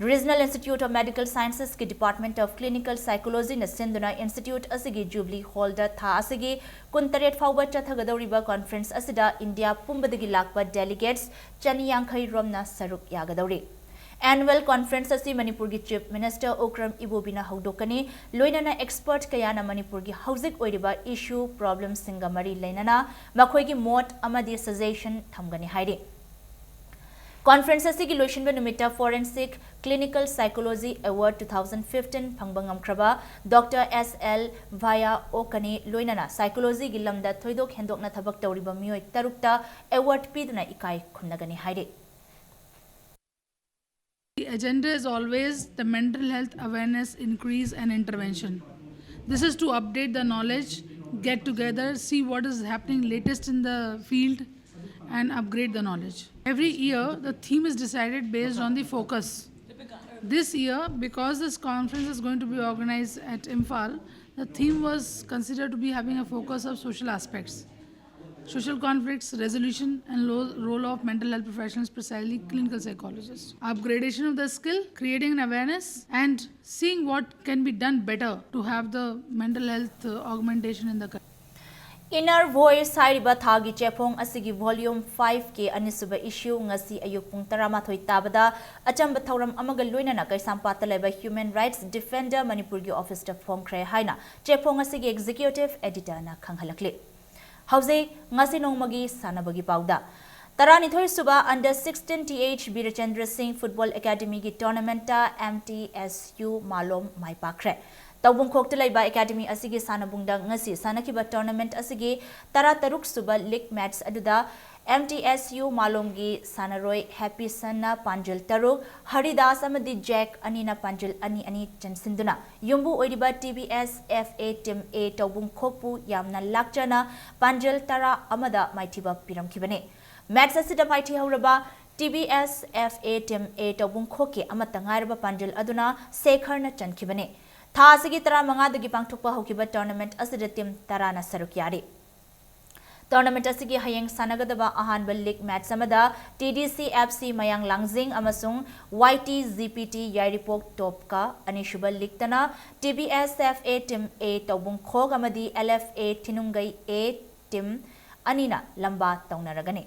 Regional Institute of Medical Sciences ꯀꯤ Department of Clinical Psychology ꯅ ꯁꯤꯟꯗꯨꯅ institute ꯑꯁꯤꯒꯤ Jubilee Hall ꯗ ꯊꯥ ꯑꯁꯤꯒꯤ ꯀꯨꯟꯇꯔꯦꯠ ꯐꯥꯎꯕ ꯆꯠꯊꯒꯗꯧꯔꯤꯕ conference ꯑꯁꯤꯗ ꯏꯟꯗꯤꯌꯥ ꯄꯨꯝꯕꯗꯒꯤ ꯂꯥꯛꯄ delegates ꯆꯅꯤ ꯌꯥꯡꯈꯩ ꯔꯣꯝꯅ ꯁꯔꯨꯛ ꯌꯥꯒꯗꯧꯔꯤ꯫ Annual conference ꯑꯁꯤ ꯃꯅꯤꯄꯨꯔꯒꯤ Chief Minister ꯎꯀ꯭ꯔꯝ ꯏꯕꯣꯕꯤꯅ ꯍꯧꯗꯣꯛꯀꯅꯤ꯫ ꯂꯣꯏꯅꯅ expert ꯀꯌꯥꯅ ꯃꯅꯤꯄꯨꯔꯒꯤ ꯍꯧꯖꯤꯛ ꯑꯣꯏꯔꯤꯕ issue problemꯁꯤꯡꯒ ꯃꯔꯤ ꯂꯩꯅꯅ ꯃꯈꯣꯏꯒꯤ ꯃꯣꯠ ꯑꯃꯗꯤ suggestion ꯊꯝꯒꯅꯤ ꯍꯥꯏꯔꯤ꯫ Conference ꯑꯁꯤꯒꯤ ꯂꯣꯏꯁꯤꯟꯕ ꯅꯨꯃꯤꯠꯇ Forensic Clinical Psychology Award two thousand fifteen ꯐꯪꯕ ꯉꯝꯈ꯭ꯔꯕ Doctor S L Vaya Okane ꯂꯣꯏꯅꯅ psychology ꯒꯤ ꯂꯝꯗ ꯊꯣꯏꯗꯣꯛ ꯍꯦꯟꯗꯣꯛꯅ ꯊꯕꯛ ꯇꯧꯔꯤꯕ ꯃꯤꯑꯣꯏ ꯇꯔꯨꯛꯇ award ꯄꯤꯗꯨꯅ ꯏꯀꯥꯏ ꯈꯨꯝꯅꯒꯅꯤ ꯍꯥꯏꯔꯤ꯫ The agenda is always the mental health awareness increase and intervention. This is to update the knowledge, get together, see what is happening latest in the field, and upgrade the knowledge. Every year, the theme is decided based on the focus. This year, because this conference is going to be organized at Imphal, the theme was considered to be having a focus of social aspects, social conflicts resolution, and lo- role of mental health professionals, precisely clinical psychologists. Upgradation of the skill, creating an awareness, and seeing what can be done better to have the mental health uh, augmentation in the country. Inner Voice ꯍꯥꯏꯔꯤꯕ ꯊꯥꯒꯤ ꯆꯦꯐꯣꯡ ꯑꯁꯤꯒꯤ volume five ꯀꯤ ꯑꯅꯤꯁꯨꯕ issue ꯉꯁꯤ ꯑꯌꯨꯛ ꯄꯨꯡ ꯇꯔꯥꯃꯥꯊꯣꯏ ꯇꯥꯕꯗ ꯑꯆꯝꯕ ꯊꯧꯔꯝ ꯑꯃꯒ ꯂꯣꯏꯅꯅ ꯀꯩꯁꯥꯝꯄꯥꯠꯇ ꯂꯩꯕ Human Rights Defender ꯃꯅꯤꯄꯨꯔꯒꯤ office ꯇ ꯐꯣꯡꯈ꯭ꯔꯦ ꯍꯥꯏꯅ ꯆꯦꯐꯣꯡ ꯑꯁꯤꯒꯤ executive editor ꯅ ꯈꯪꯍꯜꯂꯛꯂꯤ꯫ ꯍꯧꯖꯤꯛ ꯉꯁꯤ ꯅꯣꯡꯃꯒꯤ ꯁꯥꯟꯅꯕꯒꯤ ꯄꯥꯎꯗ꯫ ꯇꯔꯥꯅꯤꯊꯣꯏ ꯁꯨꯕ Under sixteen T H Birachandra Singh Football Academy ꯒꯤ tournament ꯇ M T S U ꯃꯥꯂꯣꯝ ꯃꯥꯏ ꯄꯥꯛꯈ꯭ꯔꯦ꯫ ꯇꯧꯕꯨꯡꯈꯣꯛꯇ ꯂꯩꯕ academy ꯑꯁꯤꯒꯤ ꯁꯥꯟꯅꯕꯨꯡꯗ ꯉꯁꯤ ꯁꯥꯟꯅꯈꯤꯕ tournament ꯑꯁꯤꯒꯤ ꯇꯔꯥꯇꯔꯨꯛ ꯁꯨꯕ league match ꯑꯗꯨꯗ M T S U ꯃꯥꯂꯣꯝꯒꯤ ꯁꯥꯟꯅꯔꯣꯏ Happy Sun ꯅ ꯄꯥꯟꯖꯜ ꯇꯔꯨꯛ, ꯍꯔꯤꯗꯥꯁ ꯑꯃꯗꯤ ꯖꯦꯛ ꯑꯅꯤꯅ ꯄꯥꯟꯖꯜ ꯑꯅꯤ ꯑꯅꯤ ꯆꯟꯁꯤꯟꯗꯨꯅ ꯌꯨꯝꯕꯨ ꯑꯣꯏꯔꯤꯕ T B S F A Team A ꯇꯧꯕꯨꯡꯈꯣꯛꯄꯨ ꯌꯥꯝꯅ ꯂꯥꯛꯆꯅ ꯄꯥꯟꯖꯜ ꯇꯔꯥ ꯑꯃꯗ ꯃꯥꯏꯊꯤꯕ ꯄꯤꯔꯝꯈꯤꯕꯅꯤ꯫ Match ꯑꯁꯤꯗ ꯃꯥꯏꯊꯤꯍꯧꯔꯕ T B S F A Team A ꯇꯧꯕꯨꯡꯈꯣꯛꯀꯤ ꯑꯃꯠꯇ ꯉꯥꯏꯔꯕ ꯄꯥꯟꯖꯜ ꯑꯗꯨꯅ ꯁꯦꯈꯔꯅ ꯆꯟꯈꯤꯕꯅꯤ꯫ ꯊꯥ ꯑꯁꯤꯒꯤ ꯇꯔꯥꯃꯉꯥꯗꯒꯤ ꯄꯥꯡꯊꯣꯛꯄ ꯍꯧꯈꯤꯕ tournament ꯑꯁꯤꯗ team ꯇꯔꯥꯅ ꯁꯔꯨꯛ ꯌꯥꯔꯤ꯫ Tournament ꯑꯁꯤꯒꯤ ꯍꯌꯦꯡ ꯁꯥꯟꯅꯒꯗꯕ ꯑꯍꯥꯟꯕ league match ꯑꯃꯗ T D C F C ꯃꯌꯥꯡ ꯂꯥꯡꯖꯤꯡ ꯑꯃꯁꯨꯡ Y T G P T ꯌꯥꯏꯔꯤꯄꯣꯛ ꯇꯣꯞꯀ, ꯑꯅꯤꯁꯨꯕ league ꯇꯅ T B S F A Team A ꯇꯧꯕꯨꯡꯈꯣꯛ ꯑꯃꯗꯤ L F A ꯊꯤꯅꯨꯡꯒꯩ A team ꯑꯅꯤꯅ ꯂꯝꯕꯥ ꯇꯧꯅꯔꯒꯅꯤ꯫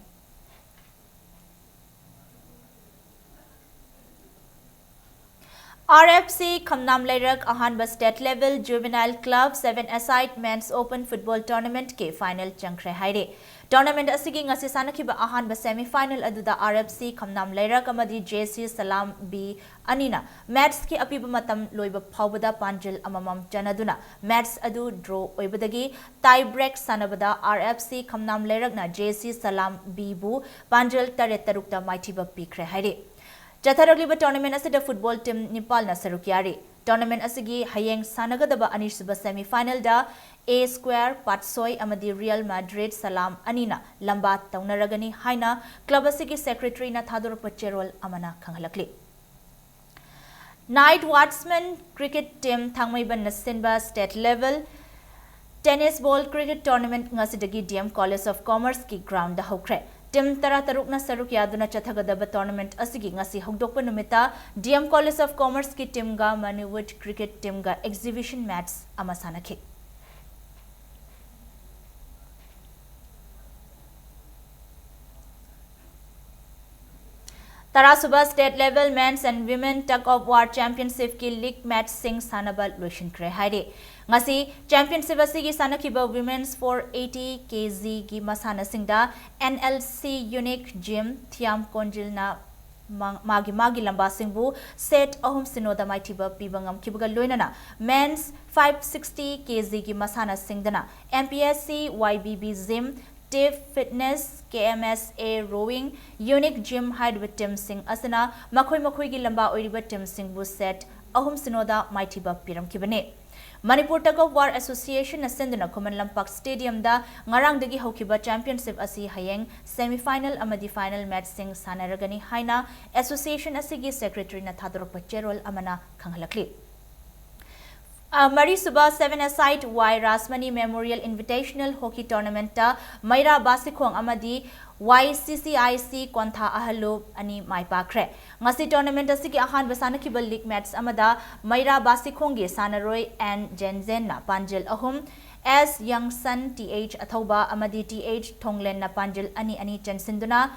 R F C ꯈꯝꯅꯥꯝ ꯂꯩꯔꯛ ꯑꯍꯥꯟꯕ state level juvenile club seven aside men's open football tournament ꯀꯤ final ꯆꯪꯈ꯭ꯔꯦ ꯍꯥꯏꯔꯦ꯫ Tournament ꯑꯁꯤꯒꯤ ꯉꯁꯤ ꯁꯥꯟꯅꯈꯤꯕ ꯑꯍꯥꯟꯕ semi final ꯑꯗꯨꯗ R F C ꯈꯝꯅꯥꯝ ꯂꯩꯔꯛ ꯑꯃꯗꯤ J C ꯁꯂꯥꯝ B ꯑꯅꯤꯅ match ꯀꯤ ꯑꯄꯤꯕ ꯃꯇꯝ ꯂꯣꯏꯕ ꯐꯥꯎꯕꯗ ꯄꯥꯟꯖꯜ ꯑꯃꯃꯝ ꯆꯟꯅꯗꯨꯅ match ꯑꯗꯨ draw ꯑꯣꯏꯕꯗꯒꯤ tie break ꯁꯥꯟꯅꯕꯗ R F C ꯈꯝꯅꯥꯝ ꯂꯩꯔꯛꯅ J C ꯁꯂꯥꯝ B ꯕꯨ ꯄꯥꯟꯖꯜ ꯇꯔꯦꯠ ꯇꯔꯨꯛꯇ ꯃꯥꯏꯊꯤꯕ ꯄꯤꯈ꯭ꯔꯦ ꯍꯥꯏꯔꯤ꯫ ꯆꯠꯊꯔꯛꯂꯤꯕ tournament ꯑꯁꯤꯗ football team ꯅꯤꯄꯥꯜꯅ ꯁꯔꯨꯛ ꯌꯥꯔꯤ꯫ Tournament ꯑꯁꯤꯒꯤ ꯍꯌꯦꯡ ꯁꯥꯟꯅꯒꯗꯕ ꯑꯅꯤꯁꯨꯕ semi final the A Square ꯄꯥꯠꯁꯣꯏ ꯑꯃꯗꯤ Real Madrid ꯁꯂꯥꯝ ꯑꯅꯤꯅ ꯂꯝꯕꯥ ꯇꯧꯅꯔꯒꯅꯤ ꯍꯥꯏꯅ club ꯑꯁꯤꯒꯤ secretary ꯅ ꯊꯥꯗꯣꯔꯛꯄ ꯆꯦꯔꯣꯜ ꯑꯃꯅ ꯈꯪꯍꯜꯂꯛꯂꯤ꯫ Night Watchman cricket team ꯊꯥꯡꯃꯩꯕꯟꯅ ꯁꯤꯟꯕ state level tennis ball cricket tournament ꯉꯁꯤꯗꯒꯤ D M College of Commerce ꯀꯤ ground ꯗ ꯍꯧꯈ꯭ꯔꯦ꯫ Team ꯇꯔꯥꯇꯔꯨꯛꯅ ꯁꯔꯨꯛ ꯌꯥꯗꯨꯅ ꯆꯠꯊꯒꯗꯕ tournament ꯑꯁꯤꯒꯤ ꯉꯁꯤ ꯍꯧꯗꯣꯛꯄ ꯅꯨꯃꯤꯠꯇ D M College of Commerce ꯀꯤ team ꯒ Manipur cricket team ꯒ exhibition match ꯑꯃ ꯁꯥꯟꯅꯈꯤ꯫ ꯇꯔꯥꯁꯨꯕ state level men's and women tug of war championship ꯀꯤ league match ꯁꯤꯡ ꯁꯥꯟꯅꯕ ꯂꯣꯏꯁꯤꯟꯈ꯭ꯔꯦ ꯍꯥꯏꯔꯤ꯫ ꯉꯁꯤ championship ꯑꯁꯤꯒꯤ ꯁꯥꯟꯅꯈꯤꯕ women's four eighty K G ꯒꯤ ꯃꯁꯥꯟꯅꯁꯤꯡꯗ N L C Unique Gym ꯊꯤꯌꯥꯝ ꯀꯣꯟꯖꯤꯜꯅ ꯃꯥ-, ꯃꯥꯒꯤ ꯃꯥꯒꯤ ꯂꯝꯕꯥꯁꯤꯡꯕꯨ set ꯑꯍꯨꯝ ꯁꯤꯅꯣꯗ ꯃꯥꯏꯊꯤꯕ ꯄꯤꯕ ꯉꯝꯈꯤꯕꯒ ꯂꯣꯏꯅꯅ men's five sixty K G ꯒꯤ ꯃꯁꯥꯟꯅꯁꯤꯡꯗꯅ M P S C Y B B Gym, Tif Fitness, K M S A Rowing, Unique Gym ꯍꯥꯏꯔꯤꯕ team ꯁꯤꯡ ꯑꯁꯤꯅ ꯃꯈꯣꯏ ꯃꯈꯣꯏꯒꯤ ꯂꯝꯕꯥ ꯑꯣꯏꯔꯤꯕ team ꯁꯤꯡꯕꯨ set ꯑꯍꯨꯝ ꯁꯤꯅꯣꯗ ꯃꯥꯏꯊꯤꯕ ꯄꯤꯔꯝꯈꯤꯕꯅꯤ꯫ Manipur Tug of War Association ꯅ ꯁꯤꯟꯗꯨꯅ ꯈꯨꯃꯟ ꯂꯝꯄꯥꯛ stadium ꯗ ꯉꯔꯥꯡꯗꯒꯤ ꯍꯧꯈꯤꯕ championship ꯑꯁꯤ ꯍꯌꯦꯡ semi final ꯑꯃꯗꯤ final match ꯁꯤꯡ ꯁꯥꯟꯅꯔꯒꯅꯤ ꯍꯥꯏꯅ association ꯑꯁꯤꯒꯤ secretary ꯅ ꯊꯥꯗꯣꯔꯛꯄ ꯆꯦꯔꯣꯜ ꯑꯃꯅ ꯈꯪꯍꯜꯂꯛꯂꯤ꯫ ꯑ, ꯃꯔꯤꯁꯨꯕ seven-a-side Y Rajmani Memorial Invitational Hockey Tournament ꯇ ꯃꯩꯔꯥ ꯕꯥꯁꯤꯈꯣꯡ ꯑꯃꯗꯤ Y C C I C ꯀꯣꯟꯊꯥ ꯑꯍꯜꯂꯨꯞ ꯑꯅꯤ ꯃꯥꯏ ꯄꯥꯛꯈ꯭ꯔꯦ꯫ ꯉꯁꯤ tournament ꯑꯁꯤꯒꯤ ꯑꯍꯥꯟꯕ ꯁꯥꯟꯅꯈꯤꯕ league match ꯑꯃꯗ ꯃꯩꯔꯥ ꯕꯥꯁꯤꯈꯣꯡꯒꯤ ꯁꯥꯟꯅꯔꯣꯏ N ꯖꯦꯟꯖꯦꯟꯅ ꯄꯥꯟꯖꯤꯜ ꯑꯍꯨꯝ, S ꯌꯪꯁꯟ, T H ꯑꯊꯧꯕ ꯑꯃꯗꯤ T H ꯊꯣꯡꯂꯦꯟꯅ ꯄꯥꯟꯖꯤꯜ ꯑꯅꯤ ꯑꯅꯤ ꯆꯟꯁꯤꯟꯗꯨꯅ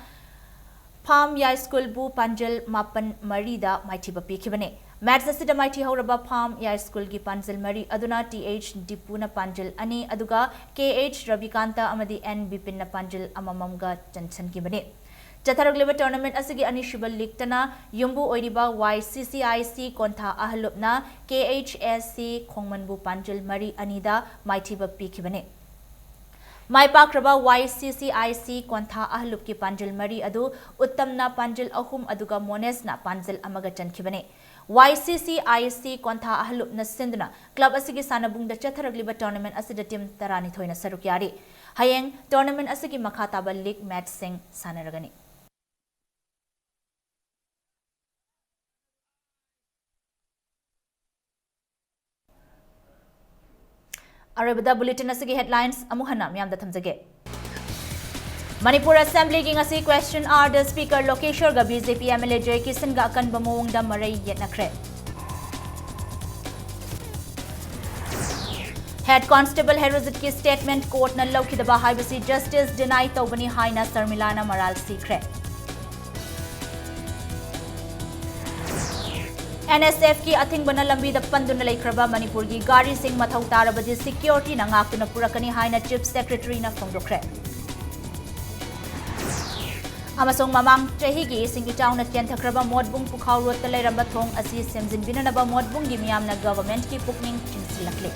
ꯐꯥꯝ ꯌꯥꯏꯁ꯭ꯀꯨꯜꯕꯨ ꯄꯥꯟꯖꯤꯜ ꯃꯥꯄꯟ ꯃꯔꯤꯗ ꯃꯥꯏꯊꯤꯕ ꯄꯤꯈꯤꯕꯅꯤ꯫ Match ꯑꯁꯤꯗ ꯃꯥꯏꯊꯤ ꯍꯧꯔꯕ ꯐꯥꯝ ꯌꯥꯏꯁ꯭ꯀꯨꯜꯒꯤ ꯄꯥꯟꯖꯤꯜ ꯃꯔꯤ ꯑꯗꯨꯅ T H ꯗꯤꯄꯨꯅ ꯄꯥꯟꯖꯤꯜ ꯑꯅꯤ, ꯑꯗꯨꯒ K H ꯔꯕꯤꯀꯥꯟꯇ ꯑꯃꯗꯤ N ꯕꯤꯄꯤꯟꯅ ꯄꯥꯟꯖꯤꯜ ꯑꯃꯃꯝꯒ ꯆꯟꯁꯤꯟꯈꯤꯕꯅꯤ꯫ ꯆꯠꯊꯔꯛꯂꯤꯕ tournament ꯑꯁꯤꯒꯤ ꯑꯅꯤꯁꯨꯕ league ꯇꯅ ꯌꯨꯝꯕꯨ ꯑꯣꯏꯔꯤꯕ Y C C I C ꯀꯣꯟꯊꯥ ꯑꯍꯜꯂꯨꯞꯅ K H S C ꯈꯣꯡꯃꯟꯕꯨ ꯄꯥꯟꯖꯤꯜ ꯃꯔꯤ ꯑꯅꯤꯗ ꯃꯥꯏꯊꯤꯕ ꯄꯤꯈꯤꯕꯅꯤ꯫ ꯃꯥꯏ ꯄꯥꯛꯈ꯭ꯔꯕ ꯋꯥꯏ ꯁꯤ ꯁꯤ ꯑꯥꯏ ꯁꯤ ꯀꯣꯟꯊꯥ ꯑꯍꯜꯂꯨꯞꯀꯤ ꯄꯥꯟꯖꯤꯜ ꯃꯔꯤ ꯑꯗꯨ ꯎꯠꯇꯝꯅ ꯄꯥꯟꯖꯤꯜ ꯑꯍꯨꯝ ꯑꯗꯨꯒ ꯃꯣꯅꯦꯁꯅ ꯄꯥꯟꯖꯤꯜ ꯑꯃꯒ ꯆꯟꯈꯤꯕꯅꯤ꯫ ꯋꯥꯏ ꯁꯤ ꯁꯤ ꯑꯥꯏ ꯁꯤ ꯀꯣꯟꯊꯥ ꯑꯍꯜꯂꯨꯞꯅ ꯁꯤꯟꯗꯨꯅ club ꯑꯁꯤꯒꯤ ꯁꯥꯟꯅꯕꯨꯡꯗ ꯆꯠꯊꯔꯛꯂꯤꯕ tournament ꯑꯁꯤꯗ team ꯇꯔꯥꯅꯤꯊꯣꯏꯅ ꯁꯔꯨꯛ ꯌꯥꯔꯤ꯫ ꯍꯌꯦꯡ tournament ꯑꯁꯤꯒꯤ ꯃꯈꯥ ꯇꯥꯕ league matchꯁꯤꯡ ꯁꯥꯟꯅꯔꯒꯅꯤ꯫ ꯑꯔꯣꯏꯕꯗ bulletin ꯑꯁꯤꯒꯤ headlines ꯑꯃꯨꯛ ꯍꯟꯅ ꯃꯤꯌꯥꯝꯗ ꯊꯝꯖꯒꯦ꯫ ꯃꯅꯤꯄꯨꯔ Assemblyꯒꯤ ꯉꯁꯤ question hourꯗ Speaker ꯂꯣꯀꯦꯁ꯭ꯋꯔꯒ B J P M L A ꯖꯦ ꯀꯤꯁꯟꯒ ꯑꯀꯟꯕ ꯃꯑꯣꯡꯗ ꯃꯔꯩ ꯌꯦꯠꯅꯈ꯭ꯔꯦ꯫ Head Constable ꯍꯦꯔꯣꯖꯤꯠꯀꯤ statement courtꯅ ꯂꯧꯈꯤꯗꯕ ꯍꯥꯏꯕꯁꯤ justice deny ꯇꯧꯕꯅꯤ ꯍꯥꯏꯅ ꯁꯔꯃꯤꯂꯥꯅ ꯃꯔꯥꯜ ꯁꯤꯈ꯭ꯔꯦ꯫ N S Fꯀꯤ ꯑꯊꯤꯡꯕꯅ ꯂꯝꯕꯤꯗ ꯄꯟꯗꯨꯅ ꯂꯩꯈ꯭ꯔꯕ ꯃꯅꯤꯄꯨꯔꯒꯤ ꯒꯥꯔꯤꯁꯤꯡ ꯃꯊꯧ ꯇꯥꯔꯕꯗꯤ securityꯅ ꯉꯥꯛꯇꯨꯅ ꯄꯨꯔꯛꯀꯅꯤ ꯍꯥꯏꯅ Chief Secretaryꯅ ꯐꯣꯡꯗꯣꯛꯈ꯭ꯔꯦ꯫ ꯑꯃꯁꯨꯡ ꯃꯃꯥꯡ ꯆꯍꯤꯒꯤ ꯏꯁꯤꯡ ꯏꯆꯥꯎꯅ ꯆꯦꯟꯊꯈ꯭ꯔꯕ ꯃꯣꯠꯕꯨꯡ ꯄꯨꯈꯥꯎ roadꯇ ꯂꯩꯔꯝꯕ ꯊꯣꯡ ꯑꯁꯤ ꯁꯦꯝꯖꯤꯟꯕꯤꯅꯅꯕ ꯃꯣꯠꯕꯨꯡꯒꯤ ꯃꯤꯌꯥꯝꯅ governmentꯀꯤ ꯄꯨꯛꯅꯤꯡ ꯆꯤꯡꯁꯤꯜꯂꯛꯂꯤ꯫